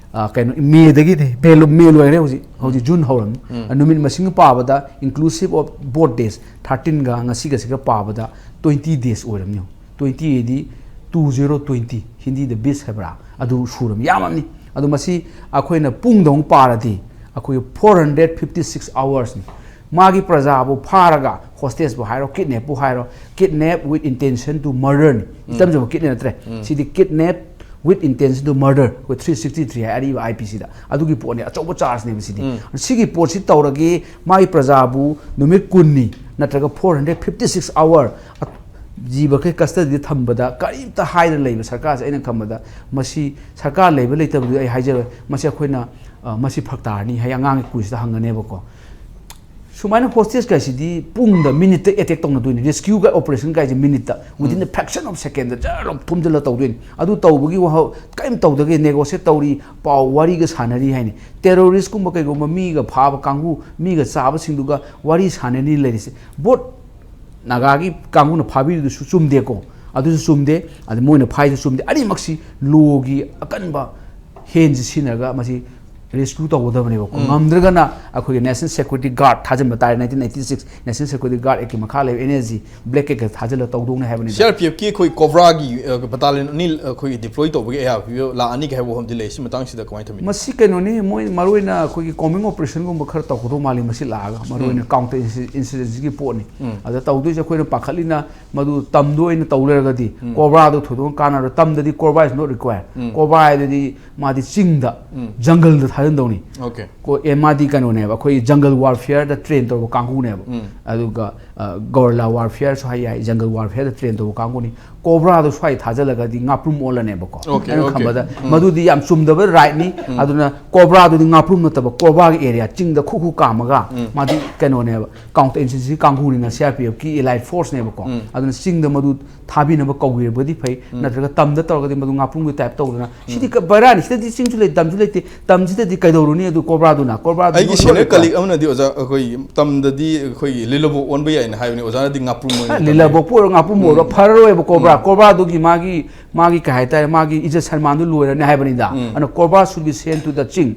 ꯀꯩꯅꯣ, ꯃꯦꯗꯒꯤꯗꯤ, ꯃꯦ ꯂꯣ-, ꯃꯦ ꯂꯣꯏꯈ꯭ꯔꯦ ꯍꯧꯖꯤꯛ, ꯍꯧꯖꯤꯛ ꯖꯨꯟ ꯍꯧꯔꯝꯅꯤ꯫ ꯑ, ꯅꯨꯃꯤꯠ ꯃꯁꯤꯡ ꯄꯥꯕꯗ, inclusive of both days, ꯊꯥꯔꯇꯤꯟꯒ ꯉꯁꯤꯒꯁꯤꯒ ꯄꯥꯕꯗ twenty days ꯑꯣꯏꯔꯝꯅꯤ꯫ Twenty ꯍꯥꯏꯗꯤ two zero twenty, ꯍꯤꯟꯗꯤꯗ ꯕꯤꯁ ꯍꯥꯏꯕ꯭ꯔꯥ, ꯑꯗꯨ ꯁꯨꯔꯝ ꯌꯥꯝꯃꯝꯅꯤ꯫ ꯑꯗꯣ ꯃꯁꯤ ꯑꯩꯈꯣꯏꯅ ꯄꯨꯡꯗ ꯑꯃꯨꯛ ꯄꯥꯔꯗꯤ ꯑꯩꯈꯣꯏꯒꯤ four hundred fifty six hoursꯅꯤ꯫ ꯃꯥꯒꯤ ꯄ꯭ꯔꯖꯥꯕꯨ ꯐꯥꯔꯒ, ꯍꯣꯁꯇꯦꯖꯄꯨ ꯍꯥꯏꯔꯣ, ꯀꯤꯗꯅꯦꯞꯄꯨ ꯍꯥꯏꯔꯣ, kidnap with intention to murderꯅꯤ꯫ ꯏꯆꯝ ꯆꯝꯕ ꯀꯤꯗꯅꯦꯞ ꯅꯠꯇ꯭ꯔꯦ꯫ ꯁꯤꯗꯤ kidnap with intention to murder, ꯑꯩꯈꯣꯏ three sixty three ꯍꯥꯏ ꯑꯔꯤꯕ IPCꯗ, ꯑꯗꯨꯒꯤ ꯄꯣꯠꯅꯤ, ꯑꯆꯧꯕ ꯆꯥꯔꯖꯅꯦꯕ ꯁꯤꯗꯤ꯫ ꯁꯤꯒꯤ ꯄꯣꯠꯁꯤ ꯇꯧꯔꯒꯦ, ꯃꯥꯒꯤ ꯄ꯭ꯔꯖꯥꯕꯨ ꯅꯨꯃꯤꯠ ꯀꯨꯟꯅꯤ ꯅꯠꯇ꯭ꯔꯒ four hundred fifty six hour ꯖꯤꯕꯈꯩ ꯀꯁꯇꯗꯤꯗ ꯊꯝꯕꯗ ꯀꯔꯤꯝꯇ ꯍꯥꯏꯗꯅ ꯂꯩꯕ ꯁꯔꯀꯥꯔꯁꯦ, ꯑꯩꯅ ꯈꯟꯕꯗ ꯃꯁꯤ ꯁꯔꯀꯥꯔ ꯂꯩꯕ ꯂꯩꯇꯕꯗꯨꯗꯤ ꯑꯩ ꯍꯥꯏꯖꯔꯣꯏ, ꯃꯁꯤ ꯑꯩꯈꯣꯏꯅ, ꯑ, ꯃꯁꯤ ꯐꯔꯛ ꯇꯥꯔꯅꯤ ꯍꯥꯏ ꯑꯉꯥꯡꯒꯤ ꯀꯨꯏꯁꯤꯗ ꯍꯪꯒꯅꯦꯕꯀꯣ꯫ ꯁꯨꯃꯥꯏꯅ ꯍꯣꯁꯇꯦꯖ ꯀꯥꯏꯁꯤꯗꯤ ꯄꯨꯡꯗ, ꯃꯤꯅꯤꯠꯇ ꯑꯦꯇꯦꯛ ꯇꯧꯅꯗꯣꯏꯅꯤ꯫ ꯔꯦꯁꯀ꯭ꯌꯨꯒ ꯑꯣꯄꯔꯦꯁꯟ ꯀꯥꯏꯁꯦ ꯃꯤꯅꯤꯠꯇ, within the fraction of second ꯖꯔ ꯊꯣꯝꯖꯤꯜꯂ ꯇꯧꯗꯣꯏꯅꯤ꯫ ꯑꯗꯨ ꯇꯧꯕꯒꯤ ꯋꯥꯍꯧ ꯀꯔꯤꯝ ꯇꯧꯗꯒꯦ, ꯅꯦꯒꯣꯁꯤꯌꯦꯠ ꯇꯧꯔꯤ, ꯄꯥꯎ ꯋꯥꯔꯤꯒ ꯁꯥꯟꯅꯔꯤ ꯍꯥꯏꯅꯤ꯫ ꯇꯦꯔꯣꯔꯤꯁꯀꯨꯝꯕ ꯀꯩꯒꯨꯝꯕ ꯃꯤꯒ ꯐꯥꯕ ꯀꯥꯡꯕꯨ, ꯃꯤꯒ ꯆꯥꯕꯁꯤꯡꯗꯨꯒ ꯋꯥꯔꯤ ꯁꯥꯟꯅꯔꯤ ꯂꯩꯔꯤꯁꯦ꯫ ꯕꯣꯠ ꯅꯥꯒꯥꯒꯤ ꯀꯥꯡꯕꯨꯅ ꯐꯥꯕꯤꯔꯤꯗꯨꯁꯨ ꯆꯨꯝꯗꯦꯀꯣ, ꯑꯗꯨꯁꯨ ꯆꯨꯝꯗꯦ꯫ ꯑꯗ ꯃꯣꯏꯅ ꯐꯥꯏꯁꯨ ꯆꯨꯝꯗꯦ꯫ ꯑꯅꯤꯃꯛꯁꯤ ꯂꯣꯒꯤ ꯑꯀꯟꯕ ꯍꯦꯟꯁꯤ ꯁꯤꯖꯤꯟꯅꯔꯒ ꯃꯁꯤ ꯔꯦꯁꯀ꯭ꯌꯨ ꯇꯧꯒꯗꯕꯅꯦꯕꯀꯣ꯫ ꯎꯝ꯫ ꯉꯝꯗ꯭ꯔꯒꯅ ꯑꯩꯈꯣꯏꯒꯤ National Security Guard ꯊꯥꯖꯤꯟꯕ ꯇꯥꯔꯦ, nineteen eighty six National Security Guard Act ꯀꯤ ꯃꯈꯥ ꯂꯩꯕ N S G, Black Act ꯀ ꯊꯥꯖꯤꯜꯂ ꯇꯧꯗꯧꯅꯦ ꯍꯥꯏꯕꯅꯤꯗ꯫ C R P F ꯀꯤ ꯑꯩꯈꯣꯏ ꯀꯣꯕ꯭ꯔꯥꯒꯤ ꯕꯇꯥꯂꯤꯌꯟ ꯑꯅꯤ ꯑꯩꯈꯣꯏꯒꯤ ꯗꯤꯄ꯭ꯂꯣꯏ ꯇꯧꯕꯒꯤ ꯑꯌꯥꯕ ꯄꯤꯕ ꯂꯥꯛꯑꯅꯤ ꯀꯩ ꯍꯥꯏꯕ ꯋꯥꯐꯝꯗꯤ ꯂꯩ꯫ ꯁꯤ ꯃꯇꯥꯡꯁꯤꯗ ꯀꯃꯥꯏꯅ ꯊꯝꯕꯤꯅꯤ? ꯃꯁꯤ ꯀꯩꯅꯣꯅꯤ, ꯃꯣꯏ ꯃꯔꯨꯑꯣꯏꯅ ꯑꯩꯈꯣꯏꯒꯤ ꯀꯣꯝꯕꯤꯡ ꯑꯣꯄꯔꯦꯁꯟꯒꯨꯝꯕ ꯈꯔ ꯇꯧꯒꯗꯧ ꯃꯥꯜꯂꯤ ꯃꯁꯤ ꯂꯥꯛꯑꯒ, ꯃꯔꯨꯑꯣꯏꯅ ꯀꯥꯎꯟꯇꯔ ꯏꯟꯁꯔꯖꯦꯟꯁꯤꯒꯤ ꯄꯣꯠꯅꯤ꯫ ꯑꯗ ꯇꯧꯗꯣꯏꯁꯦ ꯑꯩꯈꯣꯏꯅ ꯄꯥꯈꯠꯂꯤꯅ ꯃꯗꯨ ꯇꯝꯗ ꯑꯣꯏꯅ ꯇꯧ ꯂꯩꯔꯒꯗꯤ ꯀꯣꯕ꯭ꯔꯥꯗꯣ ꯊꯣꯏꯗꯣꯛꯅ ꯀꯥꯟꯅꯔꯣꯏ꯫ ꯇꯝꯗꯗꯤ cobra is not required꯫ Cobra ꯍꯥꯏꯗꯨꯗꯤ ꯃꯥꯗꯤ ꯆꯤꯡꯗ, ꯖꯪꯒꯜꯗ ꯊꯥꯖꯤꯟꯗꯧꯅꯤ꯫ ꯑꯣꯀꯦ꯫ ꯀꯣ-, ꯑꯦ, ꯃꯥꯗꯤ ꯀꯩꯅꯣꯅꯦꯕ, ꯑꯩꯈꯣꯏ ꯖꯪꯒꯜ ꯋꯥꯔꯐꯤꯌꯔꯗ ꯇ꯭ꯔꯦꯟ ꯇꯧꯔꯕ ꯀꯥꯡꯕꯨꯅꯦꯕ꯫ ꯑꯗꯨꯒ, ꯑ, ꯒꯣꯔꯤꯂꯥ ꯋꯥꯔꯐꯤꯌꯔꯁꯨ ꯍꯥꯏ ꯌꯥꯏ, ꯖꯪꯒꯜ ꯋꯥꯔꯐꯤꯌꯔꯗ ꯇ꯭ꯔꯦꯟ ꯇꯧꯕ ꯀꯥꯡꯕꯨꯅꯤ꯫ ꯀꯣꯕ꯭ꯔꯥꯗꯣ ꯁ꯭ꯋꯥꯏ ꯊꯥꯖꯤꯜꯂꯒꯗꯤ ꯉꯥꯄ꯭ꯔꯨꯝ ꯑꯣꯜꯂꯅꯦꯕꯀꯣ꯫ ꯑꯣꯀꯦ, ꯑꯩꯅ ꯑꯣꯀꯦ꯫ ꯈꯟꯕꯗ ꯃꯗꯨꯗꯤ ꯌꯥꯝ ꯆꯨꯝꯗꯕ ꯔꯥꯏꯠꯅꯤ꯫ ꯑꯗꯨꯅ ꯀꯣꯕ꯭ꯔꯥꯗꯨꯗꯤ ꯉꯥꯄ꯭ꯔꯨꯝ ꯅꯠꯇꯕ, ꯀꯣꯕ꯭ꯔꯥꯒꯤ ꯑꯦꯔꯤꯌꯥ, ꯆꯤꯡꯗ ꯈꯨ ꯈꯨ ꯀꯥꯝꯃꯒ, ꯃꯥꯗꯤ ꯀꯩꯅꯣꯅꯦꯕ, ꯀꯥꯎꯟꯇꯔ ꯏꯟꯁꯔꯖꯦꯟꯁꯤ ꯀꯥꯡꯕꯨꯅꯤꯅ, C R P F ꯀꯤ elite force ꯅꯦꯕꯀꯣ꯫ ꯑꯗꯨꯅ ꯆꯤꯡꯗ ꯃꯗꯨ ꯊꯥꯕꯤꯅꯕ ꯀꯧꯕꯤꯔꯕꯗꯤ ꯐꯩ, ꯅꯠꯇ꯭ꯔꯒ ꯇꯝꯗ ꯇꯧꯔꯒꯗꯤ ꯃꯗꯨ ꯉꯥꯄ꯭ꯔꯨꯝꯒꯤ ꯇꯥꯏꯞ ꯇꯧꯗꯅ, ꯁꯤꯗꯤ ꯀ-, ꯕꯩꯔꯥꯅꯤ, ꯁꯤꯗꯗꯤ ꯆꯤꯡꯁꯨ ꯂꯩꯇꯦ, ꯇꯝꯁꯨ ꯂꯩꯇꯦ, ꯇꯝꯁꯤꯗꯗꯤ ꯀꯩꯗꯧꯔꯨꯅꯤ? ꯑꯗꯨ ꯀꯣꯕ꯭ꯔꯥꯗꯨꯅ, ꯀꯣꯕ꯭ꯔꯥꯗꯨ ꯑꯩꯒꯤ not ꯁꯦꯅꯤꯌꯔ required꯫ ꯀꯂꯤꯛ ꯑꯃꯅꯗꯤ ꯑꯣꯖꯥ ꯑꯩꯈꯣꯏ ꯇꯝꯗꯗꯤ ꯑꯩꯈꯣꯏꯒꯤ ꯂꯤꯂꯕꯨ ꯑꯣꯟꯕ ꯌꯥꯏꯅ ꯍꯥꯏꯕꯅꯤ, ꯑꯣꯖꯥꯅꯗꯤ ꯉꯥꯄ꯭ꯔꯨꯝ ꯑꯣꯏꯅ ꯑ, ꯇꯝꯕꯤ꯫ ꯂꯤꯂꯕꯣꯛꯄꯨ ꯑꯣꯏꯔꯣ, ꯉꯥꯄ꯭ꯔꯨꯝꯕꯨ ꯑꯣꯏꯔꯣ, ꯐꯔꯔꯣꯏꯕ ꯀꯣꯕ꯭ꯔꯥ꯫ ꯀꯣꯕ꯭ꯔꯥꯗꯨꯒꯤ ꯃꯥꯒꯤ, ꯃꯥꯒꯤ ꯀꯩ ꯍꯥꯏꯇꯥꯔꯦ, ꯃꯥꯒꯤ ꯏꯖꯠ ꯁꯟꯃꯥꯟꯗꯨ ꯂꯣꯏꯔꯅꯤ ꯍꯥꯏꯕꯅꯤꯗ꯫ ꯑꯗꯨꯅ cobra should be sent to the ꯆꯤꯡ꯫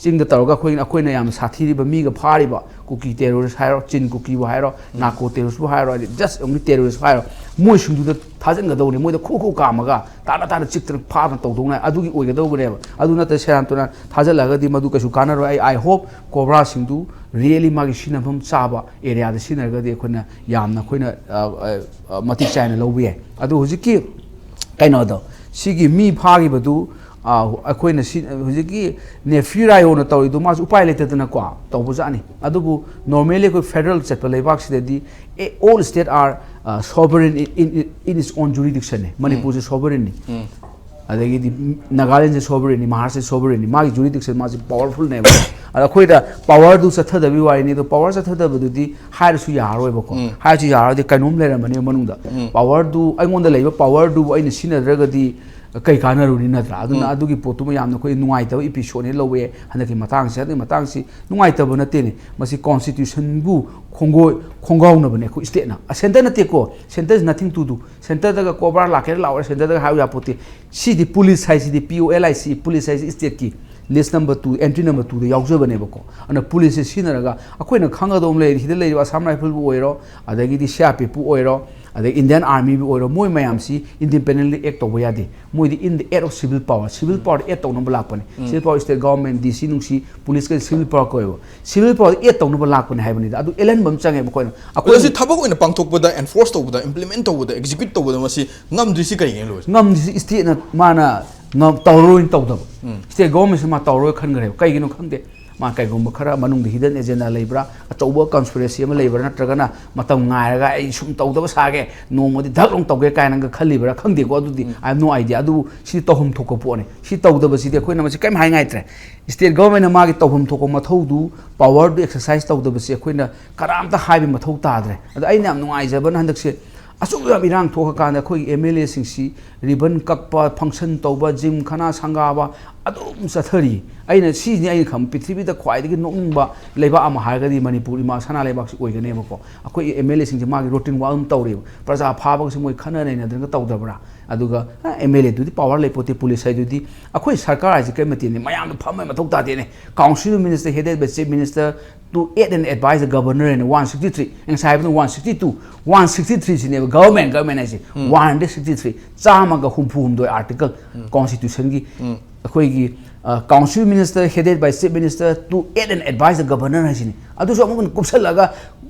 ꯆꯤꯡꯗ ꯇꯧꯔꯒ ꯑꯩꯈꯣꯏ, ꯑꯩꯈꯣꯏꯅ ꯌꯥꯝꯅ ꯁꯥꯊꯤꯔꯤꯕ ꯃꯤꯒ ꯐꯥꯔꯤꯕ ꯀꯨꯀꯤ ꯇꯦꯔꯣꯔꯤꯁ ꯍꯥꯏꯔꯣ, ꯆꯤꯟ ꯀꯨꯀꯤꯕꯨ ꯍꯥꯏꯔꯣ, ꯅꯥꯀꯣ ꯇꯦꯔꯣꯔꯤꯁꯄꯨ ꯍꯥꯏꯔꯣ, ꯍꯥꯏꯗꯤ just only ꯇꯦꯔꯣꯔꯤꯁ ꯍꯥꯏꯔꯣ, ꯃꯣꯏꯁꯤꯡꯗꯨꯗ ꯊꯥꯖꯤꯟꯒꯗꯧꯕꯅꯤ꯫ ꯃꯣꯏꯗ ꯈꯨ ꯈꯨ ꯀꯥꯝꯃꯒ ꯇꯥꯅ ꯇꯥꯅ ꯆꯤꯛꯇꯅ ꯐꯥꯗꯅ ꯇꯧꯗꯧꯅꯦ꯫ ꯑꯗꯨꯒꯤ ꯑꯣꯏꯒꯗꯧꯕꯅꯦꯕ꯫ ꯑꯗꯨ ꯅꯠꯇ꯭ꯔ ꯁꯦꯔꯥꯟ ꯇꯨꯔꯥꯟ ꯊꯥꯖꯤꯜꯂꯒꯗꯤ ꯃꯗꯨ ꯀꯩꯁꯨ ꯀꯥꯟꯅꯔꯣꯏ꯫ ꯑꯩ, I hope ꯀꯣꯕ꯭ꯔꯥꯁꯤꯡꯗꯨ really ꯃꯥꯒꯤ ꯁꯤꯖꯤꯟꯅꯐꯝ ꯆꯥꯕ ꯑꯦꯔꯤꯌꯥꯗ ꯁꯤꯖꯤꯟꯅꯔꯒꯗꯤ ꯑꯩꯈꯣꯏꯅ ꯌꯥꯝꯅ ꯑꯩꯈꯣꯏꯅ, ꯑ, ꯑ, ꯑ, ꯃꯇꯤꯛ ꯆꯥꯏꯅ ꯂꯧꯕ ꯌꯥꯏ꯫ ꯑꯗꯨ ꯍꯧꯖꯤꯛꯀꯤ ꯀꯩꯅꯣꯗꯣ, ꯁꯤꯒꯤ ꯃꯤ ꯐꯥꯈꯤꯕꯗꯨ, ꯑꯥ, ꯑꯩꯈꯣꯏꯅ ꯁꯤ ꯍꯧꯖꯤꯛꯀꯤ ꯅꯦꯐꯤ ꯔꯥꯏꯌꯣꯅ ꯇꯧꯔꯤꯗꯣ ꯃꯥꯁꯨ ꯎꯄꯥꯏ ꯂꯩꯇꯗꯅꯀꯣ ꯇꯧꯕꯖꯥꯠꯅꯤ꯫ ꯑꯗꯨꯕꯨ normally ꯑꯩꯈꯣꯏ federal ꯆꯠꯄ ꯂꯩꯕꯥꯛꯁꯤꯗꯗꯤ, ꯑꯦ, all state are, uh, sovereign in, in, in its own jurisdiction ꯅꯦ꯫ ꯃꯅꯤꯄꯨꯔꯁꯦ sovereign ꯅꯤ꯫ ꯑꯗꯒꯤꯗꯤ ꯅꯥꯒꯥꯂꯦꯟꯁꯦ sovereign ꯅꯤ, ꯃꯍꯥꯔꯥꯁꯇ꯭ꯔꯁꯦ sovereign ꯅꯤ, ꯃꯥꯒꯤ jurisdiction ꯃꯥꯁꯦ powerful ꯅꯦꯕ꯫ ꯑꯗ ꯑꯩꯈꯣꯏꯗ power ꯗꯨ ꯆꯠꯊꯗꯕꯒꯤ ꯋꯥꯔꯤꯅꯤ꯫ ꯑꯗꯣ power ꯆꯠꯊꯗꯕꯗꯨꯗꯤ ꯍꯥꯏꯔꯁꯨ ꯌꯥꯔꯔꯣꯏꯕꯀꯣ꯫ ꯍꯥꯏꯔꯁꯨ ꯌꯥꯔꯔꯣꯏꯗꯤ ꯀꯩꯅꯣꯝ ꯂꯩꯔꯝꯃꯅꯦꯕ ꯃꯅꯨꯡꯗ꯫ Power ꯗꯨ, ꯑꯩꯉꯣꯟꯗ ꯂꯩꯕ power ꯗꯨꯕꯨ ꯑꯩꯅ ꯁꯤꯖꯤꯟꯅꯗ꯭ꯔꯒꯗꯤ ꯀꯩ ꯀꯥꯟꯅꯔꯨꯅꯤ, ꯅꯠꯇ꯭ꯔꯥ? ꯑꯗꯨꯅ ꯑꯗꯨꯒꯤ ꯄꯣꯠꯇꯨꯃ ꯌꯥꯝꯅ ꯑꯩꯈꯣꯏ ꯅꯨꯡꯉꯥꯏꯇꯕ episode ꯅꯦ ꯂꯧꯋꯦ ꯍꯟꯗꯛꯀꯤ ꯃꯇꯥꯡꯁꯦ꯫ ꯍꯟꯗꯛꯀꯤ ꯃꯇꯥꯡꯁꯤ ꯅꯨꯡꯉꯥꯏꯇꯕ ꯅꯠꯇꯦꯅꯦ, ꯃꯁꯤ constitution ꯕꯨ ꯈꯣꯡꯒꯣꯏ-, ꯈꯣꯡꯒꯥꯎꯅꯕꯅꯦ ꯑꯩꯈꯣꯏ state ꯅ꯫ ꯑ, centre ꯅꯠꯇꯦꯀꯣ, centre is nothing to do, centre ꯗꯒ COBRA ꯂꯥꯛꯀꯦꯔꯥ ꯂꯥꯛꯑꯣꯔꯥ, centre ꯗꯒ ꯍꯥꯏꯕ ꯌꯥꯄꯣꯠꯇꯦ꯫ ꯁꯤꯗꯤ police ꯍꯥꯏꯁꯤꯗꯤ, P O L I C, police ꯍꯥꯏꯁꯤ state ꯀꯤ list number two, entry number two ꯗ ꯌꯥꯎꯖꯕꯅꯦꯕꯀꯣ꯫ ꯑꯗꯨꯅ police ꯁꯦ ꯁꯤꯖꯤꯟꯅꯔꯒ ꯑꯩꯈꯣꯏꯅ ꯈꯪꯒꯗꯧꯕ ꯑꯃ ꯂꯩꯔꯤ, ꯁꯤꯗ ꯂꯩꯔꯤꯕ Assam Rifle ꯕꯨ ꯑꯣꯏꯔꯣ, ꯑꯗꯒꯤꯗꯤ C R P F ꯄꯨ ꯑꯣꯏꯔꯣ, ꯑꯗꯩ Indian Army ꯕꯨ ꯑꯣꯏꯔꯣ, ꯃꯣꯏ ꯃꯌꯥꯝꯁꯤ independently act ꯇꯧꯕ ꯌꯥꯗꯦ꯫ ꯃꯣꯏꯗꯤ in the act of civil power, civil power act ꯇꯧꯅꯕ ꯂꯥꯛꯄꯅꯦ꯫ Civil power state government, D C ꯅꯨꯡꯁꯤ, police ꯀ civil power ꯀꯧꯋꯦꯕ꯫ Civil power act ꯇꯧꯅꯕ ꯂꯥꯛꯄꯅꯦ ꯍꯥꯏꯕꯅꯤꯗ꯫ ꯑꯗꯨ ꯑꯦꯜꯍꯟꯕ ꯑꯃ ꯆꯪꯉꯦꯕ ꯑꯩꯈꯣꯏꯅ꯫ ꯑꯩꯈꯣꯏ ꯑꯗꯨ ꯁꯤ ꯊꯕꯛ ꯑꯣꯏꯅ ꯄꯥꯡꯊꯣꯛꯄꯗ, enforce ꯇꯧꯕꯗ, implement ꯇꯧꯕꯗ, execute ꯇꯧꯕꯗ ꯃꯁꯤ ꯉꯝꯗ꯭ꯔꯤꯁꯤ ꯀꯩꯒꯤꯅꯣ, ꯂꯣꯏꯔꯦ? ꯉꯝꯗ꯭ꯔꯤꯁꯤ state ꯅ ꯃꯥꯅ ꯉꯝ-, ꯇꯧꯔꯔꯣꯏꯅ ꯇꯧꯗꯕ꯫ State government ꯁꯤ ꯃꯥ ꯇꯧꯔꯔꯣꯏ ꯈꯟꯈ꯭ꯔꯦꯕ꯫ ꯀꯩꯒꯤꯅꯣ ꯈꯪꯗꯦ꯫ ꯃꯥ ꯀꯩꯒꯨꯝꯕ ꯈꯔ ꯃꯅꯨꯡꯗ hidden agenda ꯂꯩꯕ꯭ꯔꯥ, ꯑꯆꯧꯕ conspiracy ꯑꯃ ꯂꯩꯕ꯭ꯔꯥ, ꯅꯠꯇ꯭ꯔꯒꯅ ꯃꯇꯝ ꯉꯥꯏꯔꯒ ꯑꯩ ꯁꯨꯝ ꯇꯧꯗꯕ ꯁꯥꯒꯦ, ꯅꯣꯡꯃꯗꯤ ꯙꯛ ꯂꯥꯎ ꯇꯧꯒꯦ ꯀꯥꯏꯅꯒ ꯈꯜꯂꯤꯕ꯭ꯔꯥ ꯈꯪꯗꯦꯀꯣ꯫ ꯑꯗꯨꯗꯤ I have no idea꯫ ꯑꯗꯨꯕꯨ ꯁꯤꯗꯤ ꯇꯧꯐꯝ ꯊꯣꯛꯄ ꯄꯣꯠꯅꯤ꯫ ꯁꯤ ꯇꯧꯗꯕꯁꯤꯗꯤ ꯑꯩꯈꯣꯏꯅ ꯃꯁꯤ ꯀꯔꯤꯝ ꯍꯥꯏꯉꯥꯏꯇ꯭ꯔꯦ꯫ State government ꯅ ꯃꯥꯒꯤ ꯇꯧꯐꯝ ꯊꯣꯛꯄ ꯃꯊꯧꯗꯨ, power ꯗꯨ exercise ꯇꯧꯗꯕꯁꯤ ꯑꯩꯈꯣꯏꯅ ꯀꯅꯥꯝꯇ ꯍꯥꯏꯕ ꯃꯊꯧ ꯇꯥꯗ꯭ꯔꯦ꯫ ꯑꯗ ꯑꯩꯅ ꯌꯥꯝ ꯅꯨꯡꯉꯥꯏꯖꯕꯅ ꯍꯟꯗꯛꯁꯦ ꯑꯁꯨꯛ ꯌꯥꯝ ꯏꯔꯥꯡ ꯊꯣꯛꯑꯀꯥꯟꯗ ꯑꯩꯈꯣꯏꯒꯤ M L A ꯁꯤꯡꯁꯤ ribbon ꯀꯛꯄ, function ꯇꯧꯕ, gym ꯈꯅꯥ ꯁꯪꯒꯥꯕ ꯑꯗꯨꯝ ꯆꯠꯊꯔꯤ꯫ ꯑꯩꯅ ꯁꯤꯅꯤ ꯑꯩꯅ ꯈꯪꯕ ꯄ꯭ꯔꯤꯊꯤꯕꯤꯗ ꯈ꯭ꯋꯥꯏꯗꯒꯤ ꯅꯣꯛꯅꯤꯡꯕ ꯂꯩꯕꯥꯛ ꯑꯃ ꯍꯥꯏꯔꯒꯗꯤ ꯃꯅꯤꯄꯨꯔ ꯏꯃꯥ ꯁꯅꯥ ꯂꯩꯕꯥꯛꯁꯤ ꯑꯣꯏꯒꯅꯦꯕꯀꯣ꯫ ꯑꯩꯈꯣꯏ M L A ꯁꯤꯡꯁꯦ ꯃꯥꯒꯤ routine work ꯑꯃ ꯇꯧꯔꯤꯕ꯫ ꯄ꯭ꯔꯖꯥ ꯐꯥꯕꯒꯁꯦ ꯃꯣꯏ ꯈꯠꯅ ꯅꯩꯅꯗꯅꯒ ꯇꯧꯗꯕ꯭ꯔꯥ? ꯑꯗꯨꯒ, ꯑ, M L A ꯗꯨꯗꯤ power ꯂꯩꯄꯣꯠꯇꯦ, police ꯍꯥꯏꯗꯨꯗꯤ꯫ ꯑꯩꯈꯣꯏ ꯁꯔꯀꯥꯔ ꯍꯥꯏꯁꯦ ꯀꯔꯤ ꯃꯇꯦꯡꯅꯤ? ꯃꯌꯥꯝꯅ ꯐꯝꯕꯩ ꯃꯊꯧ ꯇꯥꯗꯦꯅꯦ꯫ Council of Minister headed by Chief Minister to aid and advise the governor ꯍꯥꯏꯅ one sixty three, ꯉꯁꯥꯏ ꯍꯥꯏꯕꯗꯨ one sixty two, one sixty three ꯁꯤꯅꯦꯕ government, government ꯍꯥꯏꯁꯦ꯫ One hundred sixty three, ꯆꯥꯝꯃꯒ ꯍꯨꯝꯐꯨ ꯍꯨꯝꯗꯣꯏ article constitution ꯒꯤ꯫ ꯑꯩꯈꯣꯏꯒꯤ, ꯑ, Council of Minister headed by Chief Minister to aid and advise the governor ꯍꯥꯏꯁꯤꯅꯤ꯫ ꯑꯗꯨꯁꯨ ꯑꯃꯨꯛ ꯀꯨꯞꯁꯜꯂꯒ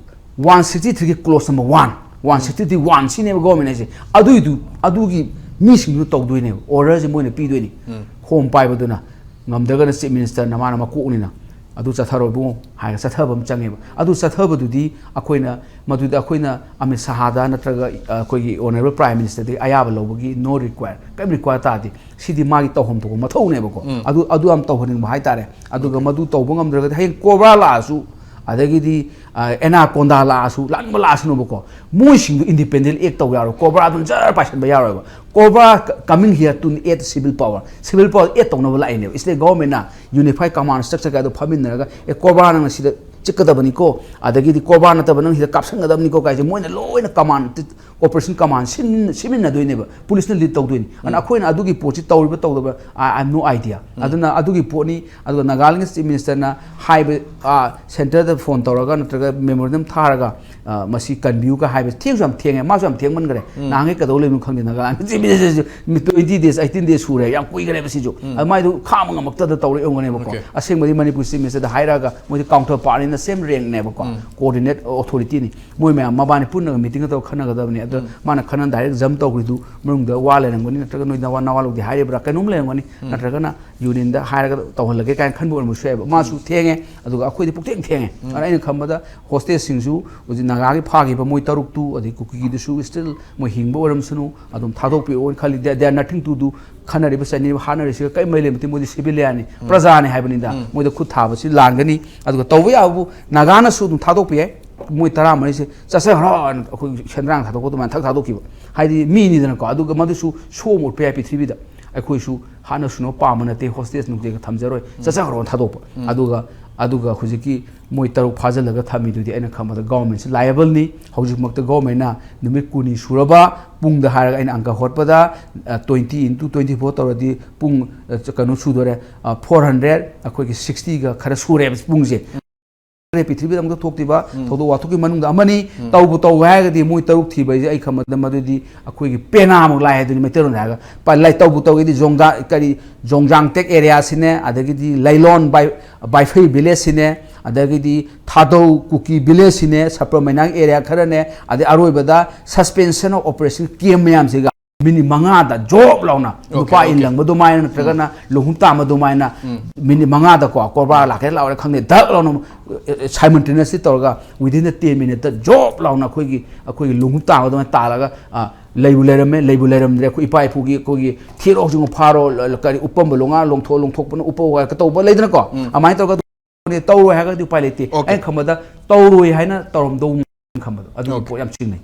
one sixty three ꯒꯤ clause number one, one sixty three one ꯁꯤꯅꯦꯕ government ꯍꯥꯏꯁꯦ꯫ ꯑꯗꯨꯏꯗꯨ, ꯑꯗꯨꯒꯤ ꯃꯤꯁꯤꯡꯗꯨ ꯇꯧꯗꯣꯏꯅꯦꯕ, orderꯁꯦ ꯃꯣꯏꯅ ꯄꯤꯗꯣꯏꯅꯤ꯫ ꯎꯝ꯫ Home ꯄꯥꯏꯕꯗꯨꯅ, ꯉꯝꯗ꯭ꯔꯒꯅ Chief Ministerꯅ, ꯃꯥꯅ ꯃꯀꯣꯛꯅꯤꯅ, "ꯑꯗꯨ ꯆꯠꯊꯔꯣ ꯏꯕꯨꯡꯉꯣ" ꯍꯥꯏꯔꯒ ꯆꯠꯊꯕ ꯑꯃ ꯆꯪꯉꯦꯕ꯫ ꯑꯗꯨ ꯆꯠꯊꯕꯗꯨꯗꯤ ꯑꯩꯈꯣꯏꯅ, ꯃꯗꯨꯗ ꯑꯩꯈꯣꯏꯅ ꯑꯃꯤꯠ ꯁꯍꯥꯗ ꯅꯠꯇ꯭ꯔꯒ, ꯑ, ꯑꯩꯈꯣꯏꯒꯤ Honourable Prime Ministerꯗꯒꯤ ꯑꯌꯥꯕ ꯂꯧꯕꯒꯤ no require, ꯀꯔꯤꯝ require ꯇꯥꯗꯦ꯫ ꯁꯤꯗꯤ ꯃꯥꯒꯤ ꯇꯧꯐꯝ ꯊꯣꯛꯄ ꯃꯊꯧꯅꯦꯕꯀꯣ꯫ ꯎꯝ꯫ ꯑꯗꯨ, ꯑꯗꯨ ꯌꯥꯝ ꯇꯧꯍꯟꯅꯤꯡꯕ ꯍꯥꯏꯇꯥꯔꯦ꯫ ꯑꯗꯨꯒ ꯃꯗꯨ ꯇꯧꯕ ꯉꯝꯗ꯭ꯔꯒꯗꯤ ꯍꯌꯦꯡ COBRA ꯂꯥꯛꯑꯁꯨ, ꯑꯗꯒꯤꯗꯤ, ꯑ, Anaconda ꯂꯥꯛꯑꯁꯨ, ꯂꯥꯛꯅꯤꯡꯕ ꯂꯥꯛꯑꯁꯅꯨꯕꯀꯣ, ꯃꯣꯏꯁꯤꯡꯗꯨ independent act ꯇꯧ ꯌꯥꯔꯣꯏ, COBRAꯗꯨꯅ ꯖꯔ ꯄꯥꯏꯁꯟꯕ ꯌꯥꯔꯣꯏꯕ꯫ COBRA coming here to add civil power, civil power add ꯇꯧꯅꯕ ꯂꯥꯛꯏꯅꯦꯕ꯫ State governmentꯅ unified command structure ꯀꯥꯏꯗꯣ ꯐꯝꯃꯤꯟꯅꯔꯒ, "ꯑꯦ, COBRA ꯅꯪꯅ ꯁꯤꯗ ꯆꯤꯛꯀꯗꯕꯅꯤꯀꯣ, ꯑꯗꯒꯤꯗꯤ COBRA ꯅꯠꯇꯕ ꯅꯪ ꯁꯤꯗ ꯀꯥꯞꯁꯟꯒꯗꯕꯅꯤꯀꯣ" ꯀꯥꯏꯁꯦ ꯃꯣꯏꯅ ꯂꯣꯏꯅ command, operation command ꯁꯤꯟ-, ꯁꯤꯟꯃꯤꯟꯅꯗꯣꯏꯅꯦꯕ, policeꯅ lead ꯇꯧꯗꯣꯏꯅꯤ꯫ ꯑꯗꯨꯅ ꯎꯝ꯫ ꯑꯩꯈꯣꯏꯅ ꯑꯗꯨꯒꯤ ꯄꯣꯠꯁꯤ ꯇꯧꯔꯤꯕ ꯇꯧꯗꯕ, I, I have no idea꯫ ꯎꯝ꯫ ꯑꯗꯨꯅ ꯑꯗꯨꯒꯤ ꯄꯣꯠꯅꯤ꯫ ꯑꯗꯨꯒ ꯅꯥꯒꯥꯂꯦꯟꯒꯤ Chief Ministerꯅ ꯍꯥꯏꯕ, ꯑꯥ, centreꯗ phone ꯇꯧꯔꯒ ꯅꯠꯇ꯭ꯔꯒ memorandum ꯊꯥꯔꯒ, ꯑꯥ, ꯃꯁꯤ ꯀꯟꯕꯤꯌꯨꯒ ꯍꯥꯏꯕꯁꯤ ꯊꯦꯡꯁꯨ ꯌꯥꯝ ꯊꯦꯡꯉꯦ, ꯃꯥꯁꯨ ꯌꯥꯝ ꯊꯦꯡꯃꯟꯈ꯭ꯔꯦ꯫ ꯎꯝ꯫ ꯅꯍꯥꯟꯈꯩ ꯀꯩꯗꯧ ꯂꯩꯕꯅꯣ ꯈꯪꯗꯦ ꯅꯥꯒꯥꯂꯦꯟꯒꯤ Chief Ministerꯁꯨ꯫ ꯃꯤ twenty days, eighteen days ꯁꯨꯔꯦ, ꯌꯥꯝ ꯀꯨꯏꯈ꯭ꯔꯦꯕ ꯁꯤꯁꯨ꯫ ꯎꯝ꯫ ꯑꯗꯨ ꯃꯥꯏꯗꯨ ꯈꯥꯡꯕ ꯉꯝꯃꯛꯇꯗ ꯇꯧꯔꯛꯑꯦ ꯑꯣꯏꯔꯝꯒꯅꯦꯕꯀꯣ꯫ Okay꯫ ꯑꯁꯦꯡꯕꯗꯤ ꯃꯅꯤꯄꯨꯔ Chief Ministerꯗ ꯍꯥꯏꯔꯛꯑꯒ ꯃꯣꯏꯗꯤ counterpartꯅꯤꯅ same rankꯅꯦꯕꯀꯣ, ꯎꯝ꯫ Coordinate Authorityꯅꯤ꯫ ꯃꯣꯏ ꯃꯌꯥꯝ ꯃꯕꯥꯅꯤ ꯄꯨꯟꯅꯒ meeting ꯇꯧꯔꯒ ꯈꯟꯅꯒꯗꯕꯅꯤ꯫ ꯑꯗꯣ ꯎꯝ꯫ ꯃꯥꯅ ꯈꯟꯅ direct jump ꯇꯧꯈ꯭ꯔꯤꯗꯨ ꯃꯅꯨꯡꯗ ꯋꯥ ꯂꯩꯔꯝꯒꯅꯤ, ꯅꯠꯇ꯭ꯔꯒ ꯅꯣꯏ ꯅꯋꯥ, ꯅꯋꯥ ꯂꯧꯗꯦ ꯍꯥꯏꯔꯤꯕ꯭ꯔꯥ, ꯀꯩꯅꯣꯝ ꯂꯩꯔꯝꯒꯅꯤ, ꯎꯝ꯫ ꯅꯠꯇ꯭ꯔꯒꯅ unionꯗ ꯍꯥꯏꯔꯒ ꯇꯧꯍꯜꯂꯒꯦ ꯀꯥꯏꯅ ꯈꯟꯕ ꯑꯣꯏꯔꯝꯕꯁꯨ ꯌꯥꯏꯕ꯫ ꯃꯥꯁꯨ ꯊꯦꯡꯉꯦ, ꯑꯗꯨꯒ ꯑꯩꯈꯣꯏꯗꯤ ꯄꯨꯛꯊꯦꯡ ꯊꯦꯡꯉꯦ꯫ ꯎꯝ꯫ ꯑꯗꯨꯅ ꯑꯩꯅ ꯈꯟꯕꯗ hostageꯁꯤꯡꯁꯨ ꯍꯧꯖꯤꯛ ꯅꯥꯒꯥꯒꯤ ꯐꯥꯈꯤꯕ ꯃꯣꯏ ꯇꯔꯨꯛꯇꯨ, ꯑꯗꯩ ꯀꯨꯀꯤꯒꯤꯗꯨꯁꯨ still ꯃꯣꯏ ꯍꯤꯡꯕ ꯑꯣꯏꯔꯝꯁꯅꯨ, ꯑꯗꯨꯝ ꯊꯥꯗꯣꯛꯄꯤꯔꯛꯑꯣꯅ ꯈꯜꯂꯤ꯫ They, they are nothing to do꯫ ꯈꯟꯅꯔꯤꯕ ꯆꯩꯅꯔꯤꯕ ꯍꯥꯠꯅꯔꯤꯁꯤꯒ ꯀꯔꯤ ꯃꯔꯤ ꯂꯩꯅꯕ ꯅꯠꯇꯦ, ꯃꯣꯏꯗꯤ civilianꯅꯤ, ꯎꯝ꯫ ꯄ꯭ꯔꯖꯥꯅꯤ ꯍꯥꯏꯕꯅꯤꯗ꯫ ꯎꯝ꯫ ꯃꯣꯏꯗ ꯈꯨꯠ ꯊꯥꯕꯁꯤ ꯂꯥꯟꯒꯅꯤ꯫ ꯑꯗꯨꯒ ꯇꯧꯕ ꯌꯥꯕꯕꯨ ꯅꯥꯒꯥꯅꯁꯨ ꯑꯗꯨꯝ ꯊꯥꯗꯣꯛꯄ ꯌꯥꯏ꯫ ꯃꯣꯏ ꯇꯔꯥꯃꯔꯤꯁꯦ ꯆꯠꯆꯈ꯭ꯔꯣꯅ ꯑꯩꯈꯣꯏ ꯁꯦꯟꯗ꯭ꯔꯥꯡ ꯊꯥꯗꯣꯛꯄ ꯑꯗꯨꯃꯥꯏꯅ ꯊꯛ ꯊꯥꯗꯣꯛꯈꯤꯕ꯫ ꯍꯥꯏꯗꯤ ꯃꯤꯅꯤꯗꯅꯀꯣ, ꯑꯗꯨꯒ ꯃꯗꯨꯁꯨ show ꯑꯃ ꯎꯠꯄ ꯌꯥꯏ ꯄ꯭ꯔꯤꯊꯤꯕꯤꯗ꯫ ꯑꯩꯈꯣꯏꯁꯨ ꯍꯥꯠꯅ ꯁꯨꯅꯕ ꯄꯥꯝꯕ ꯅꯠꯇꯦ, hostage ꯅꯨꯡꯇꯦꯒ ꯊꯝꯖꯔꯣꯏ, ꯎꯝ꯫ ꯆꯠꯆꯈ꯭ꯔꯣꯅ ꯊꯥꯗꯣꯛꯄ꯫ ꯎꯝ꯫ ꯑꯗꯨꯒ, ꯑꯗꯨꯒ ꯍꯧꯖꯤꯛꯀꯤ ꯃꯣꯏ ꯇꯔꯨꯛ ꯐꯥꯖꯤꯜꯂꯒ ꯊꯝꯃꯤꯗꯨꯗꯤ ꯑꯩꯅ ꯈꯟꯕꯗ governmentꯁꯤ liableꯅꯤ꯫ ꯍꯧꯖꯤꯛꯃꯛꯇ governmentꯅ ꯅꯨꯃꯤꯠ ꯀꯨꯟꯅꯤ ꯁꯨꯔꯕ ꯄꯨꯡꯗ ꯍꯥꯏꯔꯒ ꯑꯩꯅ ꯑꯪꯀ ꯍꯣꯠꯄꯗ, ꯑ, twenty into twenty four ꯇꯧꯔꯗꯤ ꯄꯨꯡ, ꯑ, ꯀꯩꯅꯣ ꯁꯨꯗꯣꯔꯦ, ꯑ, four hundred, ꯑꯩꯈꯣꯏꯒꯤ sixtyꯒ ꯈꯔ ꯁꯨꯔꯦꯕ ꯄꯨꯡꯁꯦ꯫ ꯄ꯭ꯔꯤꯊꯤꯕꯤꯗ ꯑꯃꯨꯛꯇ ꯊꯣꯛꯇ꯭ꯔꯤꯕ ꯎꯝ꯫ ꯊꯧꯗꯣꯛ ꯋꯥꯊꯣꯛꯀꯤ ꯃꯅꯨꯡꯗ ꯑꯃꯅꯤ꯫ ꯎꯝ꯫ ꯇꯧꯕꯨ ꯇꯧꯒꯦ ꯍꯥꯏꯔꯒꯗꯤ ꯃꯣꯏ ꯇꯔꯨꯛ ꯊꯤꯕ ꯍꯥꯏꯁꯦ ꯑꯩ ꯈꯟꯕꯗ ꯃꯗꯨꯗꯤ ꯑꯩꯈꯣꯏꯒꯤ ꯄꯦꯅꯥꯃꯨꯛ ꯂꯥꯛꯑꯦ ꯍꯥꯏꯗꯨꯅꯤ, ꯃꯩꯇꯩꯂꯣꯟꯗ ꯍꯥꯏꯔꯒ꯫ ꯄ-, ꯂꯥꯏ-, ꯇꯧꯕꯨ ꯇꯧꯒꯦꯗꯤ ꯖꯣꯡꯖꯥ-, ꯀꯔꯤ, ꯖꯣꯡꯖꯥꯡ ꯇꯦꯛ areaꯁꯤꯅꯦ, ꯑꯗꯒꯤꯗꯤ ꯂꯩꯂꯣꯟ ꯕꯥꯏ-, ꯕꯥꯏꯐꯩ villageꯁꯤꯅꯦ, ꯑꯗꯒꯤꯗꯤ ꯊꯥꯗꯧ ꯀꯨꯀꯤ villageꯁꯤꯅꯦ, ꯁꯄ꯭ꯔꯃꯩꯅꯥꯡ area ꯈꯔꯅꯦ, ꯑꯗꯩ ꯑꯔꯣꯏꯕꯗ suspension of operation camp ꯃꯌꯥꯝꯁꯤꯒ ꯃꯤꯅꯤꯠ ꯃꯉꯥꯗ ꯖꯣꯕ ꯂꯥꯎꯅ ꯅꯨꯄꯥ ꯏꯟ ꯂꯪꯕ ꯑꯗꯨꯃꯥꯏꯅ ꯅꯠꯇ꯭ꯔꯒꯅ ꯂꯨꯍꯣꯡ ꯇꯥꯝꯕ ꯑꯗꯨꯃꯥꯏꯅ ꯃꯤꯅꯤꯠ ꯃꯉꯥꯗꯀꯣ ꯀꯣꯔꯕꯥꯔ ꯂꯥꯛꯀꯦ ꯂꯥꯛꯑꯣꯔꯦ ꯈꯪꯗꯦ, ꯙꯛ ꯂꯥꯎꯅ ꯁꯥꯏꯃꯟꯇꯦꯅꯤꯌꯁꯂꯤ ꯇꯧꯔꯒ within the ten minute job ꯂꯥꯎꯅ ꯑꯩꯈꯣꯏꯒꯤ ꯑꯩꯈꯣꯏꯒꯤ ꯂꯨꯍꯣꯡ ꯇꯥꯝꯕ ꯑꯗꯨꯃꯥꯏꯅ ꯇꯥꯜꯂꯒ, ꯑ, ꯂꯩꯕꯨ ꯂꯩꯔꯝꯃꯦ, ꯂꯩꯕꯨ ꯂꯩꯔꯝꯗ꯭ꯔꯦ, ꯑꯩꯈꯣꯏ ꯏꯄꯥ ꯏꯄꯨꯒꯤ ꯑꯩꯈꯣꯏꯒꯤ ꯊꯤꯔꯣꯛꯁꯤꯡꯕꯨ ꯐꯥꯔꯣ, ꯀꯔꯤ ꯎꯞꯄꯝꯕ ꯂꯣꯉꯥ ꯂꯣꯡꯊꯣꯛ ꯂꯣꯡꯊꯣꯛꯄꯅ ꯎꯞꯄ ꯇꯧꯕ ꯂꯩꯗꯅꯀꯣ, ꯑꯗꯨꯃꯥꯏꯅ ꯇꯧꯔꯒ ꯇꯧꯔꯣꯏ ꯍꯥꯏꯔꯒꯗꯤ ꯎꯄꯥꯏ ꯂꯩꯇꯦ꯫ ꯑꯩꯅ ꯈꯟꯕꯗ ꯇꯧꯔꯣꯏ ꯍꯥꯏꯅ ꯇꯧꯔꯝꯗꯧ ꯈꯟꯕꯗꯣ ꯑꯗꯨꯒꯤ ꯄꯣꯠ ꯌꯥꯝ ꯆꯤꯡꯅꯩ꯫